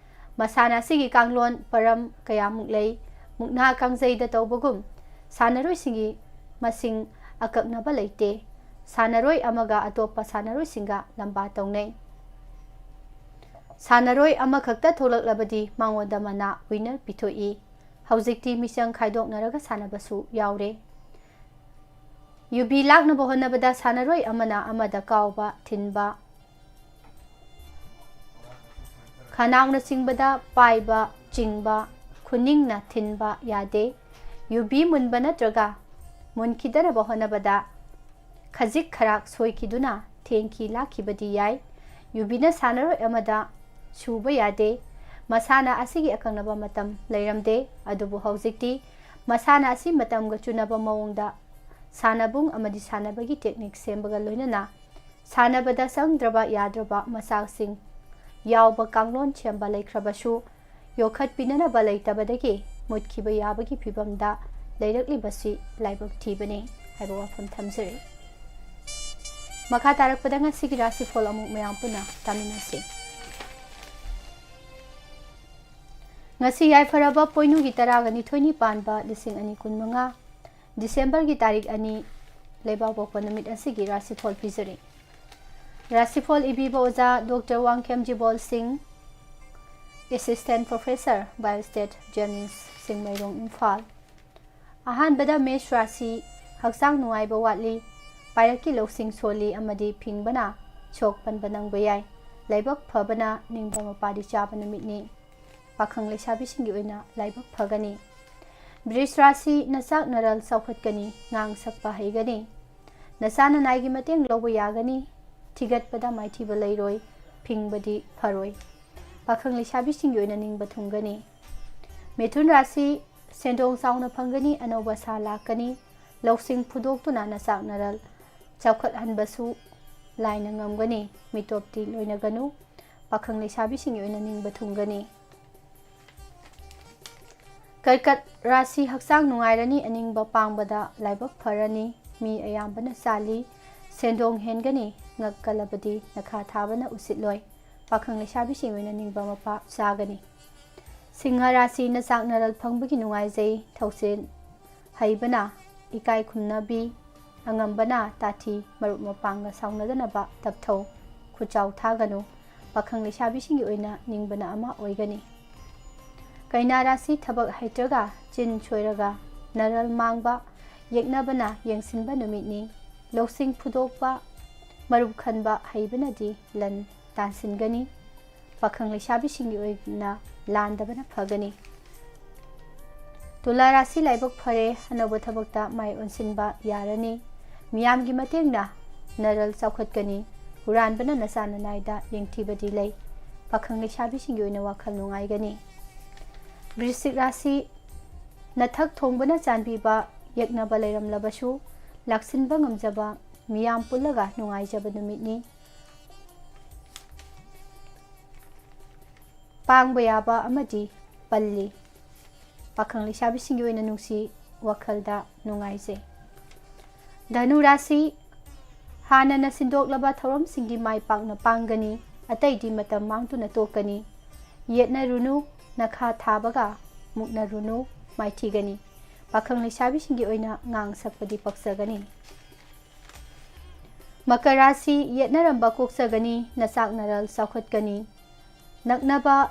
ꯃꯁꯥꯟꯅ ꯑꯁꯤꯒꯤ ꯀꯥꯡꯂꯣꯟ ꯄꯔꯝ ꯀꯌꯥꯃꯨꯛ ꯂꯩ꯫ ꯃꯨꯛꯅꯥ ꯀꯥꯡꯖꯩꯗ ꯇꯧꯕꯒꯨꯝ ꯁꯥꯟꯅꯔꯣꯏꯁꯤꯡꯒꯤ ꯃꯁꯤꯡ ꯑꯀꯛꯅꯕ ꯂꯩꯇꯦ꯫ ꯁꯥꯟꯅꯔꯣꯏ ꯑꯃꯒ ꯑꯇꯣꯞꯄ ꯁꯥꯟꯅꯔꯣꯏꯁꯤꯡꯒ ꯂꯝꯕꯥ ꯇꯧꯅꯩ꯫ ꯁꯥꯟꯅꯔꯣꯏ ꯑꯃꯈꯛꯇ ꯊꯣꯛꯂꯛꯂꯕꯗꯤ ꯃꯉꯣꯟꯗ ꯃꯅꯥ, winner, ꯄꯤꯊꯣꯛꯏ꯫ ꯍꯧꯖꯤꯛꯇꯤ ꯃꯤꯆꯪ ꯈꯥꯏꯗꯣꯛꯅꯔꯒ ꯁꯥꯟꯅꯕꯁꯨ ꯌꯥꯎꯔꯦ꯫ ꯌꯨꯕꯤ ꯂꯥꯛꯅꯕ ꯍꯣꯠꯅꯕꯗ ꯁꯥꯟꯅꯔꯣꯏ ꯑꯃꯅ ꯑꯃꯗ ꯀꯥꯎꯕ, ꯊꯤꯟꯕ, ꯈꯅꯥꯎꯅꯆꯤꯡꯕꯗ ꯄꯥꯏꯕ, ꯆꯤꯡꯕ, ꯈꯨꯅꯤꯡꯅ ꯊꯤꯟꯕ ꯌꯥꯗꯦ꯫ ꯌꯨꯕꯤ ꯃꯨꯟꯕ ꯅꯠꯇ꯭ꯔꯒ ꯃꯨꯟꯈꯤꯗꯅꯕ ꯍꯣꯠꯅꯕꯗ ꯈꯖꯤꯛ ꯈꯔꯥꯛ ꯁꯣꯏꯈꯤꯗꯨꯅ ꯊꯦꯡꯈꯤ ꯂꯥꯛꯈꯤꯕꯗꯤ ꯌꯥꯏ꯫ ꯌꯨꯕꯤꯅ ꯁꯥꯟꯅꯔꯣꯏ ꯑꯃꯗ ꯁꯨꯕ ꯌꯥꯗꯦ꯫ ꯃꯁꯥꯟꯅ ꯑꯁꯤꯒꯤ ꯑꯀꯛꯅꯕ ꯃꯇꯝ ꯂꯩꯔꯝꯗꯦ, ꯑꯗꯨꯕꯨ ꯍꯧꯖꯤꯛꯇꯤ ꯃꯁꯥꯟꯅ ꯑꯁꯤ ꯃꯇꯝꯒ ꯆꯨꯅꯕ ꯃꯑꯣꯡꯗ ꯁꯥꯟꯅꯕꯨꯡ ꯑꯃꯗꯤ ꯁꯥꯟꯅꯕꯒꯤ technique ꯁꯦꯝꯕꯒ ꯂꯣꯏꯅꯅ ꯁꯥꯟꯅꯕꯗ ꯆꯪꯗ꯭ꯔꯕ ꯌꯥꯗ꯭ꯔꯕ ꯃꯆꯥꯛꯁꯤꯡ ꯌꯥꯎꯕ ꯀꯥꯡꯂꯣꯟ ꯁꯦꯝꯕ ꯂꯩꯈ꯭ꯔꯕꯁꯨ, ꯌꯣꯛꯈꯠꯄꯤꯅꯅꯕ ꯂꯩꯇꯕꯗꯒꯤ ꯃꯨꯠꯈꯤꯕ ꯌꯥꯕꯒꯤ ꯐꯤꯕꯝꯗ ꯂꯩꯔꯛꯂꯤꯕꯁꯤ ꯂꯥꯏꯕꯛ ꯊꯤꯕꯅꯤ ꯍꯥꯏꯕ ꯋꯥꯐꯝ ꯊꯝꯖꯔꯤ꯫ ꯃꯈꯥ ꯇꯥꯔꯛꯄꯗ ꯉꯁꯤꯒꯤ ꯔꯥꯁꯤꯐꯣꯜ ꯑꯃꯨꯛ ꯃꯌꯥꯝ ꯄꯨꯟꯅ ꯇꯥꯃꯤꯟꯅꯁꯤ꯫ ꯉꯁꯤ ꯌꯥꯏꯐꯔꯕ ꯄꯣꯏꯅꯨꯒꯤ ꯇꯔꯥꯒ ꯅꯤꯊꯣꯏꯅꯤ ꯄꯥꯟꯕ ꯂꯤꯁꯤꯡ ꯑꯅꯤ ꯀꯨꯟꯃꯉꯥ, ꯗꯤꯁꯦꯝꯕꯔꯒꯤ ꯇꯥꯔꯤꯛ ꯑꯅꯤ, ꯂꯩꯕꯥꯛꯄꯣꯛꯄ ꯅꯨꯃꯤꯠ ꯑꯁꯤꯒꯤ ꯔꯥꯁꯤꯐꯣꯜ ꯄꯤꯖꯔꯤ꯫ ꯔꯥꯁꯤꯐꯣꯜ ꯏꯕꯤꯕ ꯑꯣꯖꯥ ꯗꯣꯛꯇꯔ ꯋꯥꯡꯈꯦꯝ ꯖꯤꯕꯣꯜ ꯁꯤꯡ, Assistant Professor, Biostat, JNIMS, Chingmeirong, Imphal. ꯑꯍꯥꯟꯕꯗ ꯃꯦꯁ ꯔꯥꯁꯤ, ꯍꯛꯆꯥꯡ ꯅꯨꯡꯉꯥꯏꯕ ꯋꯥꯠꯂꯤ, ꯄꯥꯏꯔꯛꯀꯤ ꯂꯧꯁꯤꯡ ꯁꯣꯜꯂꯤ ꯑꯃꯗꯤ ꯐꯤꯡꯕꯅ ꯁꯣꯛ ꯄꯟꯕ ꯅꯪꯕ ꯌꯥꯏ꯫ ꯂꯥꯏꯕꯛ ꯐꯕꯅ ꯅꯤꯡꯕ ꯃꯄꯥꯗꯤ ꯆꯥꯕ ꯅꯨꯃꯤꯠꯅꯤ꯫ ꯄꯥꯈꯪ ꯂꯩꯁꯥꯕꯤꯁꯤꯡꯒꯤ ꯑꯣꯏꯅ ꯂꯥꯏꯕꯛ ꯐꯒꯅꯤ꯫ ꯕ꯭ꯔꯤꯖ ꯔꯥꯁꯤ, ꯅꯆꯥꯛ ꯅꯔꯜ ꯆꯥꯎꯈꯠꯀꯅꯤ, ꯉꯥꯡ ꯁꯛꯄ ꯍꯩꯒꯅꯤ꯫ ꯅꯆꯥ ꯅꯅꯥꯏꯒꯤ ꯃꯇꯦꯡ ꯂꯧꯕ ꯌꯥꯒꯅꯤ꯫ ꯊꯤꯒꯠꯄꯗ ꯃꯥꯏꯊꯤꯕ ꯂꯩꯔꯣꯏ, ꯐꯤꯡꯕꯗꯤ ꯐꯔꯣꯏ꯫ ꯄꯥꯈꯪ ꯂꯩꯁꯥꯕꯤꯁꯤꯡꯒꯤ ꯑꯣꯏꯅ ꯅꯤꯡꯕ ꯊꯨꯡꯒꯅꯤ꯫ ꯃꯤꯊꯨꯟ ꯔꯥꯁꯤ, ꯁꯦꯟꯗꯣꯡ ꯆꯥꯎꯅ ꯐꯪꯒꯅꯤ, ꯑꯅꯧꯕ ꯁꯥ ꯂꯥꯛꯀꯅꯤ꯫ ꯂꯧꯁꯤꯡ ꯐꯨꯗꯣꯛꯇꯨꯅ ꯅꯆꯥꯛ ꯅꯔꯜ ꯆꯥꯎꯈꯠꯍꯟꯕꯁꯨ ꯂꯥꯏꯅ ꯉꯝꯒꯅꯤ꯫ ꯃꯤꯇꯣꯞꯇꯤ ꯂꯣꯏꯅꯒꯅꯨ꯫ ꯄꯥꯈꯪ ꯂꯩꯁꯥꯕꯤꯁꯤꯡꯒꯤ ꯑꯣꯏꯅ ꯅꯤꯡꯕ ꯊꯨꯡꯒꯅꯤ꯫ ꯀꯔꯀꯠ ꯔꯥꯁꯤ, ꯍꯛꯆꯥꯡ ꯅꯨꯡꯉꯥꯏꯔꯅꯤ, ꯑꯅꯤꯡꯕ ꯄꯥꯡꯕꯗ ꯂꯥꯏꯕꯛ ꯐꯔꯅꯤ꯫ ꯃꯤ ꯑꯌꯥꯝꯕꯅ ꯆꯥꯜꯂꯤ꯫ ꯁꯦꯟꯗꯣꯡ ꯍꯦꯟꯒꯅꯤ꯫ ꯉꯛ ꯀꯜꯂꯕꯗꯤ ꯅꯈꯥ ꯊꯥꯕꯅ ꯎꯁꯤꯠꯂꯣꯏ꯫ ꯄꯥꯈꯪ ꯂꯩꯁꯥꯕꯤꯁꯤꯡ ꯑꯣꯏꯅ ꯅꯤꯡꯕ ꯃꯄꯥ ꯆꯥꯒꯅꯤ꯫ ꯁꯤꯡꯍ ꯔꯥꯁꯤꯅ ꯆꯥꯛꯅꯔꯜ ꯐꯪꯕꯒꯤ ꯅꯨꯡꯉꯥꯏꯖꯩ꯫ ꯊꯧꯁꯤꯜ ꯍꯩꯕꯅ ꯏꯀꯥꯏ ꯈꯨꯝꯅꯕꯤ, ꯑꯉꯝꯕꯅ ꯇꯥꯊꯤ, ꯃꯔꯨꯞ ꯃꯄꯥꯡꯒ ꯁꯥꯎꯅꯗꯅꯕ ꯇꯞꯊꯧ꯫ ꯈꯨꯠꯆꯥꯎ ꯊꯥꯒꯅꯨ꯫ ꯄꯥꯈꯪ ꯂꯩꯁꯥꯕꯤꯁꯤꯡꯒꯤ ꯑꯣꯏꯅ ꯅꯤꯡꯕꯅ ꯑꯃ ꯑꯣꯏꯒꯅꯤ꯫ ꯀꯩꯅꯥ ꯔꯥꯁꯤ ꯊꯕꯛ ꯍꯩꯇ꯭ꯔꯒ ꯆꯤꯟ ꯁꯣꯏꯔꯒ ꯅꯔꯜ ꯃꯥꯡꯕ, ꯌꯦꯛꯅꯕꯅ ꯌꯦꯡꯁꯤꯟꯕ ꯅꯨꯃꯤꯠꯅꯤ꯫ ꯂꯧꯁꯤꯡ ꯐꯨꯗꯣꯛꯄ, ꯃꯔꯨꯞ ꯈꯟꯕ ꯍꯩꯕꯅꯗꯤ ꯂꯟ ꯇꯥꯟꯁꯤꯟꯒꯅꯤ꯫ ꯄꯥꯈꯪ ꯂꯩꯁꯥꯕꯤꯁꯤꯡꯒꯤ ꯑꯣꯏꯅ ꯂꯥꯟꯗꯕꯅ ꯐꯒꯅꯤ꯫ ꯇꯨꯂꯥ ꯔꯥꯁꯤ ꯂꯥꯏꯕꯛ ꯐꯔꯦ, ꯑꯅꯧꯕ ꯊꯕꯛꯇ ꯃꯥꯏ ꯑꯣꯟꯁꯤꯟꯕ ꯌꯥꯔꯅꯤ꯫ ꯃꯤꯌꯥꯝꯒꯤ ꯃꯇꯦꯡꯅ ꯅꯔꯜ ꯆꯥꯎꯈꯠꯀꯅꯤ꯫ ꯍꯨꯔꯥꯟꯕꯅ ꯅꯆꯥ ꯅꯅꯥꯏꯗ ꯌꯦꯡꯊꯤꯕꯗꯤ ꯂꯩ꯫ ꯄꯥꯈꯪ ꯂꯩꯁꯥꯕꯤꯁꯤꯡꯒꯤ ꯑꯣꯏꯅ ꯋꯥꯈꯜ ꯅꯨꯡꯉꯥꯏꯒꯅꯤ꯫ ꯕ꯭ꯔꯤꯁꯤꯛ ꯔꯥꯁꯤ ꯅꯊꯛ ꯊꯣꯡꯕꯅ ꯆꯥꯟꯕꯤꯕ, ꯌꯦꯛꯅꯕ ꯂꯩꯔꯝꯂꯕꯁꯨ ꯂꯥꯛꯁꯤꯟꯕ ꯉꯝꯖꯕ, ꯃꯤꯌꯥꯝ ꯄꯨꯜꯂꯒ ꯅꯨꯡꯉꯥꯏꯖꯕ ꯅꯨꯃꯤꯠꯅꯤ꯫ ꯄꯥꯡꯕ ꯌꯥꯕ ꯑꯃꯗꯤ ꯄꯜꯂꯤ꯫ ꯄꯥꯈꯪ ꯂꯩꯁꯥꯕꯤꯁꯤꯡꯒꯤ ꯑꯣꯏꯅ ꯅꯨꯡꯁꯤ ꯋꯥꯈꯜꯗ ꯅꯨꯡꯉꯥꯏꯖꯩ꯫ ꯙꯅꯨ ꯔꯥꯁꯤ ꯍꯥꯟꯅꯅ ꯁꯤꯟꯗꯣꯛꯂꯕ ꯊꯧꯔꯝꯁꯤꯡꯗꯤ ꯃꯥꯏ ꯄꯥꯛꯅ ꯄꯥꯡꯒꯅꯤ, ꯑꯇꯩꯗꯤ ꯃꯇꯝ ꯃꯥꯡꯗꯨꯅ ꯇꯣꯛꯀꯅꯤ꯫ ꯌꯦꯠꯅꯔꯨꯅꯨ, ꯅꯈꯥ ꯊꯥꯕꯒ ꯃꯨꯛꯅꯔꯨꯅꯨ, ꯃꯥꯏꯊꯤꯒꯅꯤ꯫ ꯄꯥꯈꯪ ꯂꯩꯁꯥꯕꯤꯁꯤꯡꯒꯤ ꯑꯣꯏꯅ ꯉꯥꯡ ꯁꯛꯄꯗꯤ ꯄꯛꯆꯒꯅꯤ꯫ ꯃꯀꯔ ꯔꯥꯁꯤ ꯌꯦꯠꯅꯔꯝꯕ ꯀꯣꯛꯆꯒꯅꯤ, ꯅꯆꯥꯛ ꯅꯔꯜ ꯆꯥꯎꯈꯠꯀꯅꯤ꯫ ꯅꯛꯅꯕ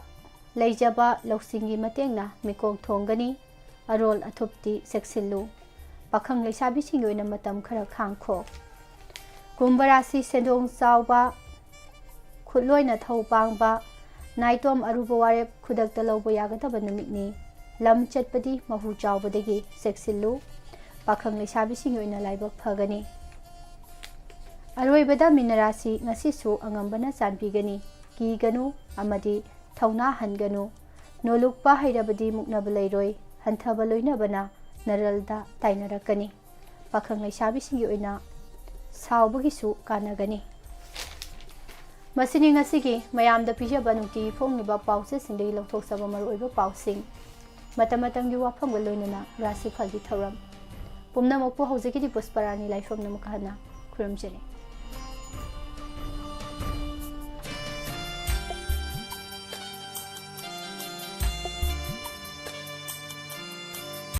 ꯂꯩꯖꯕ ꯂꯧꯁꯤꯡꯒꯤ ꯃꯇꯦꯡꯅ ꯃꯤꯀꯣꯛ ꯊꯣꯡꯒꯅꯤ꯫ ꯑꯔꯣꯜ ꯑꯊꯨꯞꯇꯤ ꯆꯦꯛꯁꯤꯜꯂꯨ꯫ ꯄꯥꯈꯪ ꯂꯩꯁꯥꯕꯤꯁꯤꯡꯒꯤ ꯑꯣꯏꯅ ꯃꯇꯝ ꯈꯔ ꯈꯥꯡꯈꯣ꯫ ꯀꯨꯝꯚ ꯔꯥꯁꯤ ꯁꯦꯟꯗꯣꯡ ꯆꯥꯎꯕ, ꯈꯨꯠꯂꯣꯏꯅ ꯊꯧ ꯄꯥꯡꯕ, ꯅꯥꯏꯇꯣꯝ ꯑꯔꯨꯕ ꯋꯥꯔꯦꯞ ꯈꯨꯗꯛꯇ ꯂꯧꯕ ꯌꯥꯒꯗꯕ ꯅꯨꯃꯤꯠꯅꯤ꯫ ꯂꯝ ꯆꯠꯄꯗꯤ ꯃꯍꯨ ꯆꯥꯎꯕꯗꯒꯤ ꯆꯦꯛꯁꯤꯜꯂꯨ꯫ ꯄꯥꯈꯪ ꯂꯩꯁꯥꯕꯤꯁꯤꯡꯒꯤ ꯑꯣꯏꯅ ꯂꯥꯏꯕꯛ ꯐꯒꯅꯤ꯫ ꯑꯔꯣꯏꯕꯗ ꯃꯤꯅ ꯔꯥꯁꯤ ꯉꯁꯤꯁꯨ ꯑꯉꯝꯕꯅ ꯆꯥꯟꯕꯤꯒꯅꯤ꯫ ꯀꯤꯒꯅꯨ ꯑꯃꯗꯤ ꯊꯧꯅꯥ ꯍꯟꯒꯅꯨ꯫ ꯅꯣꯂꯨꯛꯄ ꯍꯩꯔꯕꯗꯤ ꯃꯨꯛꯅꯕ ꯂꯩꯔꯣꯏ꯫ ꯍꯟꯊꯕ ꯂꯣꯏꯅꯕꯅ ꯅꯔꯜꯗ ꯇꯥꯏꯅꯔꯛꯀꯅꯤ꯫ ꯄꯥꯈꯪ ꯂꯩꯁꯥꯕꯤꯁꯤꯡꯒꯤ ꯑꯣꯏꯅ ꯁꯥꯎꯕꯒꯤꯁꯨ ꯀꯥꯟꯅꯒꯅꯤ꯫ ꯃꯁꯤꯅꯤ ꯉꯁꯤꯒꯤ ꯃꯌꯥꯝꯗ ꯄꯤꯖꯕ ꯅꯨꯡꯇꯤꯒꯤ ꯐꯣꯡꯂꯤꯕ ꯄꯥꯎꯆꯦꯁꯤꯡꯗꯒꯤ ꯂꯧꯊꯣꯛꯆꯕ ꯃꯔꯨꯑꯣꯏꯕ ꯄꯥꯎꯁꯤꯡ꯫ ꯃꯇꯝ ꯃꯇꯝꯒꯤ ꯋꯥꯐꯝꯒ ꯂꯣꯏꯅꯅ ꯔꯥꯁꯤꯐꯜꯒꯤ ꯊꯧꯔꯝ ꯄꯨꯝꯅꯃꯛꯄꯨ ꯍꯧꯖꯤꯛꯀꯤꯗꯤ ꯄꯨꯁꯄꯔꯥꯅꯤ ꯂꯥꯏꯐꯝꯅ ꯑꯃꯨꯛꯀ ꯍꯟꯅ ꯈꯨꯔꯨꯝꯖꯔꯤ꯫